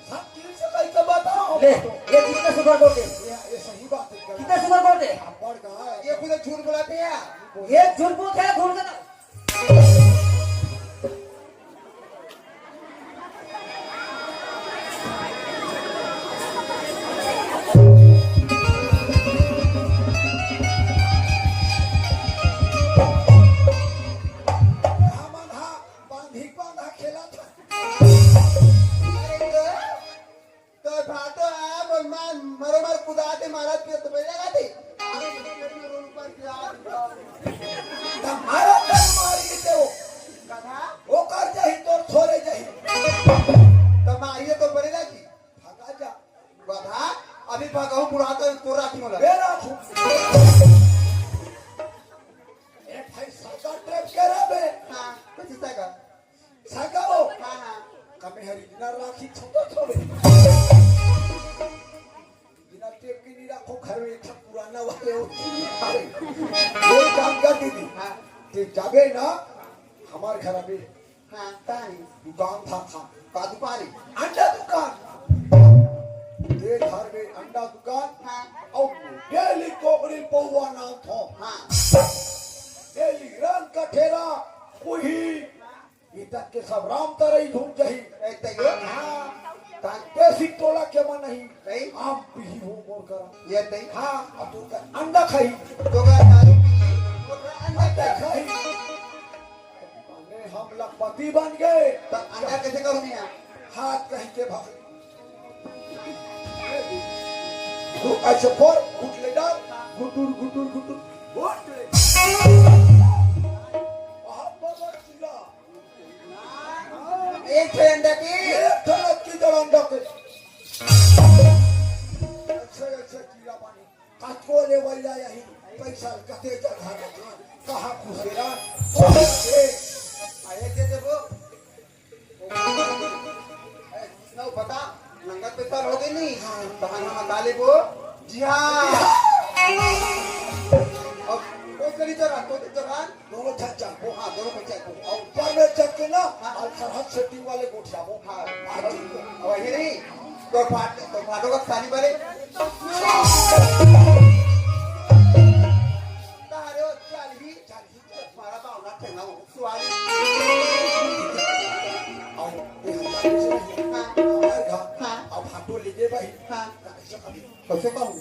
सब चीज से कई के बताओ। ले, ये कितने सुगर बोलते? ये, ये सही बात है। कितने सुगर बोलते? बड़ गा है। ये पूरे झूठ बोलाते हैं। ये झूठ बोलते हैं, झूठ का। हमन हा बांधी बांधा खेला था। अरे तो, तो भाटो आ, बोल मार, मरो मार कुदा दे, मारा पे तो बेले गा दे। तो मारा तो मार के दे वो। कथा? वो कर जाही तो छोरे जाही। तो मारिए तो बड़े लागी। भागा जा। बधा, अभी भगाऊं बुढ़ा तो तोरा की मोला। मेरा खूब। ए भाई, साइकिल ट्रेप के रे बे। हाँ, कौन सी साइकिल? साइकिल हो? हाँ, हाँ। कमे हरी बिना राखी छोटा छोड़े। बिना ट्रेप के नहीं रखो घर में, एक ठो पुराना वाले होती है। अरे, ये काम कर दीदी। हाँ। ते जाबे ना, हमार घर अभी हाँ, कहाँ है? दुकान था, था। का दुकान है? अंडा दुकान। ये घर में अंडा दुकान। हाँ। और डेली कोकरी पौवा नाम था। हाँ। डेली रंग कठेरा, कुही, ये तक के सब राम तरई धूम जही। ए, तैयो? हाँ। तान देसी टोला के मन नहीं। नहीं। आम पीही हो मोर करा। ये नहीं। हाँ, अब तो अंडा खाई। तो का दारू पी, ओकरा अंडा अंडा खाई। खाई। माने हम लखपति बन गए। तो अंडा कैसे करूँ मैं? हाथ कहीं के भाग। तू ऐसे फोड़, घुट ले डाल, घुटुर, घुटुर, घुटुर, घुट ले। बहुत बड़ा कीड़ा। एक ठे अंडा की? एक ठे लक्की जड़ अंडा के। अच्छा, अच्छा, कीड़ा पानी। कतको ले वैला यही, पैसा कते जगह रखा, कहाँ खुसेरा, कहाँ से? अरे, दे देबो। ए, ना पता, नंगत पे तल हो गई नहीं। हाँ। तो हम, हम बता ले वो। जी हाँ। अब कोई करी तो रख, कोई तो रख। दोनों छत जाबो। हाँ, दोनों छत जाबो। और ऊपर में छत के ना, हाँ। और सरहद सेटिंग वाले गोठ जाबो। हाँ। हाँ, ठीक है। अब यही नहीं, तो फाट, तो फाटो का सानी बने। तारे वो चाल ही, चाल ही, तो तुम्हारा बावला ठेला हो, सुआरी। आओ, ये हमारे से नहीं। हाँ। हमारे घर। हाँ। अब हाथों ले गए भाई। हाँ। कैसे करूँ? कैसे कहूँ?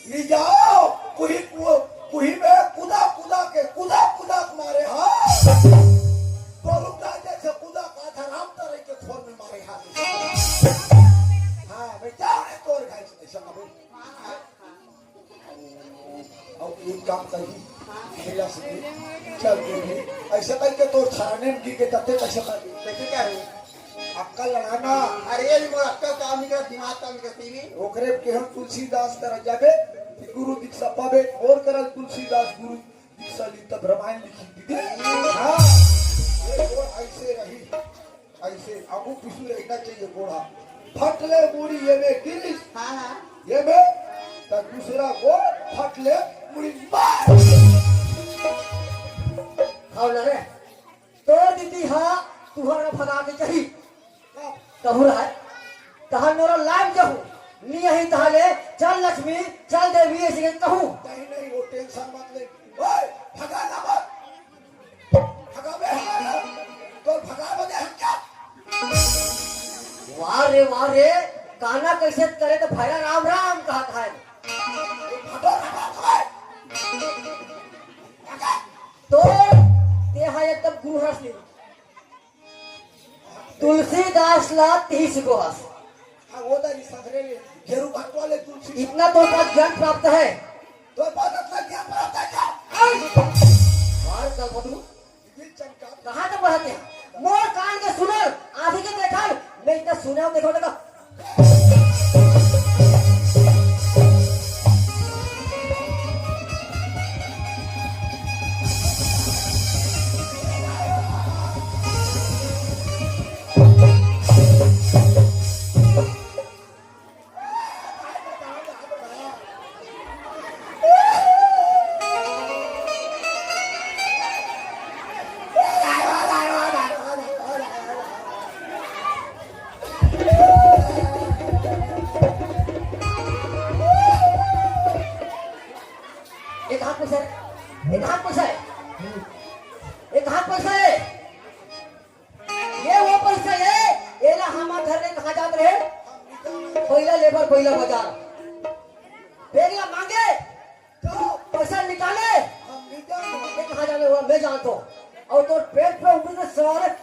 ले जाओ, कुही कुओ, कुही में कूदा कूदा के, कूदा कूदा के मारे, हाँ। तो रुक जा, जैसे कूदा का था, राम तारे के खोर में मारे, हाँ। हाँ, मैं जाओ रे तोर घर से, ऐसा करो। हाँ। अब एक काम करी, मिला से चल के भी, ऐसे करके तोर छराने में गिर के तब तक कैसे कर? कैसे क्या है? अक्कल लड़ाना। अरे, ये भी मोर अक्कल काम नहीं करत, दिमाग काम नहीं करत, ये भी। ओकरे के हम तुलसीदास करा जाबे, गुरु दीक्षा पाबे, और करा तुलसीदास गुरु दीक्षा ली तब रामायण लिखी दीदी। हाँ, ये तो ऐसे रही, ऐसे आगू पीछू रहना चाहिए गोड़ा। फट ले मुड़ी ये में गिरिस, हाँ, हाँ। ये में, तो दूसरा गोड़ फट ले मुड़ी मार। खाओ ना रे। तोर दीदी हा तुहर ला भगा के कही। कब? कहूँ रहय। तहन मोला लाग जहू। नी अही तहले, चल लक्ष्मी, चल देवी, ऐसे के कहूँ। नहीं, नहीं, वो टेंशन मत ले। ओए, भगा ना मत। भगा बे, भगा ना। तो भगा बदे हम क्या? वाह रे, वाह रे, काना कैसे करे तो भैरा राम राम कहत है। भगा ना मत, ओए। भगा। तो तेहा एकदम गुरु हरस नहीं। तुलसीदास ला तीस गो हस। हाँ, वो दारी सगरे ले, गेरू घाट वाले तुलसी। इतना तो पास ज्ञान प्राप्त है। तो पास इतना ज्ञान प्राप्त है क्या? मार का मधु। ये चमका। कहाँ तक बढ़ाते हैं? मोर कान के सुनल, आँखी के देखल, मैं इतना सुने और देखो तो पैसा, ये कहाँ पैसा है? ये कहाँ पैसा है? ये वो पैसा है, ये ना हमार घर में कहाँ जात रहे? कोयला लेबर, कोयला बाजार। बेगला मांगे, तो पैसा निकाले। ये कहाँ जाने हुआ, मैं जानता हूँ। और तो पेट पे उंगली से सवार है।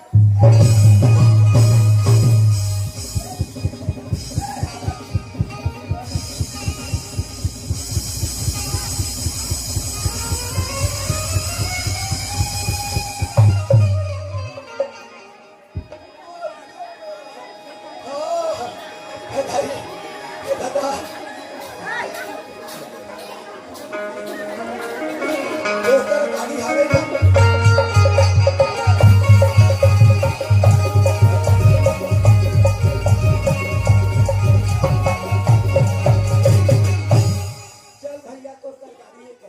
चल भैया, तोर तरकारी है का?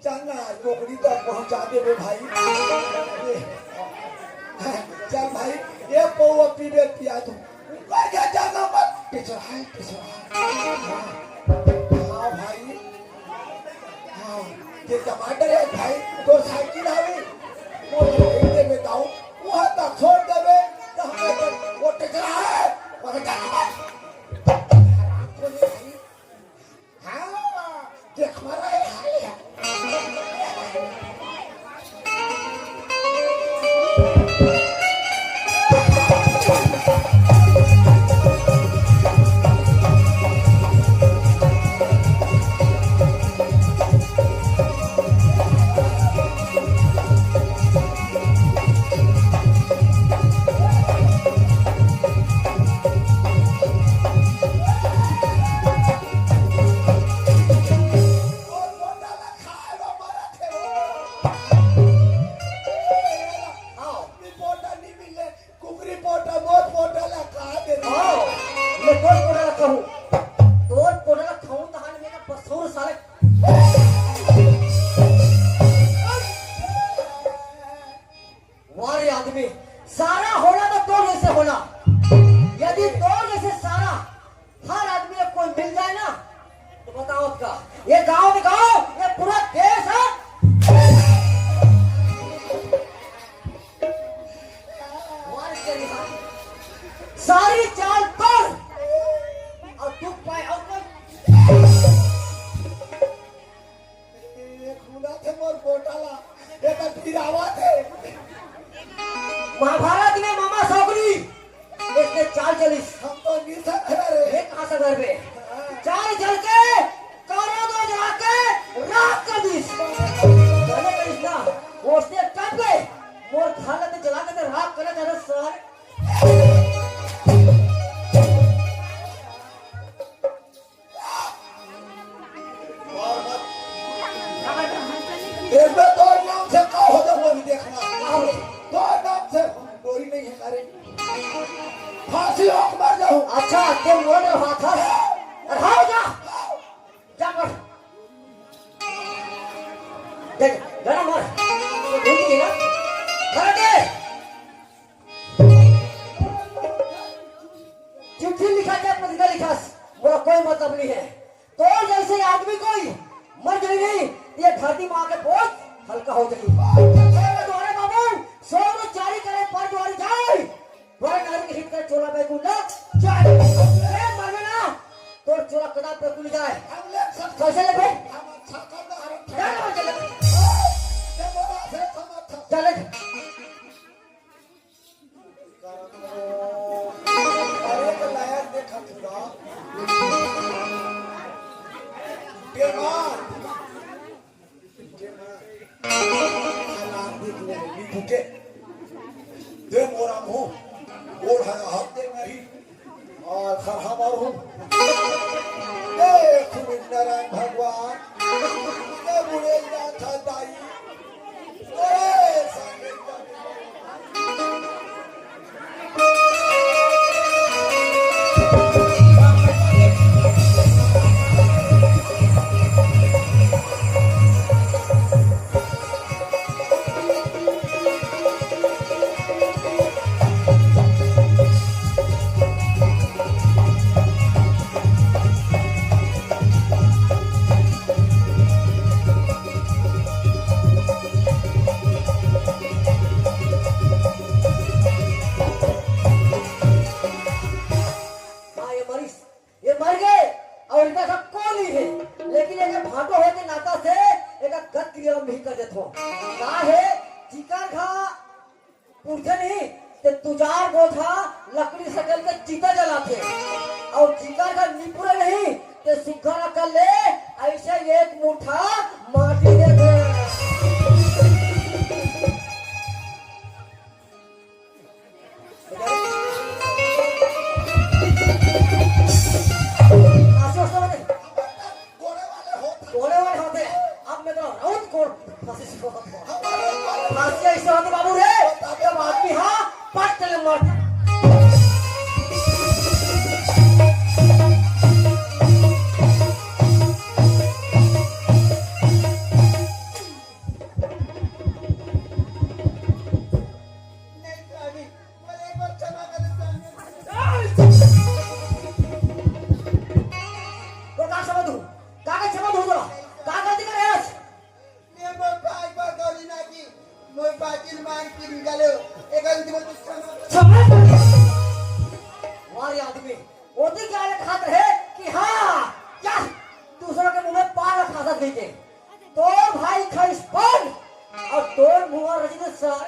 चल ना, टोकरी तक पहुंचा देबे भाई। ए, चल भाई, ये पौवा पीबे पिया तू। ऊपर के जाना मत, पिछड़ा है, पिछड़ा है। हाँ, हाँ भाई, हाँ, ये टमाटर है भाई, तो साइकिल आवे, वो खरीदे में दाऊ, वहाँ तक छोड़ देबे, तो हमें तो वो टिचरा है, वहाँ जाना मत। हराम खोरी भाई। हाँ, देख हमारा ये हाल है। कुकरी पोटा, मोर पोटा ला खा दे। आओ, मैं तोर पोटा ला खाहूं। तोर पोटा ला खाहूं, तहान मेरा बसौर साले। वाह रे आदमी, सारा होना तो तोर जैसे होना। यदि तोर जैसे सारा हर आदमी को कोई मिल जाए ना, तो बताओ आपका, ये गांव में गांव, ये पूरा देश है। वाह रे तेरी माँ। सारी चाल तोर और दुख पाए और कोई। ये खुला थे मोर पोटाला, ये तो फिरावा थे। महाभारत में मामा सौगरी, इसने चाल चलिस। हम तो नहीं समझ रहे। ये कहाँ से घर पे? चाल चल के, करो दो जला के, राख कर दिस। चले करिस ना, वो उसने कब गए? मोर घर में जला के राख करना चाहता सारे। एक बार तोर नाम से का हो जाऊंगा अभी देखना। तोर नाम से डोरी नहीं है, अरे फांसी होके मर जाऊं। अच्छा, ते मोर हाथ है। अरे हाव जा। जा मर। देख, गरम मर। तो भूल गई ना? खड़ा दे। चिट्ठी लिखा के पत्रिका लिखस, मोला कोई मतलब नहीं है। तो जैसे आदमी कोई मर जाए नहीं, ये धरती माँ के बोझ हल्का हो जाए। तुम्हारे बाबू, सौ में चारी करे पर द्वारी जाए, द्वारे नारी के हित करे चोला बैकुंठ जाए। ए, मरवे ना, तोर चोला कदा बैकुंठ जाए। कैसे लेबे? जा ना, चल। चल। अरे तो लायक देखा थोड़ा। टेमा। टेमा। सलाम भी तू नहीं फूटे। दे मोरा मुंह। ओढ़ा हाथ दे नहीं। और खरहा मारू। ए, सुमित नारायण भगवान, ए, बुढ़े नाथ दाई, ए, संगे हम ही कर देथो। का हे, जिकर घर पुरथे नहीं, ते तुजार गोठा लकड़ी सकल के चिता जलाथे, अउ जिकर घर निपुरे नहीं, ते सुग्घर अकल ले अइसे एक मुठा माटी देथे। आसो, आसो, आसो। कोड़े वाले होते। कोड़े वाले होते। अब मैं तो राउत कोड़ फांसी से होता। फांसी ऐसे होती बाबू रे, जब आदमी हाँ, पट चले मरता। नहीं स्वामी, मोला एक बार क्षमा कर दे स्वामी। तो का क्षमा दूं? का का क्षमा दूं तोला? का गलती करे हस? मैं मोर भाई पर गौरी ना की, मोर बातिल मांग के निकालो। एक गलती में तो क्षमा कर। क्षमा कर दे। वाह रे आदमी, ओती क्या ले खात रहे कि हाँ, क्या दूसरा के मुंह में पान रखा था दे के? तोर भाई खाइस पान अउ तोर मुंह रचित सर।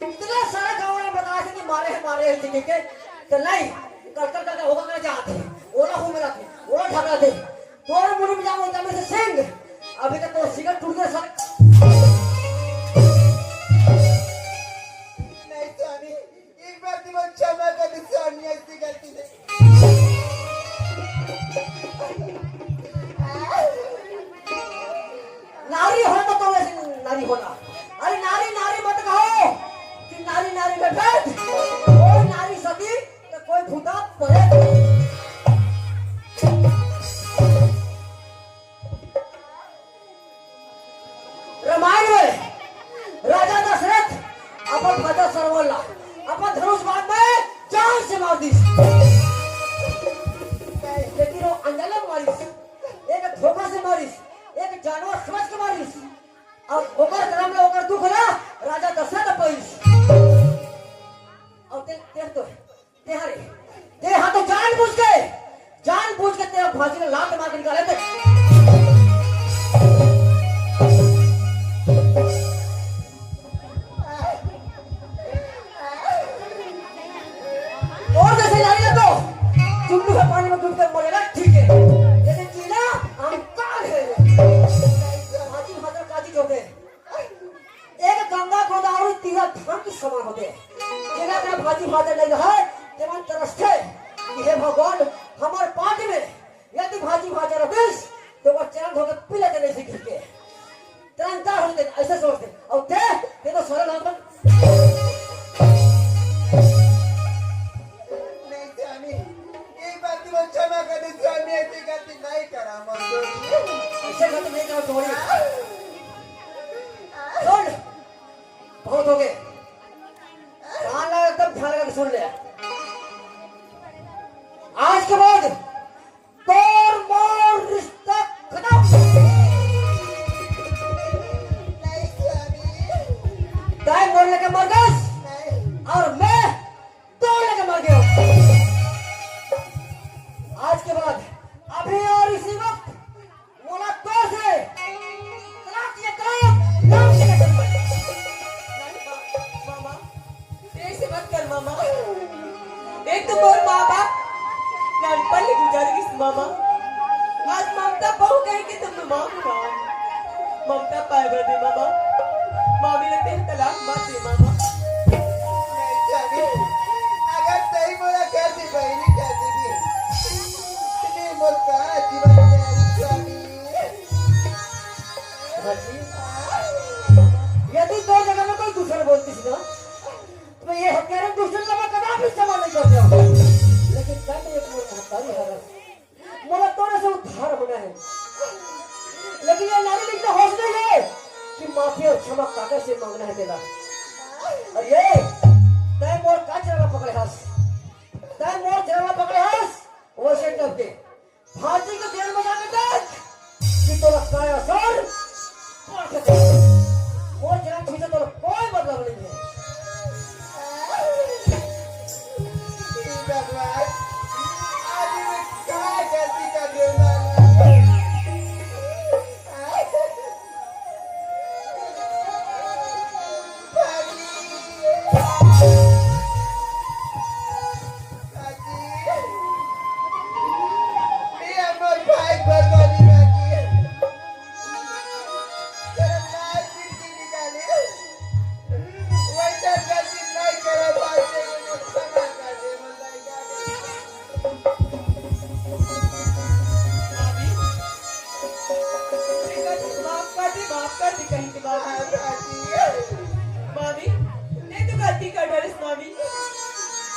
इतना सारा गाँव में बताया कि मारे हैं, मारे हैं, ठीक है, तो नहीं, कल, कल, कल होगा मेरा जाते, ओला हो मेरा थे, ओला ढका दे, तोर मुंह में जाओ, इतना में से सिंह, अभी तक तो सिंह टूट गया सर। नहीं स्वामी, एक बार तुम क्षमा कर दो स्वामी, ऐसी गलती नहीं। नारी हो तो, तो वैसे नारी होना। अरे नारी, नारी मत कहो कि नारी, नारी में भेद। कोई नारी सती तो कोई भूता परे। रामायण में राजा दशरथ अपन भांचा सरवन ला अपन धनुष बाण में जान से मार दिस। लेकिन वो अंजला मारिस, एक धोखा से मारिस, एक जानवर समझ के मारिस। अब ओकर जन्म ले ओकर दुख ला राजा दशरथ पाइस। अब देख, देख तो तेहरे, तेहा तो जानबूझ के, जानबूझ के तेहा भांची ला लात मार के निकाले थे। और जैसे नारी ला तो चुल्लू के पानी में डूब के मरेला, ठीक है, लेकिन जीना अहंकार है। भांची भांचा का चीज होते? एक गंगा गोदावरी तीरथ धाम के समान होते। जेला अपना भांची भांचा नहीं रहे, तेमन तरसथे कि हे भगवान, हमर पार्टी में यदि भांची भांचा रहतिस, तो वो चरण धो के पी लेते नहीं सीख के। तरंतार होते, ऐसे सोचते। और ते, ते तो सोलह लाख में। नहीं स्वामी, एक बार तुम क्षमा कर दो स्वामी, ऐसी गलती नहीं करा मंजूरी। ऐसे गलती नहीं करा, sorry। सुन, बहुत हो गए। कान लगा एकदम ध्यान लगा के सुन ले। आज के बाद तोर मोर रिश्ता खत्म। नहीं स्वामी। तैं मोर लेके मर गस नहीं। और मैं तोर लेके मर गया। आज के बाद अभी और इसी वक्त मोला तोर से तलाक ये तलाक, तलाक ये तलाक। मामा, ऐसे मत कर मामा। एक तो मोर माँ बाप नानपन ले गुजर गिस मामा। आज ममता बहू कहे के तुम माँ को ममता पाए बर दे मामा। मामी लगते हैं तलाक मत दे मामा। नहीं स्वामी, अगर तैं मोला घर से बहिरी कर देबे, नहीं मोर का जीवन प्यारी स्वामी। भांची, यदि तोर जगह में कोई दूसरा बोलतिस ना, तो ये हत्यारा दुष्ट ला मैं कदापि क्षमा नहीं करता। लेकिन कल एक मोर महतारी हरस, मोला तोरे से उद्धार होना है। लेकिन ये नारी में इतना होश नहीं है कि माफी और क्षमा काकर से मांगना है तेला। और ये, तैं मोर का चेहरा पकड़े हस, तैं मोर चेहरा पकड़े हस, वैसे करके भांची के जेल में जाके देख कि तोला काया सर पड़ के देख। मोर जेल में तोला कोई मतलब नहीं है। भगवान, आज मैं का गलती कर दूं भगवान? भाजी, भाजी, ये हमर भाई भगवान भाजी, तेरा मार पीट के निकाले। वैसा गलती नहीं करो, भाई, तेरे को क्षमा कर दे, भाई। मामी, माफ कर दे, माफ कर दे, कहीं के बाद। मामी, नहीं तो गलती कर डरिस, मामी,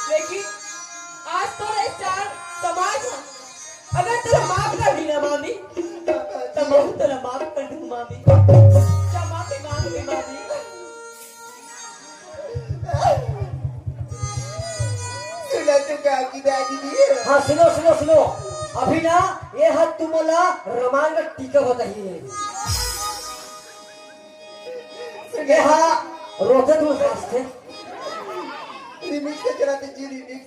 लेकिन आज तो ये चार समाज है। अगर तोला माफ कर दी ना, मामी, तो मैं तोला माफ कर दूं, मामी। जा, माफी मांग ले, मामी। सुना तो काकी दादी जी। हाँ, सुनो, सुनो, सुनो। अभी ना, ये हाथ तुमला रमान का टीका बताइए। सुना। ये हा, रोते तुम हंसते। Remix के चलाते जी, remix।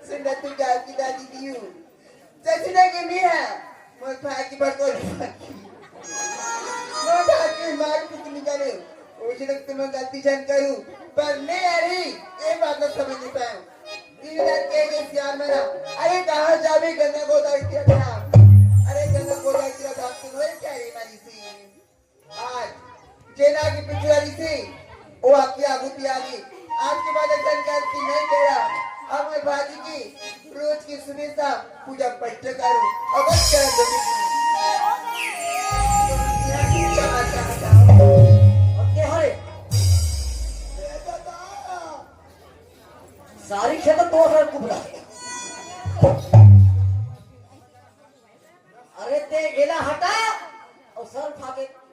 सुना तो काकी दादी जी। जैसे ना कि मैं है, मोर भाई की बात और मोर भाई की मार कुछ निकाले। उसे लोग तुम्हें गलती जान करूँ, पर मैं अरे ये बात ना समझ नहीं पाया। दिन रात के के सियार में ना, अरे कहाँ जावे गंगा गोदावरी के था? अरे गंगा गोदावरी के था, तुम वही क्या रे मारी सी? आज जेना की पिछुआरी से वो आपकी आगुती आ गई। आज के बाद ऐसा गलती नहीं करा। अब मैं भाजी की रोज की सुबह शाम पूजा पाठ करूँ। अवश्य करूँ। क्षमा चाहता हूँ। अब क्या है? सारी खेत तो है कुबरा। अरे ते एला हटा और सर उठा के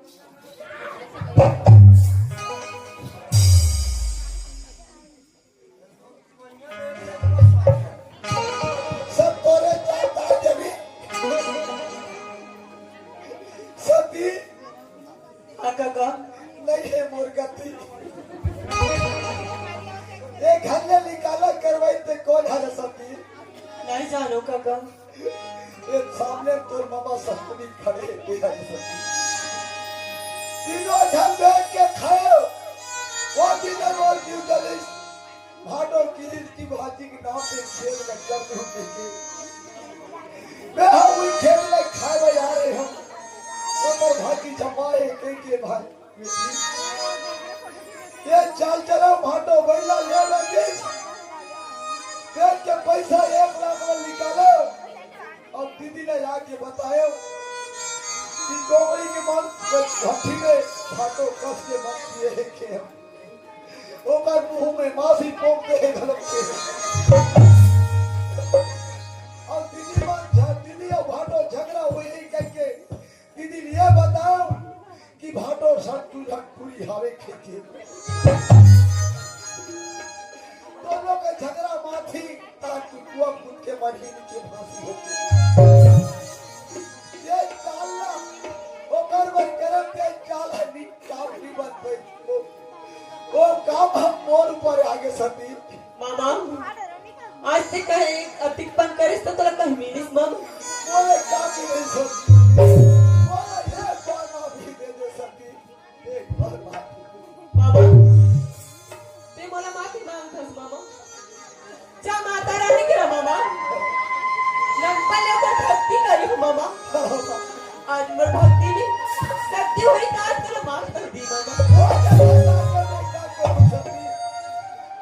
सब तोरे चाहता जमी। सती। हाँ काका। नहीं है मोर गति। ये घर ले निकाला करवाई ते कौन है सती? नहीं जानो काका। ये सामने तोर मामा सतमी खड़े हे, तेरा ही सतमी। तीनों झन बैठ के खायो। वो दिन मोर जीव जलिस। भाटो किरिस की भाजी के नाम पे खेल में कर दूं के। मैं हम वही खेल में खाए में आ रहे हम। तो मोर भाजी जमाए के के भाई। ये चाल चलो भाटो बैला ले लगे। पेट के पैसा एक लाख में निकालो। अब दीदी ने आके बतायो कि डोगरी के मन घट्टी में भाटो कस के मन किए है खेल। ओकर मुंह में माफी पोंक दे है गलत के। और दीदी मन झ-, दीदी और भाटो झगड़ा हुई है करके दीदी, ये बताओ कि भाटो सट्टू झटकुरी हावे खेते। दोनों के झगड़ा माथी, ताकि कुआ कूद के मरही नीचे फांसी होके। ये चाल ना, ओकर बर करम के चाल है, नी-, काम नहीं बनते। वो, वो काम हम मोर ऊपर आगे सती। मामा, आज ते कहे अतिकपन करिस त तोला कहीं मिलिस मामा? बोले का मिलिस सती? बोले ये गाना भी दे दे सती। एक बार बात। मामा, ते मोला माफी मांगथस मामा। जा माता रानी करा मामा। नंपल ले ओकर भक्ति करी हूँ मामा। आज मोर भक्ति में शक्ति होई त आज तोला माफ कर दी मामा। वो जब भंडार में नहीं जाके हो सकी।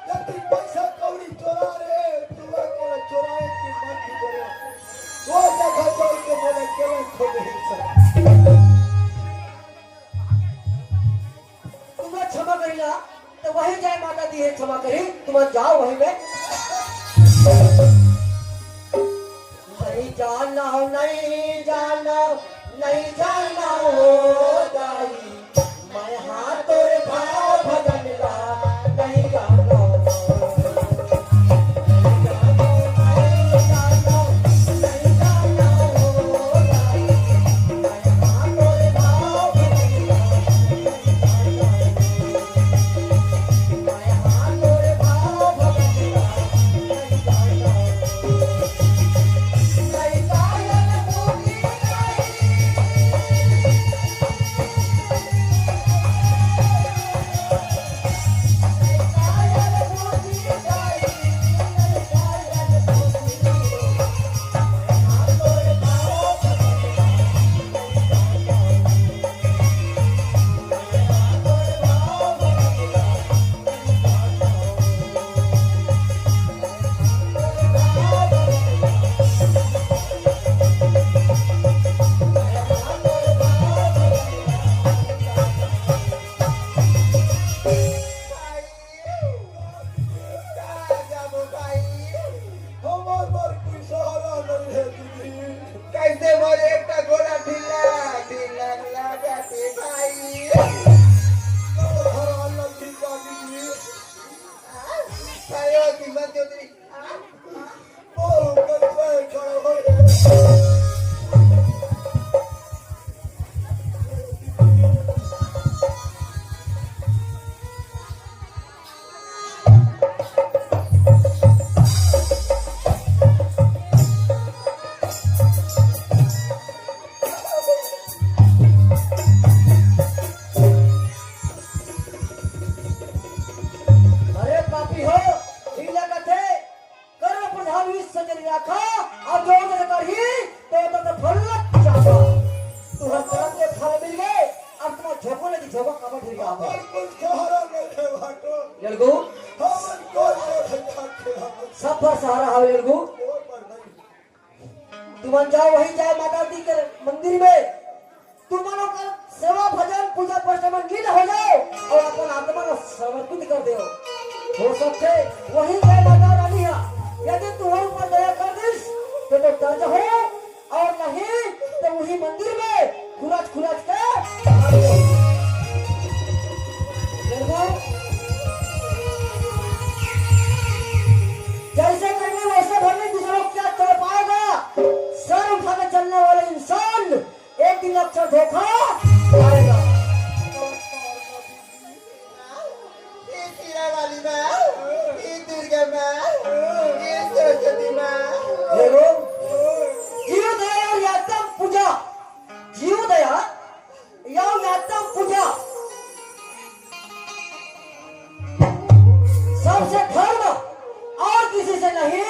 जब तू पैसा कौड़ी चोरा रहे, तू अकेला चोराए के मन भी करे। वो जगह चल के बोले, "केवल खोजे ही सर।" तुमन क्षमा करी ला, तो वही जय माता दी है क्षमा करी, तुमन जाओ वही में। नहीं जाना, नहीं जाना, नहीं जाना हो दाई। मैं हाँ तोरे भाव भजन ला, नहीं जाना। रखा, अब जोर से करही, तो तो तो फलक चाबा। तुहर करम के फल मिल गए, अब तुम झोंको नहीं, झोंको काबर ढील जाबो। हमर कुछ सहारा नहीं है बाटो। लड़कू, हमर कोई नहीं है बाटो, हमर सब पर सहारा हवे लड़कू। कोई पर नहीं। तुमन जाओ, वहीं जाओ माता जी के मंदिर में, तुमन ओकर सेवा, भजन, पूजा पाठ में लीन हो जाओ और अपन आत्मा ला समर्पित कर देव। हो सकथे वही जय माता रानी हा यदि तुम्हारे ऊपर दया कर दिस, तो, तो तर जाहू, और नहीं तो वही मंदिर में खुरच खुरच के मर जाहू। जैसे करेंगे वैसे भरने, दूसरों को क्या तड़ पाएगा? सर उठा के चलने वाले इंसान एक दिन अक्सर धोखा खाएगा। हे सिरा वाली माँ, हे दुर्गा माँ, हे सरस्वती माँ। देखो, जीव दया और यातम पूजा, जीव दया या यातम पूजा सबसे धर्म और किसी से नहीं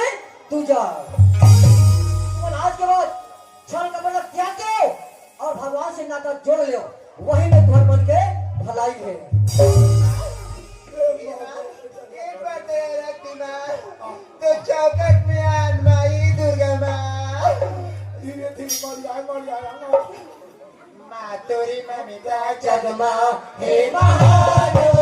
दूजा। और आज के बाद छल कपट ला त्याग दो और भगवान से नाता जोड़ लो, वही में घर मन के भलाई है। एक बार तो याद रख माँ, तो चौकट में आन माई दुर्गा माँ। धीरे धीरे मर जाए, मर जाए, मर जाए। माँ तोरी ममता जगमा हे महादेव।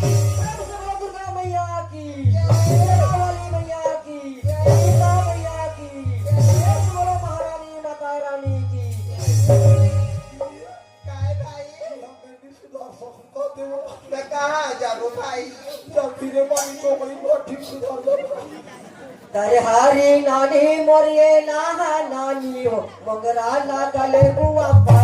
प्रेम से बोलो दुर्गा मैया की, शेरा वाली मैया की, सीता मैया की, प्रेम से बोलो महारानी माता रानी की। काय भाई? मैं कहाँ जाबो भाई? जब फिरे बारी को वही बात ठीक सुधार दे। तरे हरी नानी मोरिये नहा नानी हो, मंगरा ना गले बुआ पा।